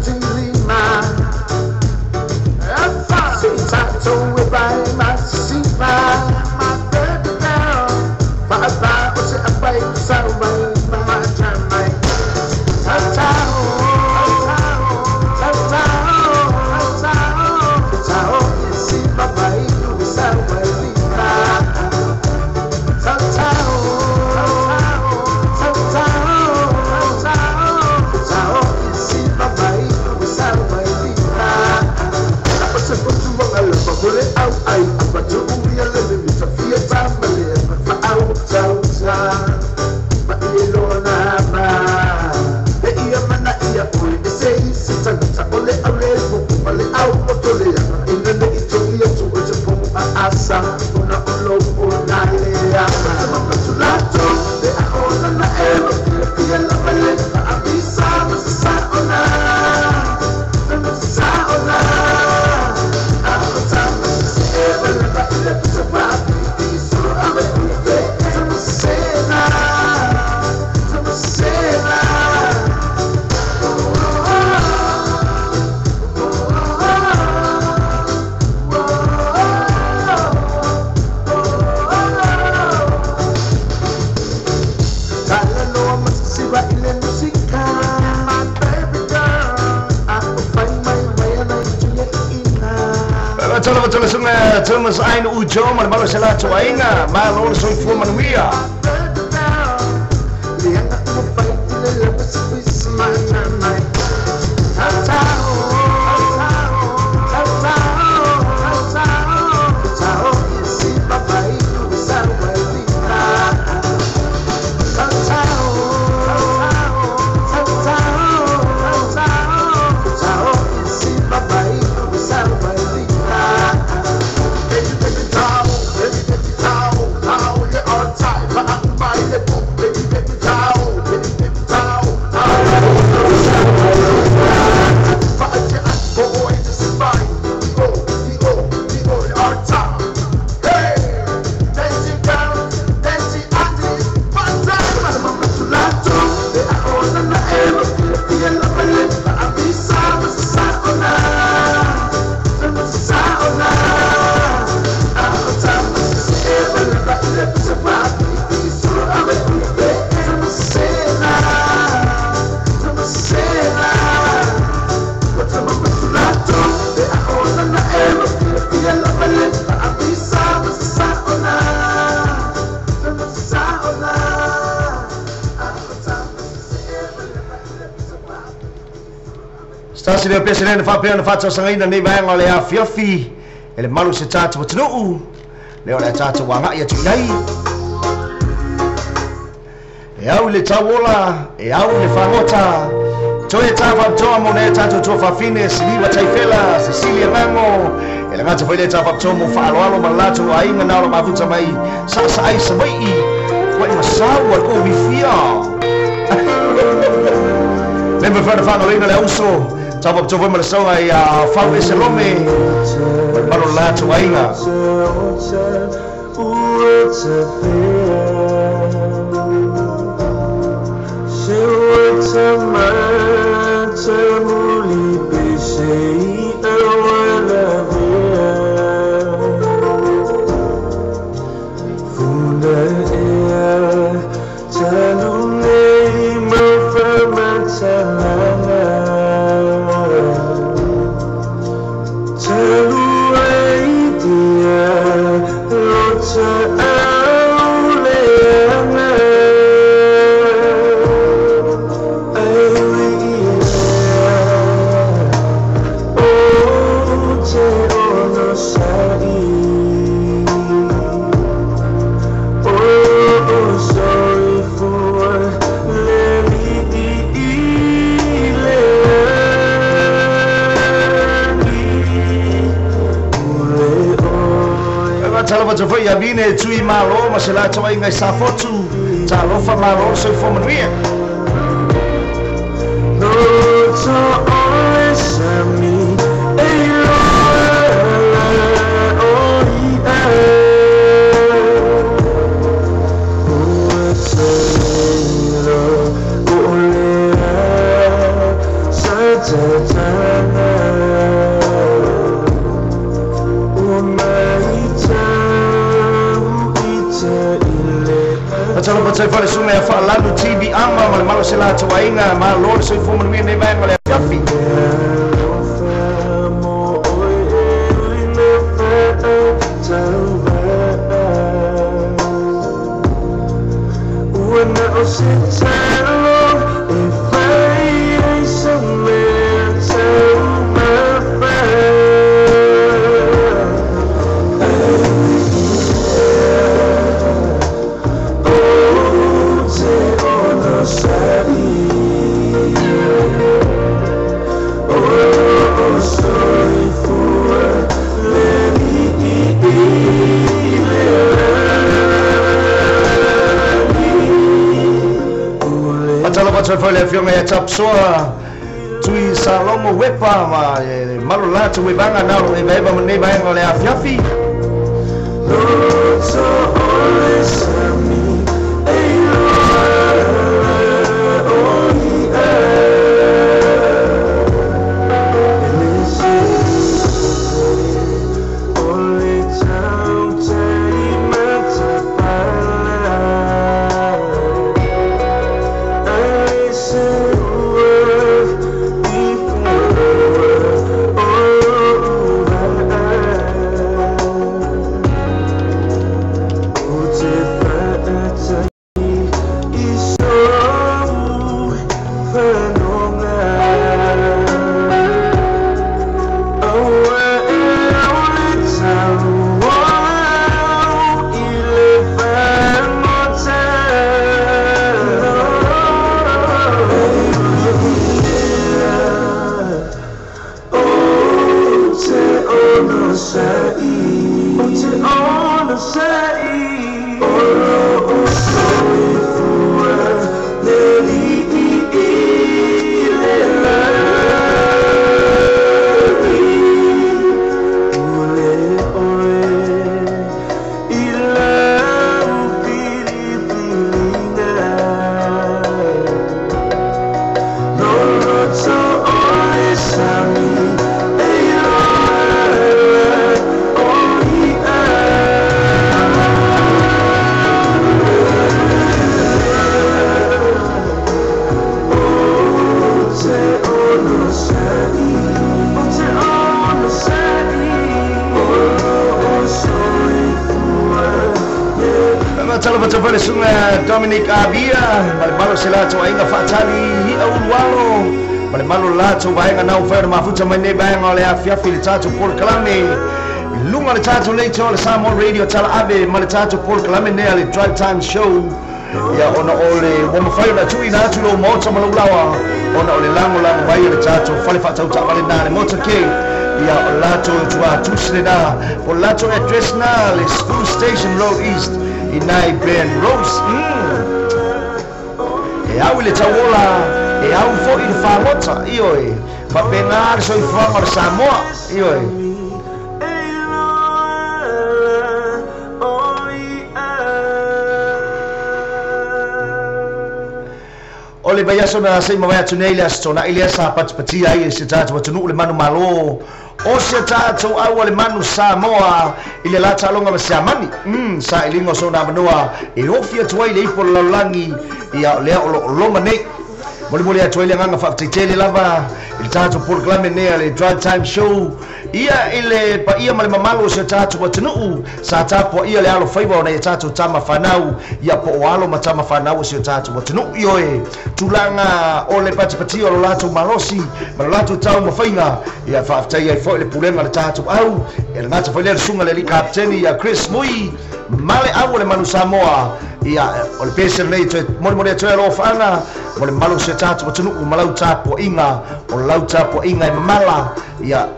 Tala sunga Thomas Aina Ujo ma le malo se latou aiga malo le soifua manuia. Stasi leo pese lena whapea na whātausangaina nei vaenga o le afiafi e le malu se tātou atunuu leo le tātou wāngai atu i ai. E au le tauola, e au le whangota, toe tā whaptoa mo ne tātou tua whawhine, Siliva Taifela, Cecilia Mango, e le ngata whaile tā whaptoa mo whaaloalo ma lātou ainga nā ora mafuta mai, sasa ai sawai, wai masau al ko wifia. Lemba whana whangaloina le auso, tā whaptoa ma le saunga i a whau e selome, ma le malo lātou ainga. Tala whai avine tui malo ma se lātou ainga i safotu tā lofa malo soifua manuia. Tala whai whare sunga e whaalalu TV ama ma le malo se lātou ainga malo le soifua manuia nei vaenga o le afiafi. Tala whai le whionga e tapsoa tui Salomo Wepa ma e malo lātou e vanga nā e vaeva ma nei vaenga o le afiafi. foi le suga Dominic Abia ma le malo se latou aiga faatali i'a ulualo ma le malo latou vaega nau fai ona mafuta mai nei vaega o le afiafi le tatou polokalame i luga le tatou leitioa le Samoa Radio Tala Ave ma le tatou polokalame nei a le Drive Time Show. Ia ona o le ua mafai ona tuuina atu lou maota ma lou laoa ona o le lagolago mai o le tatou fale faatautaavale na le Motor K. Ia o latou tuatusi lena po o latou address na le School Station Road East i nai Ben Rose. E au i le tauola, e au foi i le fagota, ioe, faapena le soifuaga o le Samoa, ioe. O le vaiaso na sei mavae atu nei le Aso Toonai lea sa patipatia ai e si o tatou atunuu le manu malo o si o tatou aua le manu Samoa i le la taaloga ma Siamani. Sailiga o sona avanoa e ofi atu ai le ipu o le lalolagi, ia o lea o lo o loma nei. Molimoli atu ai le agaga faafetaitele lava i le tatou polokalame nei a le Drive Time Show ia i le paia ma le mamalu o si o tatou atunuu sa tapuaia le alofaiva o nai a tatou tama fanau ia po o alo ma tama fanau o si o tatou atunuu. Ioe, tulaga o le patipatia o lo latou malosi ma lo latou taumafaiga, ia faafetai ai foi le pulega o le tatou au e le gata foi lea le susuga le alii kapeteni ia Chris Mui ma le au o le manu Samoa. Ia o le pese lenei toe molimoli atu ai alofaaga mo le mamalu o si o tatou atunuu ma lau tapuaiga o lau tapuaiga e mamala. Ia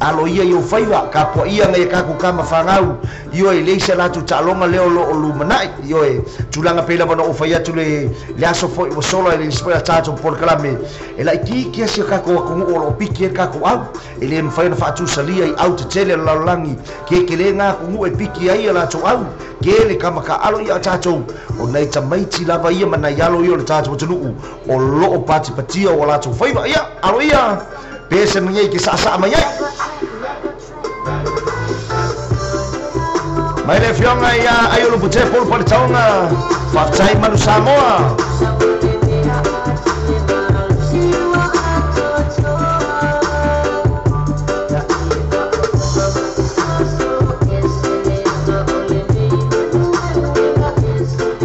alo ia i ou faiva tapuaia nai a tatou tama fanau ioe leai se latou taaloga lea o lo o lumanai. Ioe, tulaga pei lava ona ou fai atu le le aso foi ua sola i le isi foi a tatou polokalame e laitiiti lava si o tatou atunuu o lo o piki ai le tatou au. E le mafai ona faatusalia i au tetele o le lalolagi kekelē atunuu e piki ai a latou au kele tama taalo ia a tatou o nai tamaiti lava ia ma nai alo ia o le tatou atunuu o lo o patipatia o latou faiva. Ia alo ia pese mai ai ke saasaa mai ai. Mai le afioga ia Aiolupotea Paul Paletaoga, faafetai Manu Samoa.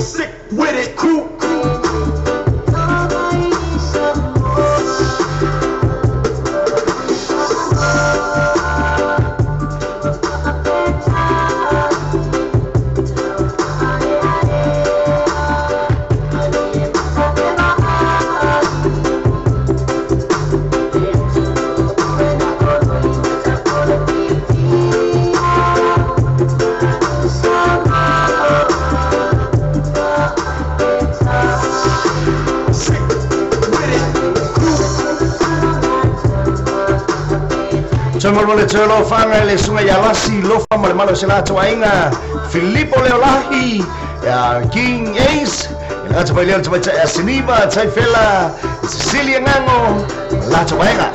Sick with it, crew. Sick with it, crew. Toe molemole toe alofaga i le susuga ia Lasi Lofa ma le malo o se latou aiga Filipo Leolahi ia King Ace i le gata mai lea o le tamaitai ia Siniva Taifela Cecilia Gago ma le latou aiga.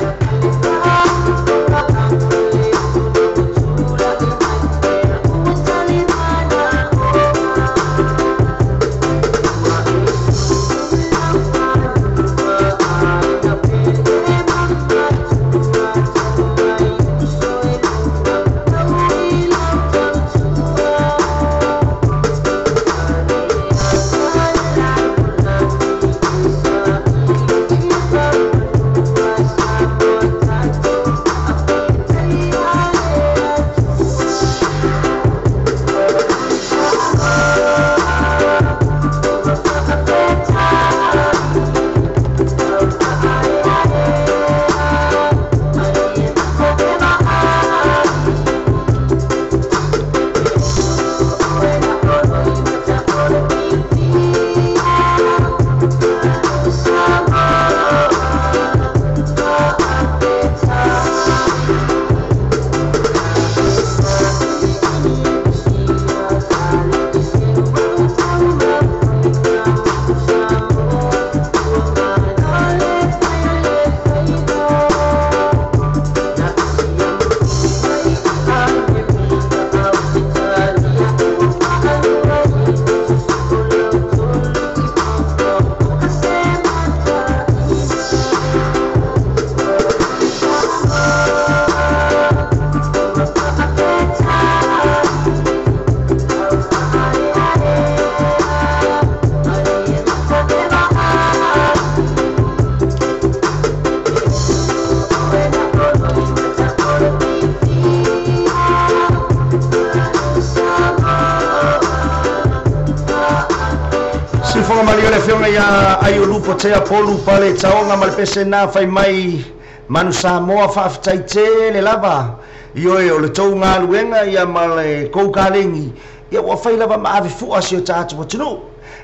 suaga ia ai o lupo tea polu pale taonga ma le pese na fai mai manu Samoa faafetai tele lava. Ioe o le tou galuega ia ma le kou kalegi ia ua fai lava ma ave fua si o tatou atunuu.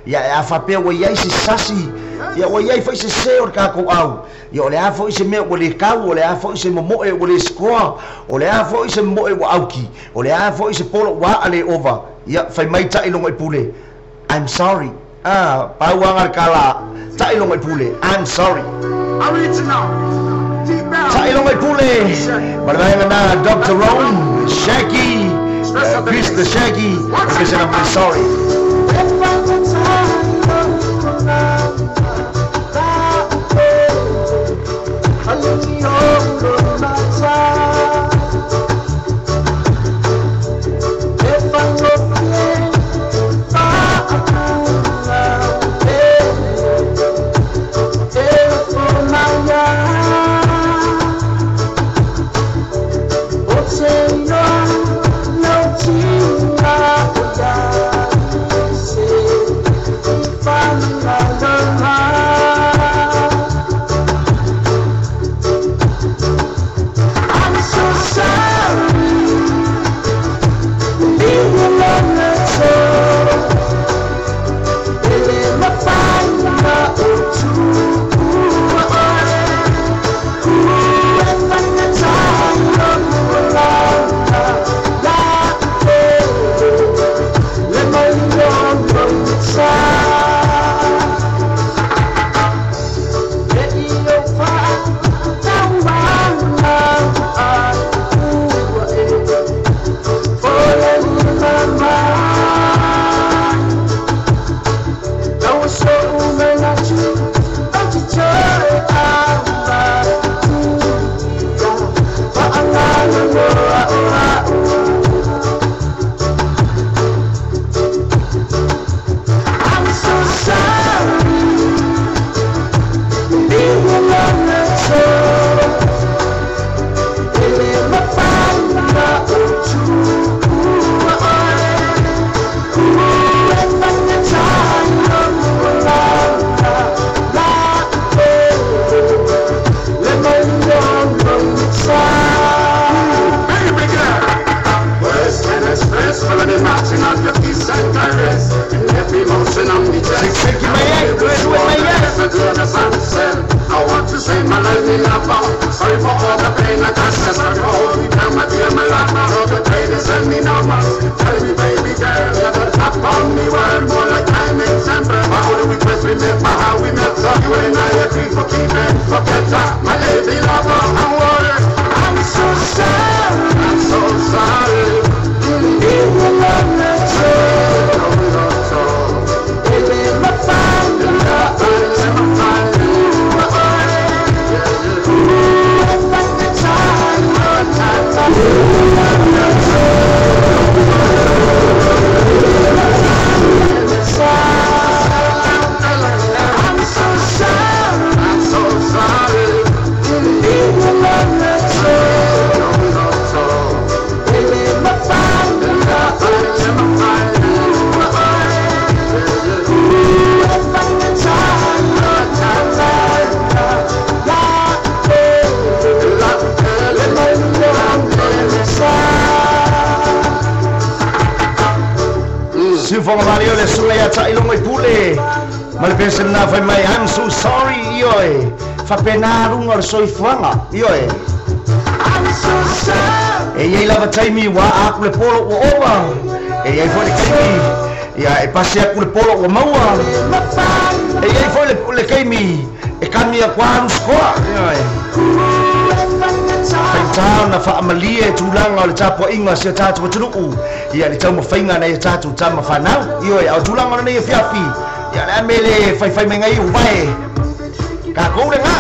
Ia e a faapea ua iai se sasi, ia ua iai foi se sē o le tatou au. Ia o le a foi se mea ua lē kau, o le a foi se momoe ua lē sikoa, o le a foi se momoe ua auki, o le a foi se polo ua aa lē ova. Ia fai mai taʻiloga i pule, I'm sorry. Ah, pauaga le kala taʻiloga i pule, I'm sorry. Taʻiloga i pule ma le vaega na Dr. Rome Shaggy, Chris the Shaggy, because I'm sorry. I'm so sorry, ioe. Faapena luga o le soifuaga, ioe. E iai lava taimi ua aa aku le polo ua ova. E iai foi le kaimi ia e pasi aku le polo ua maua. E iai foi le kaimi e kami aku alu sikoa, ioe. Faigata ona faamalie tulaga o le tapuaiga si o tatou atunuu, ia le taumafaiga nai o tatou tama fanau, ioe. A o tulaga o lenei afiafi, ia le a me le faifai mai gai uvae kakou le gā.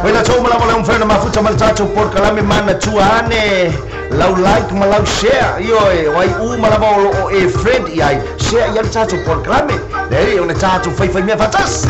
Oi la tou malava le umfena mafuta ma le tatou polokalame mana tua ane lau like ma lau share, ioe. O ai u malava o loo e friend iai share ia le tatou polokalame le o le tatou faifai mea faatasi.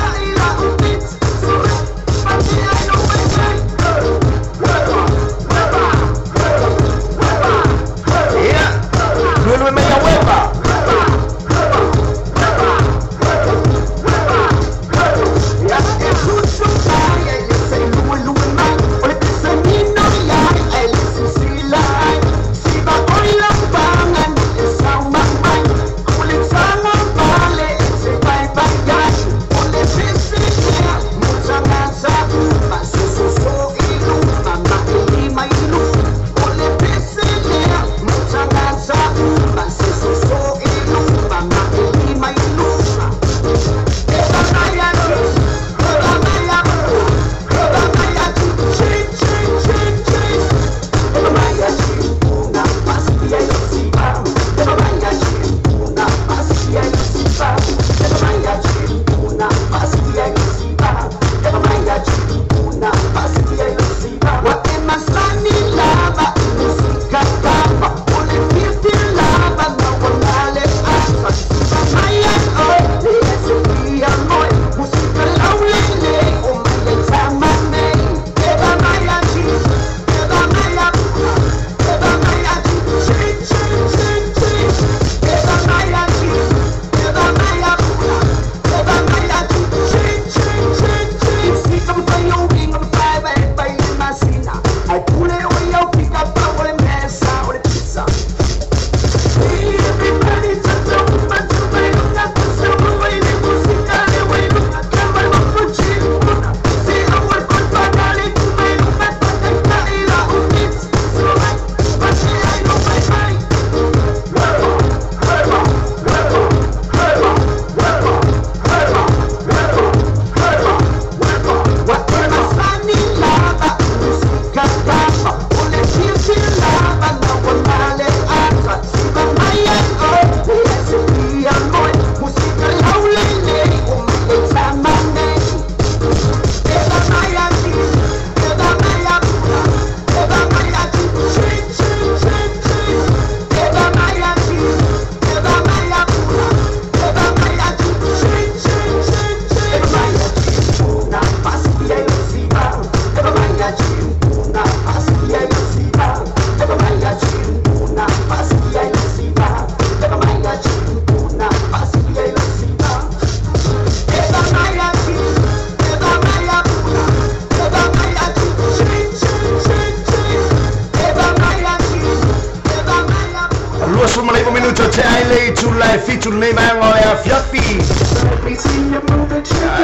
19 minuto te ai le itula e fitu nei manga o le afiafi.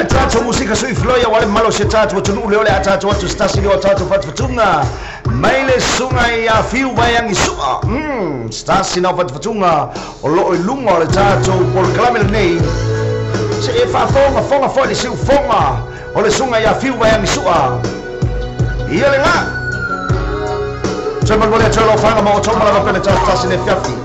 Tatou musika sui floia wale malo se tatou atunuu le ole a tatou atu stasi le o tatou fatufatuga mai le suga i afiu vaeagi su'a stasi nao fatufatuga o loo i luga o le tatou polokalame lenei se e faafogafoga fo'i le siufoga o le suga i afiu vaeagi su'a ia lega toe manuale atu alofaga ma outou ma lava pele tasitasi le fiafi.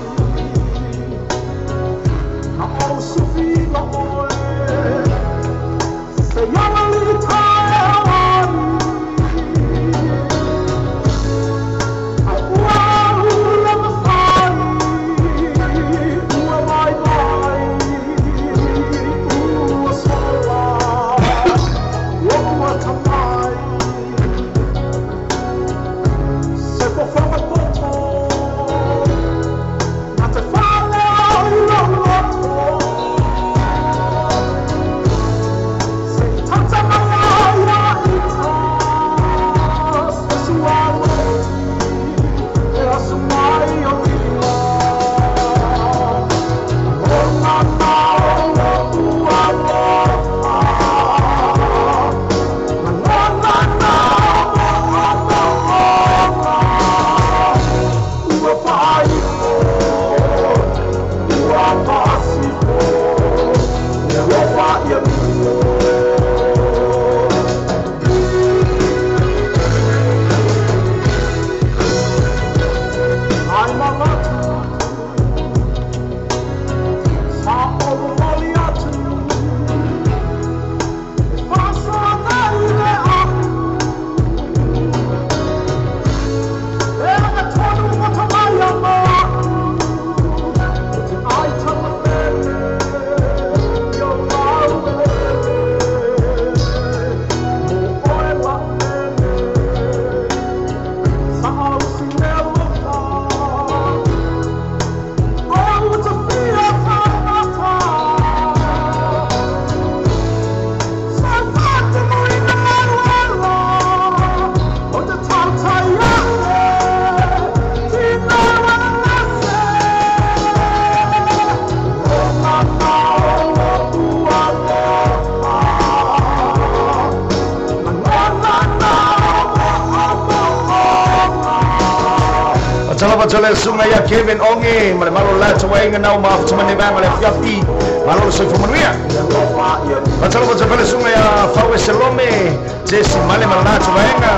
Tala sunga ia Kevin Onge ma le malo la tauaiga nau mafutamane vaega le afiafi malo le soifua manuia. Fatalofa pele sunga ia Faue Selome Jesse Male ma la tauaiga.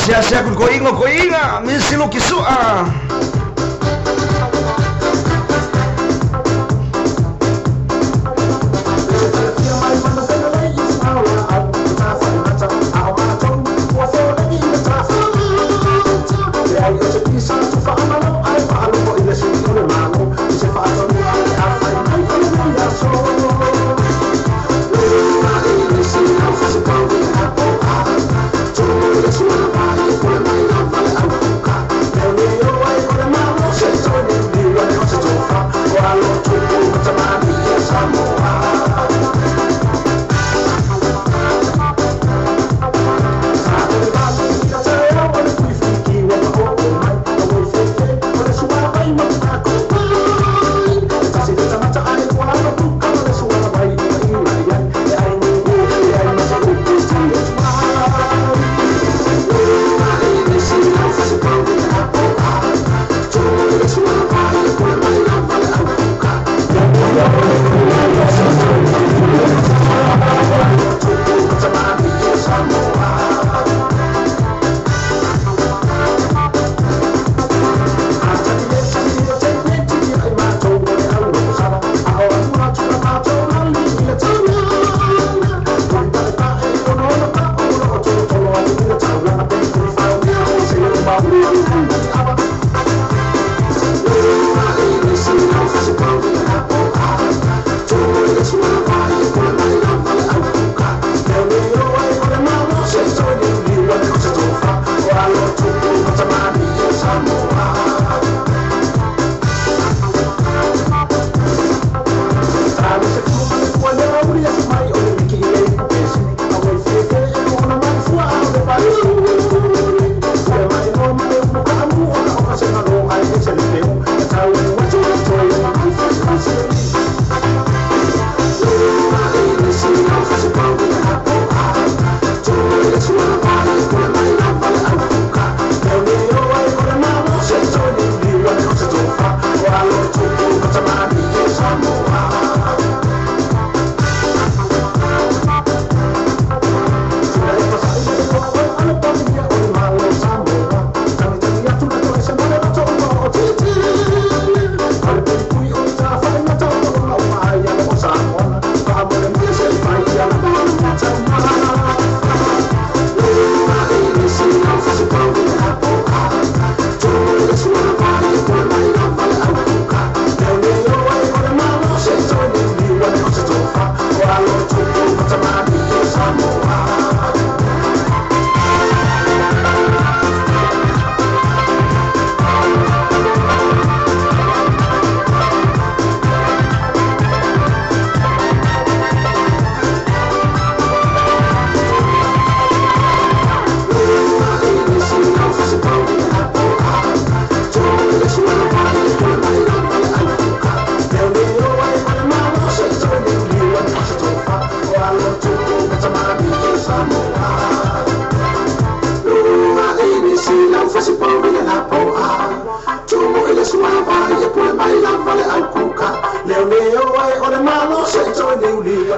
Asia ko ingo ko inga misilu kisua. I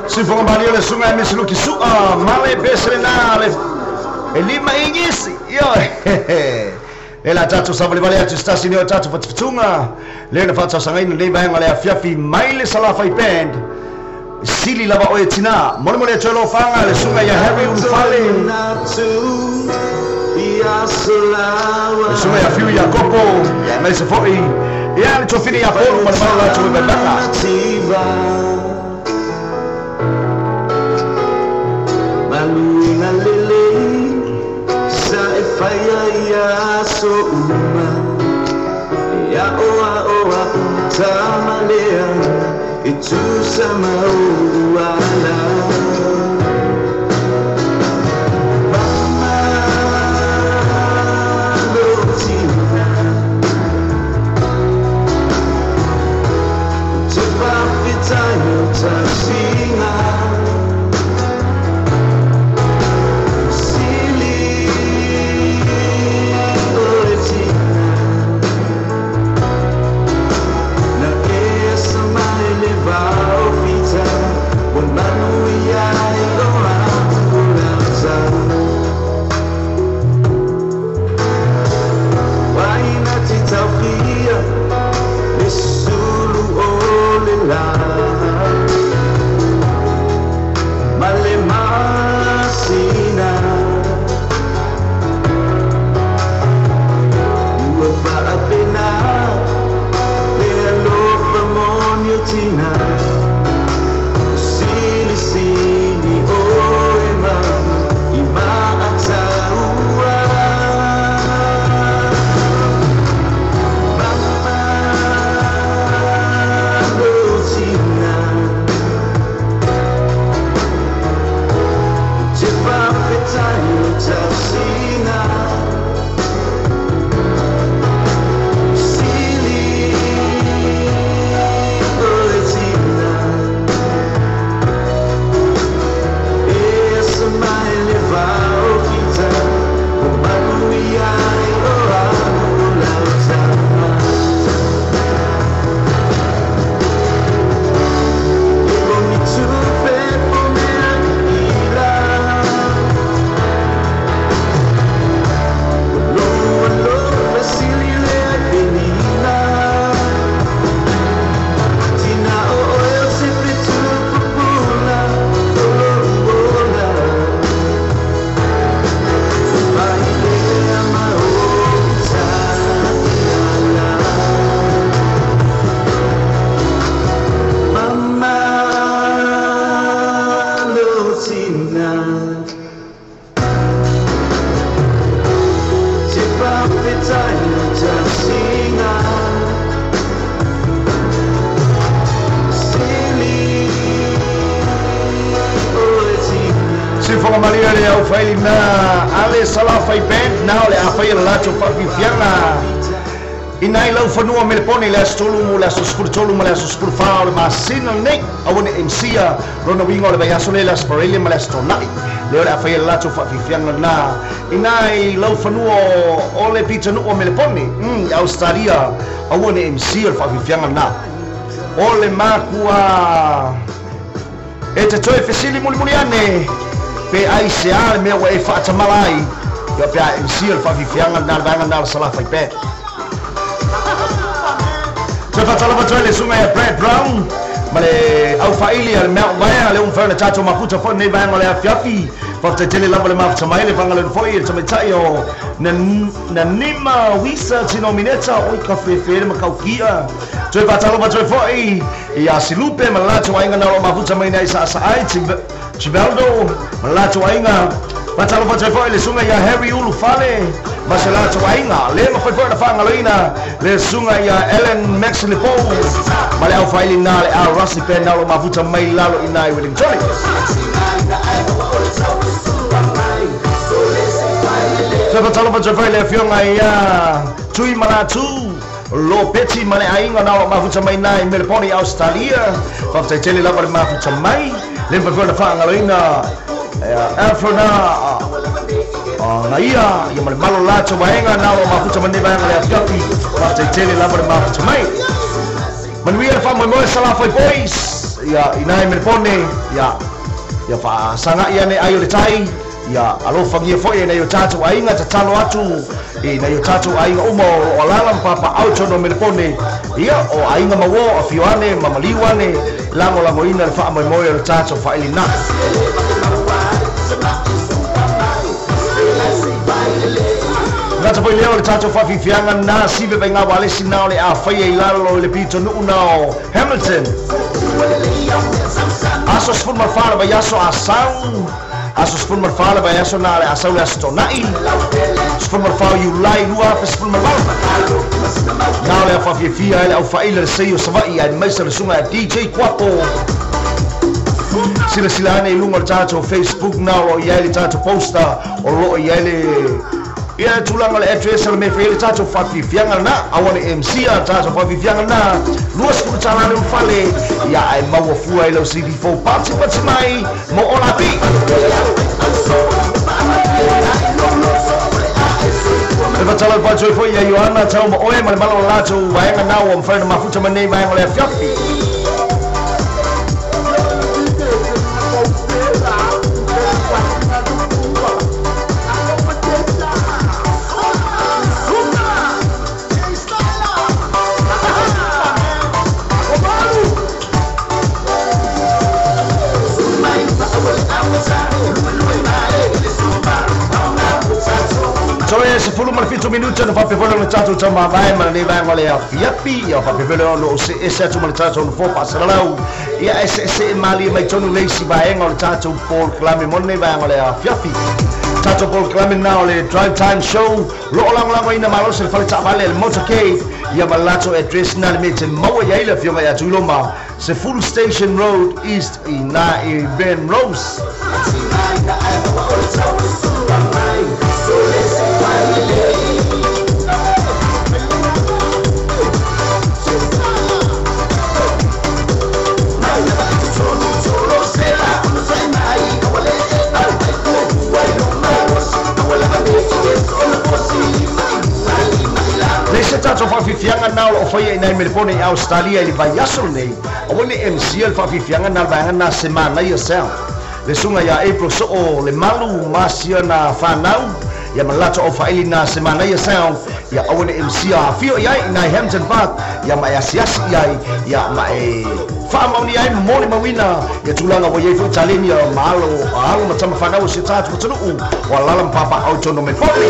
Sifoga malie le suga e mesiluki su'a male peselena le e lima igisi io e la tatou savalivali atu se tasi lea o tatou fatufatuga lea na faatausagaina lenei vaega le afiafi mai le Salafai Band sili lava oe tinā molemole atu e lofaga le suga ia Harry Ulufale le suga ia Fiu Iakopo ia maise fo'i ia le tofini ia Polu ma le malo latou e vaivaka. Maluina lelei sa e faia ia so uma ia oa oa tamalea e tusa mauala Mamalotina te pafitaio tasiga Sifoga malie le aufailina ale Salafai Band na o le afaia le latou faafiafiaga ina i lau fanua Melepone i le aso 3 le aso 13 ma le aso 14 o le masina lenei aua ne msia lona uiga o le vaiaso lea le aso Parelia ma le aso Tona'i lea o le afaia le latou faafiafiaga lena ina i lau fanua o le pitanuu o Melepone i Australia aua ne msia le faafiafiaga lena o le makua e te toe fesili mulimuli ane pe ai se a le mea ua e faatamala ai ia pe a msia le faafiafiaga lena le vaega lena o le Salafai Band. Toe faatalova toe le suga ia Brad Brown ma le aufaili a le mea umaea le umawhai na tatou maputa fo'i lenei vaega o le afiafi faafetai lava le mafuta mai le fagalelu fo'i le tamaitai o Nanima Wisa Tinomineta oi ka fefe le makaukia. Toe faatalova toe fo'i ia Silupe ma le latou aiga na o loo mafuta mai nei saasaai Chibaldo ma le latou aiga. Faatalofa toe fo'i le suga ia Harry Ulufale ma se latou aiga le mafai fo'i na faagaloina le suga ia Ellen Max Lepo ma le aufailina le Al Rossi pe na o loo mafuta mai lalo ina i Wellington. Toe faatalofa toe fo'i le afioga ia Tui Malatu Lopeti ma le aiga na o loo mafuta mai na i Melepone i Australia. Faafetai tele lava le mafuta mai le mafai fo'i na faagaloina Alfrona Ngaia ia ma le malo latou vaega na o lo o mafuta mai lenei vaega o le afiafi. Faafetai tele lava le mafuta mai. Manuia le faamoemoe Salafai Boys ia ina e Melebone ia ia faasagai ane ai o le tai ia alofagia foi e nai o tatou aiga tatalo atu i nai o tatou aiga uma o lo o alaala ma papaau totonu o Melebone ia o aiga ma uo afio ane ma maliu ane lagolagoina le faamoemoe o le tatou faailina. Gata foi lea o le tatou faafiafiaga na sive vaiga ualesi na o le a faia i lalo i le pitonuu na o Hamilton. Aso 14 le vaiaso a sau, aso 14 le vaiaso na le a sau le aso Tona'i, 14 o Iulai 2018. Na o le a faafiafia ai le aufaila le sei o Savaii aemaise le susuga ia DJ Kuapo. Silasila ane i luga o le tatou Facebook na o lo o i ai le tatou poster o lo o i ai le ia tulaga o le address o le mea e fai ai le tatou faafiafiaga lena. Aua le MC a le tatou faafiafiaga lena 20 tala le ulufale ia ae maua fua ai lau CD fou patipati mai mo Ola Pi. E fatala le faatoi foi ia Ioana tau ma oe ma le malo o le latou vaega na ua mafai ona mafuta mai nei vaega o le afiafi. Toe 17 minuta na faapea foi le tatou taumavae ma lenei vaega o le afiafi. Ia faapea foi le ono o seese atu ma le tatou nofoa faasalalau. Ia eseese malie mai tonu le isi vaega o le tatou polokalame mo lenei vaega o le afiafi. Tatou polokalame na o le Drive Time Show lo o lagolagoina malosi le fale taavale le Motorcade ia ma le latou address na le mea e te maua i ai le afioga ia Tuiloma 10 Station Road East i na i Penrose. Le se tatou faafiafiaga na o lo o faia i nai Melebone i Australia i le vaiaso lenei, aua ne i MC le faafiafiaga na le vaega na se manaia sound. Le susuga ia April Soo le malu ma sia na fanau ia ma le latou aufaaili na se manaia sound ia aua ne i MC a afio i ai i nai Hampton Park ia ma e asiasi i ai ia ma e faamaonia ai ma molimauina ia tulaga ua i ai foi taleni ma alo alo ma tama fanau o si o tatou atunuu o alaala ma papaau i totonu o Melbourne.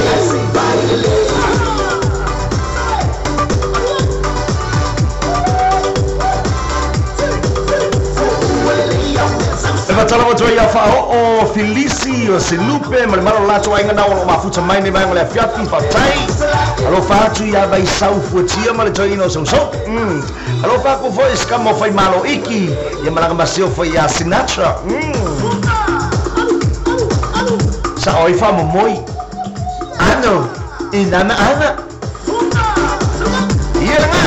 E faatalofa atu ai ia Faaoo, Filisi, o Selupe ma le malo o le latou aiga na o lo o mafuta mai nei vaega o le afiafi. Faafetai. Alofa atu ia Vaisau Fuatia ma le toeaina o Sausau. Alofa aku foi i se kama o Faimalo Iki ia malaga maseo foi ia Sinatra. Sao ai faamomoi. Ano, i nana ana. Ia lena.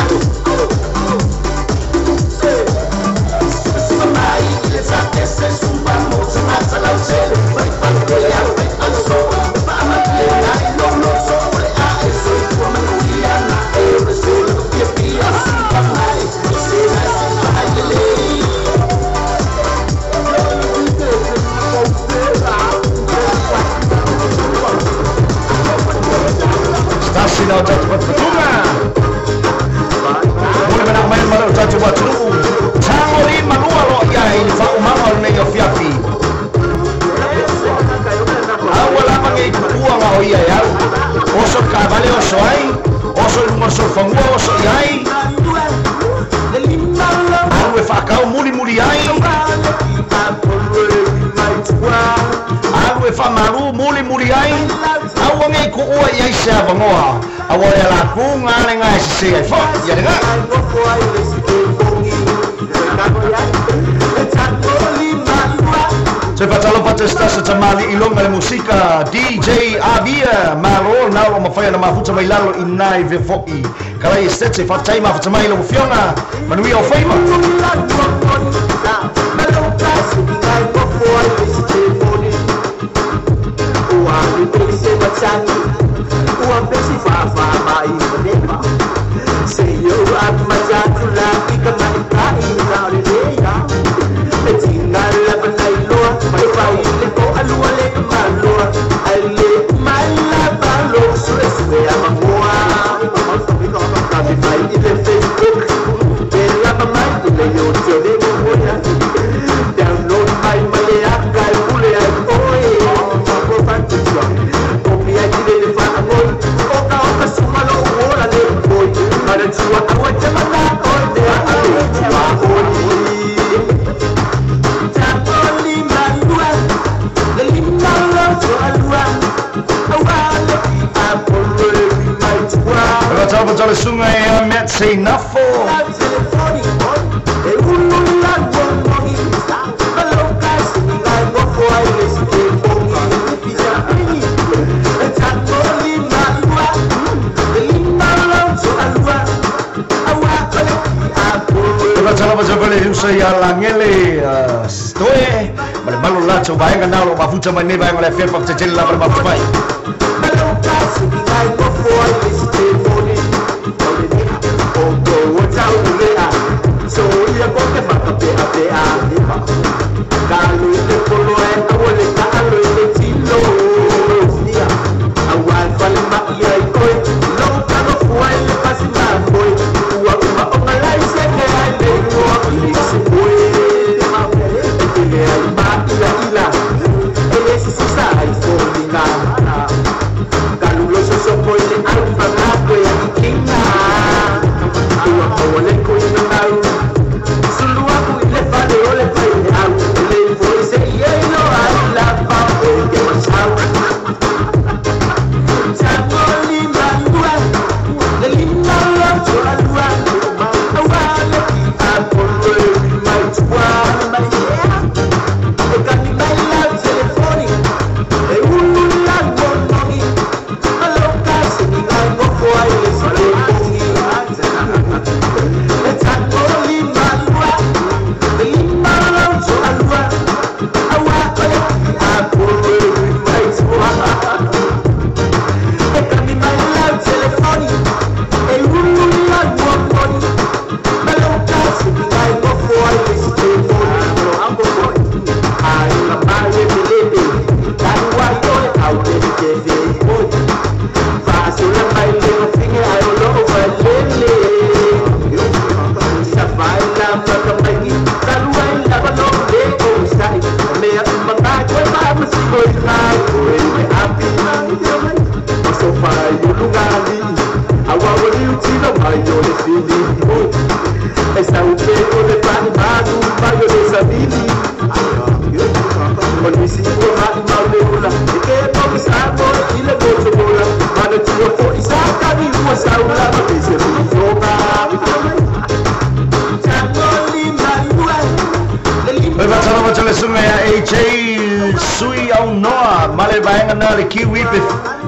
Stasi na o tatou fatufatuga. Mo le manao mai ma le o tatou atunuu. Tango lima lua lo ia i le faaumaga o lenei afiafi. Aua lava nei pupua nga o ia e au. Oso i le taavale oso ai, oso i luga o le solofagua oso i ai. Alu e faakau mulimuli ai. Alu e faamalu mulimuli ai. Aua nei kuua i ai se avanoa. Aua e ala atu nga le nga e sese ai foi. Ia le nga. Se faatalofa atu se tasi tamalii i luga le musika DJ Avia Malo na o lo o mafai ona mafuta mai lalo i nai fefo'i Kalai Estate. Faafetai mafuta mai lau afioga. Manuia o faiva. Seinafo. Usa ia langele stoe ma le malo latou vaega na o loo mafuta mai nei vaega o le afea faafetetele lava le mafuta mai.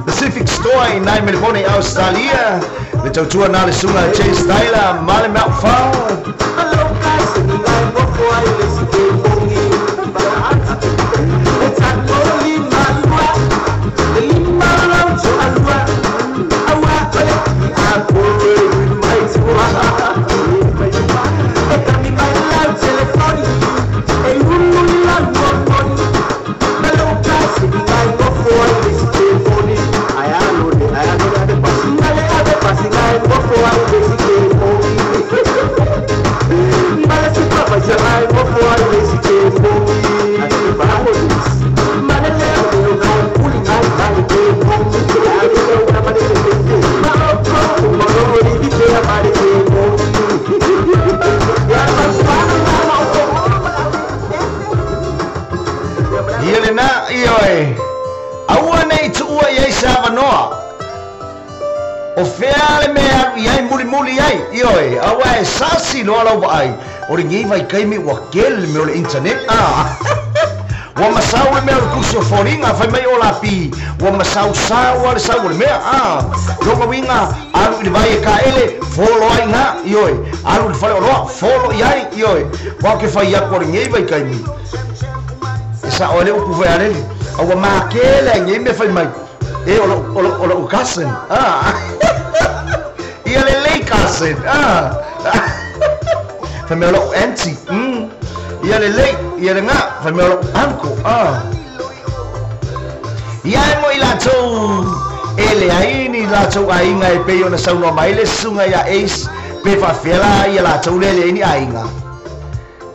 Pacific Store i nai Melbourne, Australia. Le tautua na le sunga Chase Tyler, male Mount. O fea le mea alu iai mulimuli ai, ioe, aua e sasi loa lau vaai, o le ngei vai kaimi ua kele le mea o le internet, Ua masau le mea o le kursi o foliga, fai mai o lapi, ua masau sau a le sau o le mea, Loga winga, alu i le vai e kaele, folo ai ngā, ioe, alu i le fale o loa, folo i ai, ioe, wao ke fai aku o le ngei vai kaimi. E sa o le upu fai alele, aua makele ai ngei mea fai mai, e o lo cousin, Ia le lei cousin, Fai mea o lou auntie, Ia le lei, ia le ngā, fai mea o lou uncle, Ia e mo i latou, e le ai ni latou aiga e pei ona saunoa mai le susuga ia Ace, pe faafefea la ia latou lea le ai ni aiga.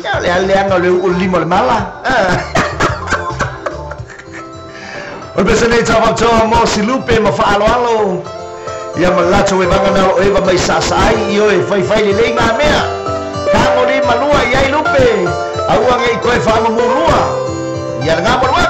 Ia o le aleaga o le uu lima o le mala. O le pese nei tau mo silupe ma faaloalo. Ia ma latou e vaga na lo eva mai sasa ai, ioe, fai fai le lei ngā mea. Kango ni malua i ai lupe, aua ngei koe whaamamurua. Ia le ngā molua.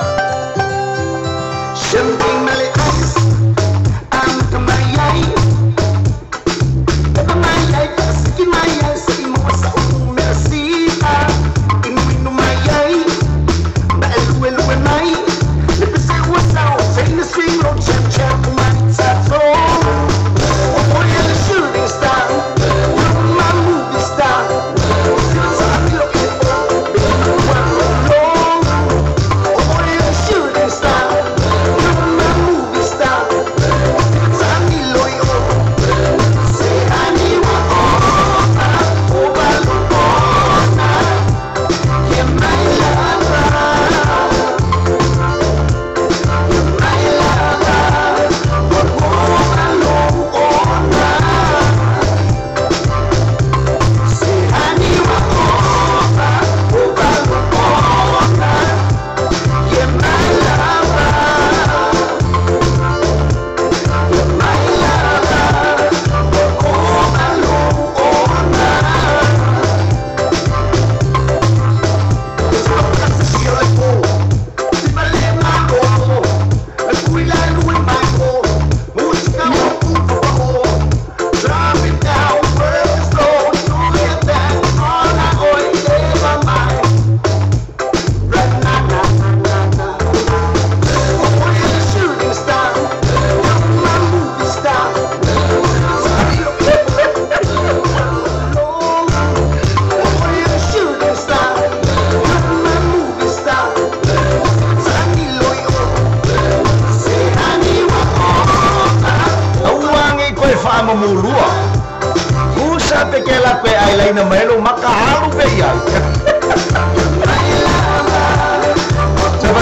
ina mai lo maka alu pe ia.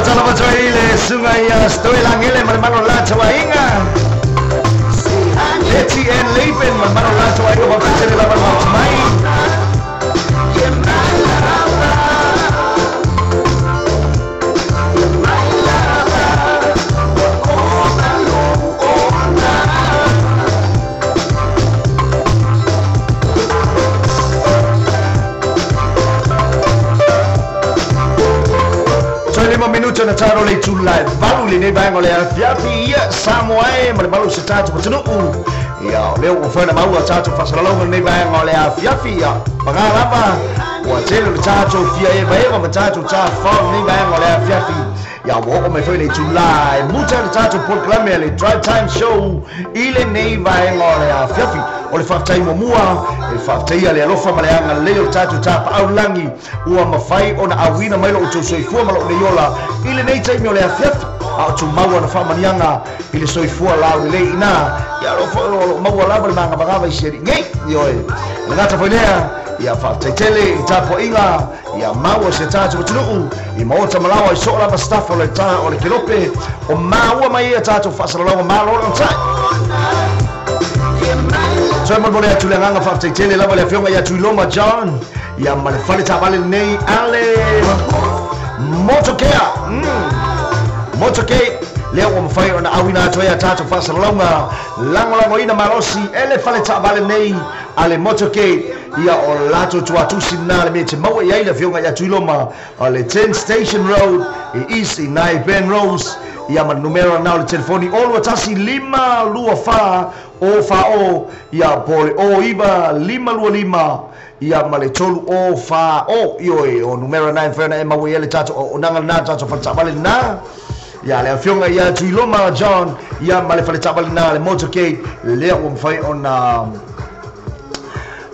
Tala patoi le sunga ia stoi langele ma le malo la tauaiga. Etienne Leipen ma le malo la tauaiga wa patele lava le mai. Minuto na taro le tula valu le nei vaega o le afiafi ia Samoa e ma le malu se tatou atunuu. Ia o lea ua mafai ona maua tatou faasalalauga lenei vaega o le afiafi ia paga lava ua tele o le tatou fia evaeva ma tatou tafafao lenei vaega o le afiafi. Ia ua oo mai foi le itulā e muta le tatou polokalame le Drive Time Show i lenei vaega o le afiafi. O le faafetai muamua e faafetaia le alofa ma le agalelei o le tatou tapaau lagi ua mafai ona auina mai lou outou soifua ma lou leiola i lenei taimi o le afiafi a o tumau ona faamaniaga i le soifua laulelei ina ia alofa o loo maua lava le magavagava i se alii nei ioe le gata foi lea ia faafetaitele i le tapuaiga ia maua se tatou atunuu i maota malaoa i soo lava staff o le ta o le kelope o maua mai ia tatou faasalalauga malo le onosai. Soe molemole atu le agaga faafetaitele lava le afioga ia Tuiloma John ia ma le fale taavale lenei ale Motokea Motokea lea ua mafai ona auina atu ai a tatou faasalalauga lagolagoina malosi e le fale taavale nei ale Motokea ia o latou tuatusi lena le mea te maua i ai le afioga ia Tuiloma o le 10 Station Road i East i nai Ben Rose ia ma le numera na o le telefoni o 21 524 o fa o ia po le o iva 525 ia ma le 3 o fa o ioe o numera 9 fana e maua i le tatou o nanga na tatou fale taavale na ia le afioga ia Tuiloma John ia ma le fale taavale na le Motorcade lea ua mafai ona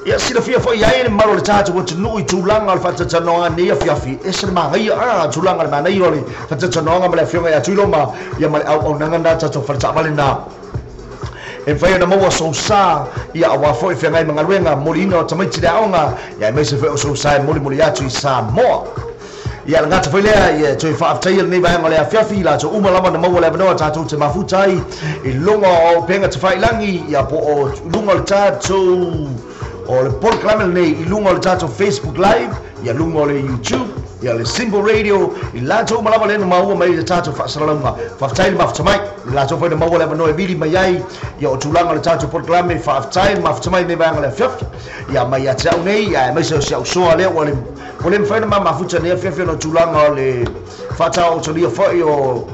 ia silafia foi ai le malo le tatou atunuu i tulaga o le faatautanoaga nei afiafi e se le magaia tulaga le manaia o le faatautanoaga ma le afioga ia Tuiloma ia ma le auaunaga na tatou fale taavale na e mafai ona maua sousā ia auā foi feagai ma galuega moliina o tamaiti le aoga ia aemaise foi o sousā e molimoli atu i Samoa. Ia le gata foi lea ia toe faafetaia lenei vaega o le afiafi latou uma lava na maua le avanoa tatou te mafuta ai i luga o upega tafailagi ia po o luga o le tatou o le polokalame lenei i luga o le tatou Facebook Live ia luga o le YouTube ia le Simple Radio i latou uma lava le na maua mai le tatou faasalalauga. Faafetai le mafuta mai i latou foi na maua le avanoa e vili mai ai ia o tulaga o le tatou polokalame. Faafetai le mafuta mai lenei vaega o le afiafi ia mai ia te au nei ia aemaise o si au soa lea ua le mafai ona mamafuta nei afiafi ona o tulaga o le faataotolia foi o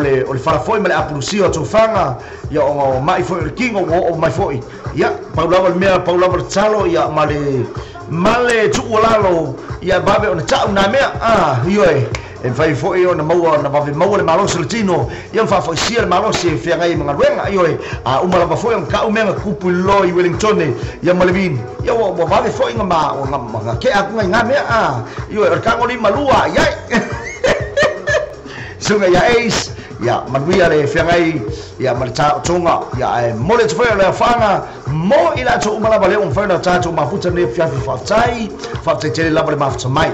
le falafo'i ma le apulusia o tofaga ia ona o ma'i foi o le kino ua oo mai foi ia pau lava le mea pau lava le tatalo ia ma le tuualalo ia vave ona ta'u nā mea ioe e mafai foi ona maua ona vave maua le malosi o le tino ia ma faafoisia le malosi e feagai ma galuega ioe a uma lava foi ona ka'u mea ga kupu i lolo i Wellingtone ia ma le vini ia ua vave foi ga ke'a atu gai gā mea ioe o le kagolima lua iai suga ia Ace ia manuia le feagai ia ma le taotoga ia ae mole atu foi o le afaga mo i latou uma lava lea ua mafai ona tatou mafuta lenei afiafi. Faafetai faafetai tele lava le mafuta mai.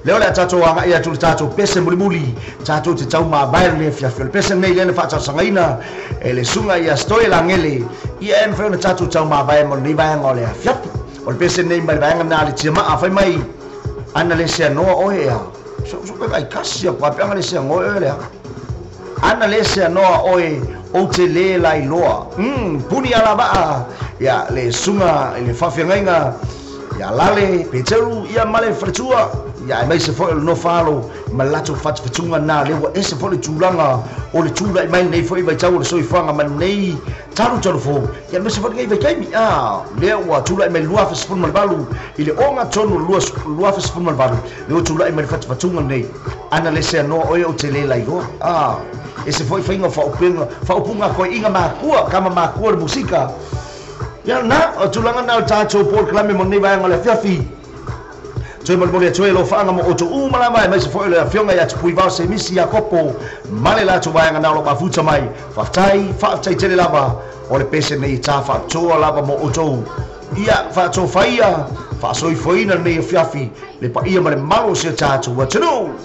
Lea o le a tatou agai atu le tatou pese mulimuli tatou te tau mavae lenei afiafi. O le pese lenei lea na faatausagaina e le suga ia Stoe Langele ia e mafai ona tatou tau mavae mo lenei vaega o le afiafi. O le pese lenei mai le vaega na le tiamaa fai mai ana le seanoa oe ea so kai kasi a peanga le seanoa oe lea ana le seanoa oe o te le lailoa puni ala vaa ia le suga i le faafeagaiga ia lale Peteru ia ma le faletua ia aemaise foi o le nofo ma le latou fatufatuga na lea ua ese foi le tulaga o le tula'i mai lenei foi vaitau o le soifuaga ma lenei talu fou ia aemaise foi lenei vaitaimi lea ua tula'i mai le 2018 i le ogatonu 2018 lea ua tula'i mai le fatufatuga lenei ana le seanoa oe o te le lailoa ese foi faiga o faaupuga koe'iga makua kama makua le musika ia na o tulaga na o tatou polokalame mo lenei vaega o le afiafi. Toe molimoli atu ai alofaaga mo outou uma lava aemaise foi o le afioga ia Tupuivao Semisi Iakopo ma le latou vaega na o loo mafuta mai. Faafetai, faafetai tele lava o le pese nei tā faatoa lava mo outou. Ia faatofaia, faasoifoina lenei afiafi le paia ma le malu o si o tatou atunuu.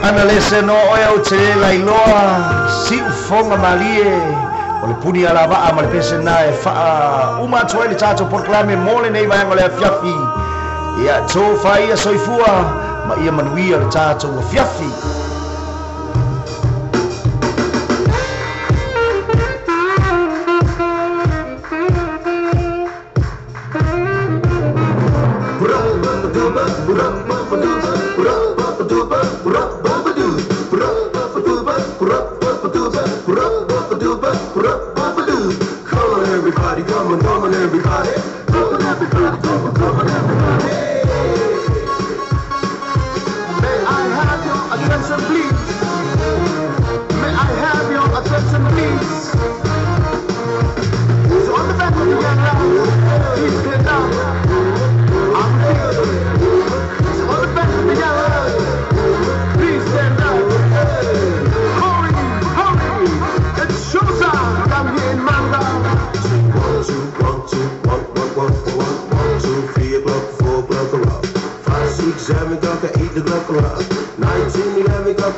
Ana lese no oe au te lailoa siufoga malie o le puni alavaa ma le pese na e faa uma atu ai le tatou polokalame mo lenei vaega o le afiafi. Ia tofaia soifua ma ia manuia le tatou afiafi. Rup,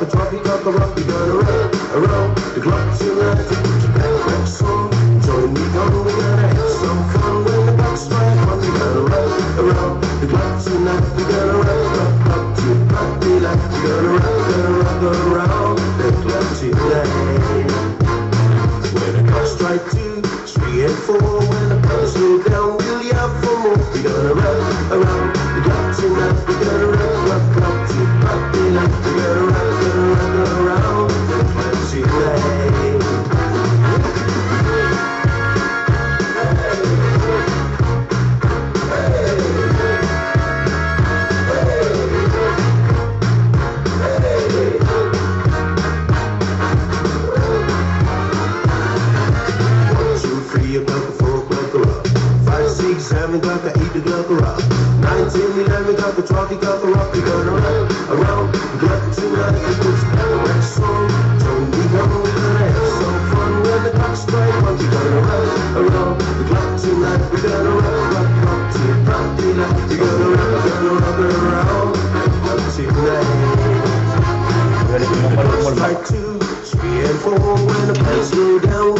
o'clock, the 12 o'clock rock. We gonna rock around the clock tonight. Put your backpacks on, join me gone. We gonna have some fun when the clock strike one. We gonna rock around the clock tonight. We gonna rock, rock, rock till broad daylight. We gonna rock, gonna rock around the clock tonight. When the clock strike 2, 3 and 4, when the pedals go down, we'll yell for more. We gonna rock around the clock tonight. We gonna rock, rock, rock till broad daylight. We gonna rock, gonna rock around the clock tonight. One, 2, 3 o'clock, 4 o'clock, rock. 5, 6, 7 o'clock, 8 o'clock, rock. 9, 10, 11 o'clock, 12 o'clock, rock. We gonna rock around the clock tonight. We put your backpacks on, join me gone. We gonna have some fun when the clock strike one. We gonna rock around the clock tonight. We gonna rock, rock, rock till broad daylight. We gonna rock, gonna rock around the clock tonight. Mo le Strike 2, 3 and 4, when the pedals go down,